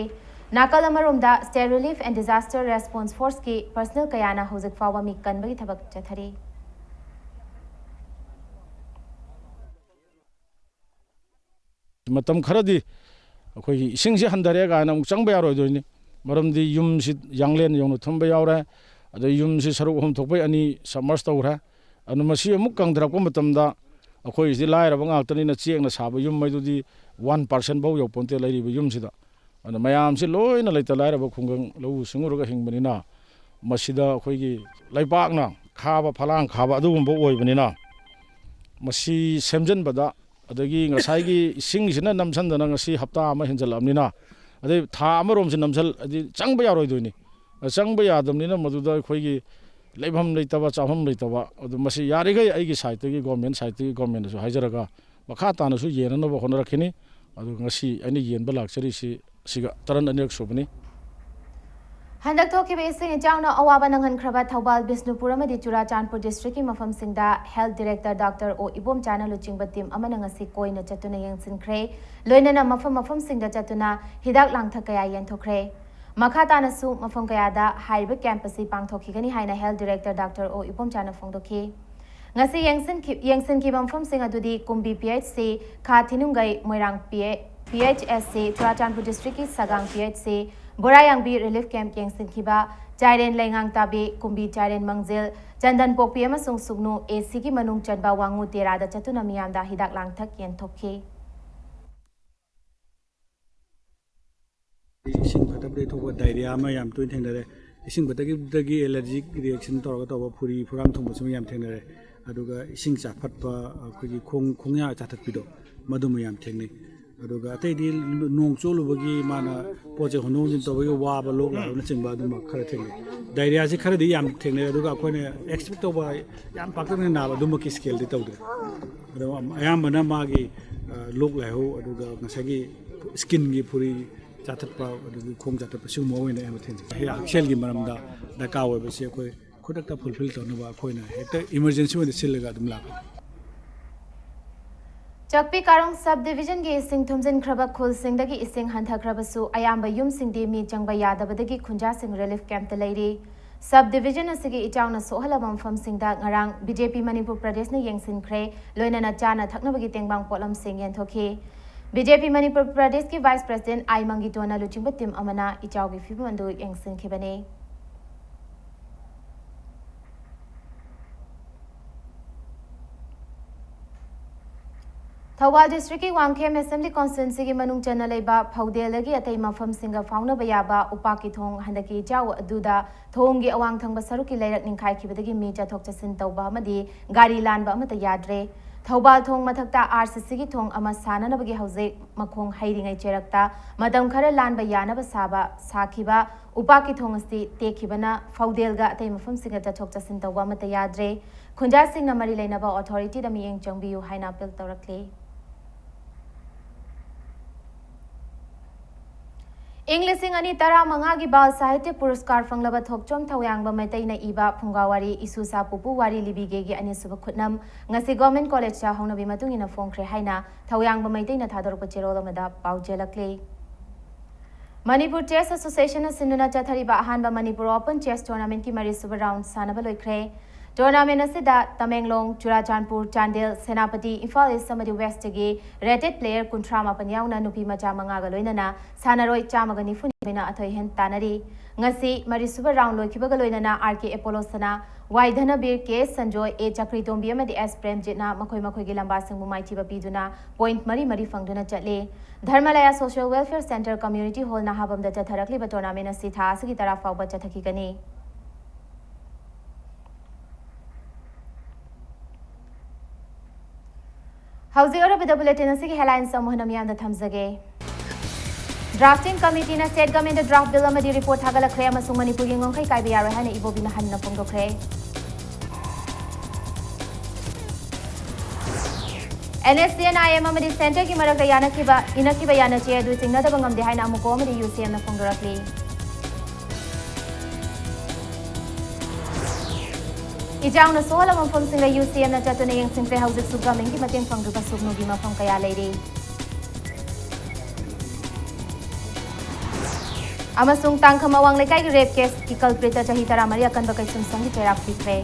ꯅꯥꯀꯜ ꯑꯃꯔꯣꯝꯗ, State Relief and Disaster Response Forceꯀꯤ personnel ꯀꯌꯥꯅ ꯍꯧꯖꯤꯛ ꯐꯥꯎꯕ ꯃꯤ ꯀꯟꯕꯒꯤ ꯊꯕꯛ ꯆꯠꯊꯔꯤ꯫ ꯃꯇꯝ ꯈꯔꯗꯤ ꯑꯩꯈꯣꯏꯒꯤ ꯏꯁꯤꯡꯁꯤ ꯍꯟꯊꯔꯦ ꯀꯥꯏꯅ ꯑꯃꯨꯛ ꯆꯪꯕ ꯌꯥꯔꯣꯏꯗꯣꯏꯅꯤ꯫ ꯃꯔꯝꯗꯤ ꯌꯨꯝꯁꯤ ꯌꯥꯡꯂꯦꯟ ꯌꯧꯅ ꯊꯨꯝꯕ ꯌꯥꯎꯔꯦ, ꯑꯗꯩ ꯌꯨꯝꯁꯤ ꯁꯔꯨꯛ ꯑꯍꯨꯝ ꯊꯣꯛꯄꯩ ꯑꯅꯤ submerge ꯇꯧꯈ꯭ꯔꯦ꯫ ꯑꯗꯨꯅ ꯃꯁꯤ ꯑꯃꯨꯛ ꯀꯪꯊꯔꯛꯄ ꯃꯇꯝꯗ ꯑꯩꯈꯣꯏꯁꯤꯗꯤ ꯂꯥꯏꯔꯕ ꯉꯥꯛꯇꯅꯤꯅ ꯆꯦꯛꯅ ꯁꯥꯕ ꯌꯨꯝ ꯍꯥꯏꯗꯨꯗꯤ one percent ꯐꯥꯎ ꯌꯧꯄꯣꯟꯇꯦ ꯂꯩꯔꯤꯕ ꯌꯨꯝꯁꯤꯗ꯫ ꯑꯗꯨꯅ ꯃꯌꯥꯝꯁꯤ ꯂꯣꯏꯅ ꯂꯩꯇ ꯂꯥꯏꯔꯕ ꯈꯨꯡꯒꯪ ꯂꯧꯎ ꯁꯤꯡꯎꯔꯒ ꯍꯤꯡꯕꯅꯤꯅ ꯃꯁꯤꯗ ꯑꯩꯈꯣꯏꯒꯤ ꯂꯩꯄꯥꯛꯅ ꯈꯥꯕ, ꯐꯂꯥꯡ ꯈꯥꯕ ꯑꯗꯨꯒꯨꯝꯕ ꯑꯣꯏꯕꯅꯤꯅ ꯃꯁꯤ ꯁꯦꯝꯖꯤꯟꯕꯗ, ꯑꯗꯒꯤ ꯉꯁꯥꯏꯒꯤ ꯏꯁꯤꯡꯁꯤꯅ ꯅꯝꯁꯤꯟꯗꯅ ꯉꯁꯤ ꯍꯞꯇꯥ ꯑꯃ ꯍꯦꯟꯖꯜꯂꯛꯑꯕꯅꯤꯅ, ꯑꯗꯩ ꯊꯥ ꯑꯃꯔꯣꯝꯁꯤ ꯅꯝꯁꯤꯜ-, ꯍꯥꯏꯗꯤ ꯆꯪꯕ ꯌꯥꯔꯣꯏꯗꯣꯏꯅꯤ꯫ ꯆꯪꯕ ꯌꯥꯗꯕꯅꯤꯅ ꯃꯗꯨꯗ ꯑꯩꯈꯣꯏꯒꯤ ꯂꯩꯐꯝ ꯂꯩꯇꯕ, ꯆꯥꯐꯝ ꯂꯩꯇꯕ, ꯑꯗꯨ ꯃꯁꯤ ꯌꯥꯔꯤꯈꯩ ꯑꯩꯒꯤ sideꯇꯒꯤ, government sideꯇꯒꯤ, governmentꯅꯁꯨ ꯍꯥꯏꯖꯔꯒ ꯃꯈꯥ ꯇꯥꯅꯁꯨ ꯌꯦꯡꯅꯅꯕ ꯍꯣꯠꯅꯔꯛꯈꯤꯅꯤ꯫ ꯑꯗꯨ ꯉꯁꯤ ꯑꯩꯅ ꯌꯦꯟꯕ ꯂꯥꯛꯆꯔꯤꯁꯤ ꯁꯤꯒ ꯇꯔꯟ ꯑꯅꯤꯔꯛ ꯁꯨꯕꯅꯤ꯫ ꯍꯟꯗꯛ ꯊꯣꯛꯈꯤꯕ ꯏꯁꯤꯡ ꯏꯆꯥꯎꯅ ꯑꯋꯥꯕ ꯅꯪꯍꯟꯈ꯭ꯔꯕ ꯊꯧꯕꯥꯜ, ꯕꯤꯁꯅꯨꯄꯨꯔ ꯑꯃꯗꯤ ꯆꯨꯔꯥꯆꯥꯟꯄꯨꯔ district ꯀꯤ ꯃꯐꯝꯁꯤꯡꯗ health director doctor ꯑꯣ ꯏꯕꯣꯝꯆꯥꯅ ꯂꯨꯆꯤꯡꯕ team ꯑꯃꯅ ꯉꯁꯤ ꯀꯣꯏꯅ ꯆꯠꯇꯨꯅ ꯌꯦꯡꯁꯤꯟꯈ꯭ꯔꯦ꯫ ꯂꯣꯏꯅꯅ ꯃꯐꯝ ꯃꯐꯝꯁꯤꯡꯗ ꯆꯠꯇꯨꯅ ꯍꯤꯗꯥꯛ ꯂꯥꯡꯊꯛ ꯀꯌꯥ ꯌꯦꯟꯊꯣꯛꯈ꯭ꯔꯦ꯫ ꯃꯈꯥ ꯇꯥꯅꯁꯨ ꯃꯐꯝ ꯀꯌꯥꯗ ꯍꯥꯏꯔꯤꯕ camp ꯑꯁꯤ ꯄꯥꯡꯊꯣꯛꯈꯤꯒꯅꯤ ꯍꯥꯏꯅ health director doctor ꯑꯣ ꯏꯕꯣꯝꯆꯥꯅ ꯐꯣꯡꯗꯣꯛꯈꯤ꯫ ꯉꯁꯤ ꯌꯦꯡꯁꯤꯟꯈꯤ-, ꯌꯦꯡꯁꯤꯟꯈꯤꯕ ꯃꯐꯝꯁꯤꯡ ꯑꯗꯨꯗꯤ ꯀꯨꯝꯕꯤ P H C, ꯈꯥ ꯊꯤꯅꯨꯡꯒꯩ, ꯃꯣꯏꯔꯥꯡ P-, P H S C, Churachandpur district ꯀꯤ ꯁꯒꯥꯡ P H C, ꯕꯣꯔꯥꯌꯥꯡꯕꯤ relief camp ꯌꯦꯡꯁꯤꯟꯈꯤꯕ, ꯆꯥꯏꯔꯦꯟ ꯂꯩꯉꯥꯡ ꯇꯥꯕꯤ, ꯀꯨꯝꯕꯤ ꯆꯥꯏꯔꯦꯟ ꯃꯪꯖꯤꯜ, ꯆꯟꯗꯟ ꯄꯣꯛꯄꯤ ꯑꯃꯁꯨꯡ ꯁꯨꯒꯅꯨ A C ꯒꯤ ꯃꯅꯨꯡ ꯆꯟꯕ ꯋꯥꯉꯨ ꯇꯦꯔꯥꯗ ꯆꯠꯇꯨꯅ ꯃꯤꯌꯥꯝꯗ ꯍꯤꯗꯥꯛ ꯂꯥꯡꯊꯛ ꯌꯦꯟꯊꯣꯛꯈꯤ꯫ ꯏꯁꯤꯡ ꯐꯠꯇꯕꯗꯒꯤ ꯊꯣꯛꯄ diarrhea ꯑꯃ ꯌꯥꯝ ꯇꯣꯏꯅ ꯊꯦꯡꯅꯔꯦ꯫ ꯏꯁꯤꯡ ꯐꯠꯇꯕꯗꯒꯤ allergic reaction ꯇꯧꯔꯒ ꯇꯧꯕ ꯐꯨꯔꯤ ꯐꯨꯔꯥꯡ ꯊꯨꯡꯕꯁꯤꯃ ꯌꯥꯝ ꯊꯦꯡꯅꯔꯦ꯫ ꯑꯗꯨꯒ ꯏꯁꯤꯡ ꯆꯥꯐꯠꯄ, ꯑꯩꯈꯣꯏꯒꯤ ꯈꯣꯡ, ꯈꯣꯡꯌꯥ ꯆꯥꯊꯠꯄꯤꯗꯣ, ꯃꯗꯨꯃ ꯌꯥꯝ ꯊꯦꯡꯅꯩ꯫ ꯑꯗꯨꯒ ꯑꯇꯩꯗꯤ ꯅꯣꯡ ꯆꯣꯠꯂꯨꯕꯒꯤ ꯃꯥꯅ ꯄꯣꯠ ꯆꯩ ꯍꯣꯟꯗꯣꯛ ꯍꯣꯟꯖꯤꯟ ꯇꯧꯕꯒꯤ ꯋꯥꯕ, ꯂꯣꯛ ꯂꯥꯏꯍꯧꯅꯆꯤꯡꯕ ꯑꯗꯨꯝꯕ ꯈꯔ ꯊꯦꯡꯅꯩ꯫ Diarrhea ꯁꯤ ꯈꯔꯗꯤ ꯌꯥꯝ ꯊꯦꯡꯅꯩ, ꯑꯗꯨꯒ ꯑꯩꯈꯣꯏꯅ expect ꯇꯧꯕ ꯌꯥꯝ ꯄꯥꯛꯇꯛꯅ ꯅꯥꯕ ꯑꯗꯨꯃꯛꯀꯤ scale ꯗꯤ ꯇꯧꯗ꯭ꯔꯦ꯫ ꯑꯗꯣ ꯑꯌꯥꯝꯕꯅ ꯃꯥꯒꯤ, ꯑ, ꯂꯣꯛ ꯂꯥꯏꯍꯧ, ꯑꯗꯨꯒ ꯉꯁꯥꯏꯒꯤ skin ꯒꯤ ꯐꯨꯔꯤ ꯆꯥꯊꯠꯄ, ꯑꯗꯒꯤ ꯈꯣꯡ ꯆꯥꯊꯠꯄ, ꯁꯤꯒꯨꯝꯕ ꯑꯣꯏꯅ ꯑꯌꯥꯝꯕ ꯊꯦꯡꯅꯩ꯫ ꯍꯛꯁꯦꯜꯒꯤ ꯃꯔꯝꯗ ꯗꯔꯀꯥꯔ ꯑꯣꯏꯕꯁꯤ ꯑꯩꯈꯣꯏ ꯈꯨꯗꯛꯇ fulfill ꯇꯧꯅꯕ ꯑꯩꯈꯣꯏꯅ ꯍꯦꯛꯇ emergency ꯑꯣꯏꯅ ꯁꯤꯜꯂꯒ ꯑꯗꯨꯝ ꯂꯥꯛꯄꯅꯤ꯫ ꯆꯥꯛꯄꯤ ꯀꯥꯔꯣꯡ sub division ꯒꯤ ꯏꯁꯤꯡ ꯊꯨꯝꯖꯤꯟꯈ꯭ꯔꯕ ꯈꯨꯜꯁꯤꯡꯗꯒꯤ ꯏꯁꯤꯡ ꯍꯟꯊꯈ꯭ꯔꯕꯁꯨ, ꯑꯌꯥꯝꯕ ꯌꯨꯝꯁꯤꯡꯗꯤ ꯃꯤ ꯆꯪꯕ ꯌꯥꯗꯕꯗꯒꯤ ꯈꯨꯟꯖꯥꯁꯤꯡ relief camp ꯇ ꯂꯩꯔꯤ꯫ Sub division ꯑꯁꯤꯒꯤ ꯏꯆꯥꯎꯅ ꯁꯣꯛꯍꯜꯂꯕ ꯃꯐꯝꯁꯤꯡꯗ ꯉꯔꯥꯡ B J P ꯃꯅꯤꯄꯨꯔ ꯄ꯭ꯔꯗꯦꯁꯅ ꯌꯦꯡꯁꯤꯟꯈ꯭ꯔꯦ, ꯂꯣꯏꯅꯅ ꯆꯥꯅ ꯊꯛꯅꯕꯒꯤ ꯇꯦꯡꯕꯥꯡ ꯄꯣꯠꯂꯝꯁꯤꯡ ꯌꯦꯟꯊꯣꯛꯈꯤ꯫ B J P ꯃꯅꯤꯄꯨꯔ ꯄ꯭ꯔꯗꯦꯁꯀꯤ vice president ꯑꯥꯏ ꯃꯪꯒꯤꯇꯣꯟꯅ ꯂꯨꯆꯤꯡꯕ team ꯑꯃꯅ ꯏꯆꯥꯎꯒꯤ ꯐꯤꯕꯝ ꯑꯗꯨ ꯌꯦꯡꯁꯤꯟꯈꯤꯕꯅꯤ꯫ ꯊꯧꯕꯥꯜ district ꯀꯤ ꯋꯥꯡꯈꯦꯝ assembly constituency ꯒꯤ ꯃꯅꯨꯡ ꯆꯟꯅ ꯂꯩꯕ ꯐꯧꯗꯦꯜꯗꯒꯤ ꯑꯇꯩ ꯃꯐꯝꯁꯤꯡꯒ ꯐꯥꯎꯅꯕ ꯌꯥꯕ ꯎꯄꯥꯛꯀꯤ ꯊꯣꯡ ꯍꯟꯗꯛꯀꯤ ꯏꯆꯥꯎ ꯑꯗꯨꯗ ꯊꯣꯡꯒꯤ ꯑꯋꯥꯡ ꯊꯪꯕ ꯁꯔꯨꯛꯀꯤ ꯂꯩꯔꯛ ꯅꯤꯡꯈꯥꯏꯈꯤꯕꯗꯒꯤ ꯃꯤ ꯆꯠꯊꯣꯛ ꯆꯠꯁꯤꯟ ꯇꯧꯕ ꯑꯃꯗꯤ ꯒꯥꯔꯤ ꯂꯥꯟꯕ ꯑꯃꯠꯇ ꯌꯥꯗ꯭ꯔꯦ꯫ ꯊꯧꯕꯥꯜ ꯊꯣꯡ ꯃꯊꯛꯇ R C C ꯒꯤ ꯊꯣꯡ ꯑꯃ ꯁꯥꯅꯅꯕꯒꯤ ꯍꯧꯖꯤꯛ ꯃꯈꯣꯡ ꯍꯩꯔꯤꯉꯩ ꯆꯦꯔꯛꯇ ꯃꯇꯝ ꯈꯔ ꯂꯥꯟꯕ ꯌꯥꯅꯕ ꯁꯥꯕ ꯁꯥꯈꯤꯕ ꯎꯄꯥꯛꯀꯤ ꯊꯣꯡ ꯑꯁꯤ ꯇꯦꯛꯈꯤꯕꯅ ꯐꯧꯗꯦꯜꯒ ꯑꯇꯩ ꯃꯐꯝꯁꯤꯡꯒ ꯆꯠꯊꯣꯛ ꯆꯠꯁꯤꯟ ꯇꯧꯕ ꯑꯃꯠꯇ ꯌꯥꯗ꯭ꯔꯦ꯫ ꯈꯨꯟꯖꯥꯁꯤꯡꯅ ꯃꯔꯤ ꯂꯩꯅꯕ authority ꯗ ꯃꯤꯠꯌꯦꯡ ꯆꯪꯕꯤꯌꯨ ꯍꯥꯏꯅ appeal ꯇꯧꯔꯛꯂꯤ꯫ ꯏꯪ ꯂꯤꯁꯤꯡ ꯑꯅꯤ ꯇꯔꯥꯃꯉꯥꯒꯤ ꯕꯥꯜ ꯁꯥꯍꯤꯇ꯭ꯌ ꯄꯨꯔꯁꯀꯥꯔ ꯐꯪꯂꯕ ꯊꯣꯛꯆꯣꯝ ꯊꯧꯌꯥꯡꯕ ꯃꯩꯇꯩꯅ ꯏꯕ ꯐꯨꯡꯒꯥ ꯋꯥꯔꯤ ꯏꯁꯨꯁꯥ ꯄꯨꯄꯨ ꯋꯥꯔꯤ ꯂꯤꯕꯤꯒꯦꯒꯤ ꯑꯅꯤꯁꯨꯕ ꯈꯨꯠꯅꯝ ꯉꯁꯤ ꯒꯣꯔꯃꯦꯟ ꯀꯣꯂꯦꯖꯇ ꯍꯧꯅꯕꯤ ꯃꯇꯨꯡ ꯏꯟꯅ ꯐꯣꯡꯈ꯭ꯔꯦ ꯍꯥꯏꯅ ꯊꯧꯌꯥꯡꯕ ꯃꯩꯇꯩꯅ ꯊꯥꯗꯣꯔꯛꯄ ꯆꯦꯔꯣꯜ ꯑꯃꯗ ꯄꯥꯎ ꯆꯦꯜꯂꯛꯂꯤ꯫ ꯃꯅꯤꯄꯨꯔ ꯆꯦꯁ ꯑꯦꯁꯣꯁꯤꯌꯦꯁꯟꯅ ꯁꯤꯟꯗꯨꯅ ꯆꯠꯊꯔꯤꯕ ꯑꯍꯥꯟꯕ ꯃꯅꯤꯄꯨꯔ ꯑꯣꯄꯟ ꯆꯦꯁ ꯇꯣꯔꯅꯥꯃꯦꯟꯠꯀꯤ ꯃꯔꯤꯁꯨꯕ ꯔꯥꯎꯟꯗ ꯁꯥꯟꯅꯕ ꯂꯣꯏꯈ꯭ꯔꯦ꯫ ꯇꯣꯔꯅꯥꯃꯦꯟꯠ ꯑꯁꯤꯗ ꯇꯃꯦꯡꯂꯣꯡ, ꯆꯨꯔꯥꯆꯥꯟꯄꯨꯔ, ꯆꯥꯟꯗꯦꯜ, ꯁꯦꯅꯥꯄꯇꯤ, ꯏꯝꯐꯥꯜ ꯏꯁ꯭ꯠ ꯑꯃꯗꯤ ꯋꯦꯁ꯭ꯠꯇꯒꯤ ꯔꯦꯇꯦꯗ ꯄ꯭ꯂꯦꯌꯔ ꯀꯨꯟꯊ꯭ꯔꯥ ꯃꯥꯄꯟ ꯌꯥꯎꯅ ꯅꯨꯄꯤ ꯃꯆꯥ ꯃꯉꯥꯒ ꯂꯣꯏꯅꯅ ꯁꯥꯟꯅꯔꯣꯏ ꯆꯥꯝꯃꯒ ꯅꯤꯐꯨ ꯅꯤꯊꯣꯏꯅ ꯑꯊꯣꯏ ꯑꯍꯦꯟ ꯇꯥꯟꯅꯔꯤ꯫ ꯉꯁꯤ ꯃꯔꯤꯁꯨꯕ ꯔꯥꯎꯟꯗ ꯂꯣꯏꯈꯤꯕꯒ ꯂꯣꯏꯅꯅ ꯑꯥꯔ ꯀꯦ ꯑꯦꯄꯣꯂꯣ ꯁꯅꯥ, ꯋꯥꯏ ꯙꯅꯕꯤꯔ, ꯀꯦ ꯁꯟꯖꯣꯏ, ꯑꯦ ꯆꯀ꯭ꯔꯤꯇꯣꯝꯕꯤ ꯑꯃꯗꯤ ꯑꯦꯁ ꯄ꯭ꯔꯦꯝꯖꯤꯠꯅ ꯃꯈꯣꯏ ꯃꯈꯣꯏꯒꯤ ꯂꯝꯕꯥꯁꯤꯡꯕꯨ ꯃꯥꯏꯊꯤꯕ ꯄꯤꯗꯨꯅ ꯄꯣꯏꯟꯠ ꯃꯔꯤ ꯃꯔꯤ ꯐꯪꯗꯨꯅ ꯆꯠꯂꯤ꯫ Dharmalaya social welfare centre community hall ꯅꯍꯥꯕꯝꯗ ꯆꯠꯊꯔꯛꯂꯤꯕ ꯇꯣꯔꯅꯥꯃꯦꯟꯠ ꯑꯁꯤ ꯊꯥ ꯑꯁꯤꯒꯤ ꯇꯔꯥ ꯐꯥꯎꯕ ꯆꯠꯊꯈꯤꯒꯅꯤ꯫ ꯍꯧꯖꯤꯛ ꯑꯔꯣꯏꯕꯗ ꯕꯨꯂꯦꯇꯤꯟ ꯑꯁꯤꯒꯤ ꯍꯦꯗꯂꯥꯏꯟꯁ ꯑꯃꯨꯛ ꯍꯟꯅ ꯃꯤꯌꯥꯝꯗ ꯊꯝꯖꯒꯦ꯫ ꯗ꯭ꯔꯥꯐꯇꯤꯡ ꯀꯃꯤꯇꯤꯅ ꯁ꯭ꯇꯦꯠ ꯒꯚꯔꯟꯃꯦꯟꯠꯇ ꯗ꯭ꯔꯥꯐ ꯕꯤꯜ ꯑꯃꯗꯤ ꯔꯤꯄꯣꯔꯠ ꯊꯥꯒꯠꯂꯛꯈ꯭ꯔꯦ ꯑꯃꯁꯨꯡ ꯃꯅꯤꯄꯨꯔꯒꯤ ꯉꯝꯈꯩ ꯀꯥꯏꯕ ꯌꯥꯔꯣꯏ ꯍꯥꯏꯅ ꯏꯕꯣꯕꯤꯅ ꯍꯟꯅ ꯐꯣꯡꯗꯣꯛꯈ꯭ꯔꯦ꯫ And S C N I M ꯑꯃꯗꯤ ꯁꯦꯟꯇꯔꯒꯤ ꯃꯔꯛꯇ ꯌꯥꯅꯈꯤꯕ, ꯏꯅꯈꯤꯕ ꯌꯥꯅꯆꯦ ꯑꯗꯨ ꯆꯤꯡꯅꯗꯕ ꯉꯝꯗꯦ ꯍꯥꯏꯅ ꯑꯃꯨꯀꯣ ꯑꯃꯗꯤ ꯌꯨ ꯁꯤ ꯑꯦꯝꯅ ꯐꯣꯡꯗꯣꯔꯛꯂꯤ꯫ ꯏꯆꯥꯎꯅ ꯁꯣꯛꯍꯜꯂꯕ ꯃꯐꯝꯁꯤꯡꯗ ꯌꯨ ꯁꯤ ꯑꯦꯝꯅ ꯆꯠꯇꯨꯅ ꯌꯦꯡꯁꯤꯟꯈ꯭ꯔꯦ꯫ ꯍꯧꯖꯤꯛꯁꯨ ꯒꯚꯔꯟꯃꯦꯟꯠꯀꯤ ꯃꯇꯦꯡ ꯐꯪꯗ꯭ꯔꯤꯕ ꯁꯨꯛꯅꯨꯒꯤ ꯃꯐꯝ ꯀꯌꯥ ꯂꯩꯔꯤ꯫ ꯑꯃꯁꯨꯡ ꯇꯥꯡꯈꯝ ꯑꯋꯥꯡ ꯂꯩꯀꯥꯏꯒꯤ ꯔꯦꯞ ꯀꯦꯁꯀꯤ ꯀꯜꯄ꯭ꯔꯤꯠꯇ ꯆꯍꯤ ꯇꯔꯥꯃꯔꯤ ꯑꯀꯟꯕ ꯀꯩꯁꯨꯝꯁꯪꯒꯤ ꯆꯩꯔꯥꯛ ꯄꯤꯈ꯭ꯔꯦ꯫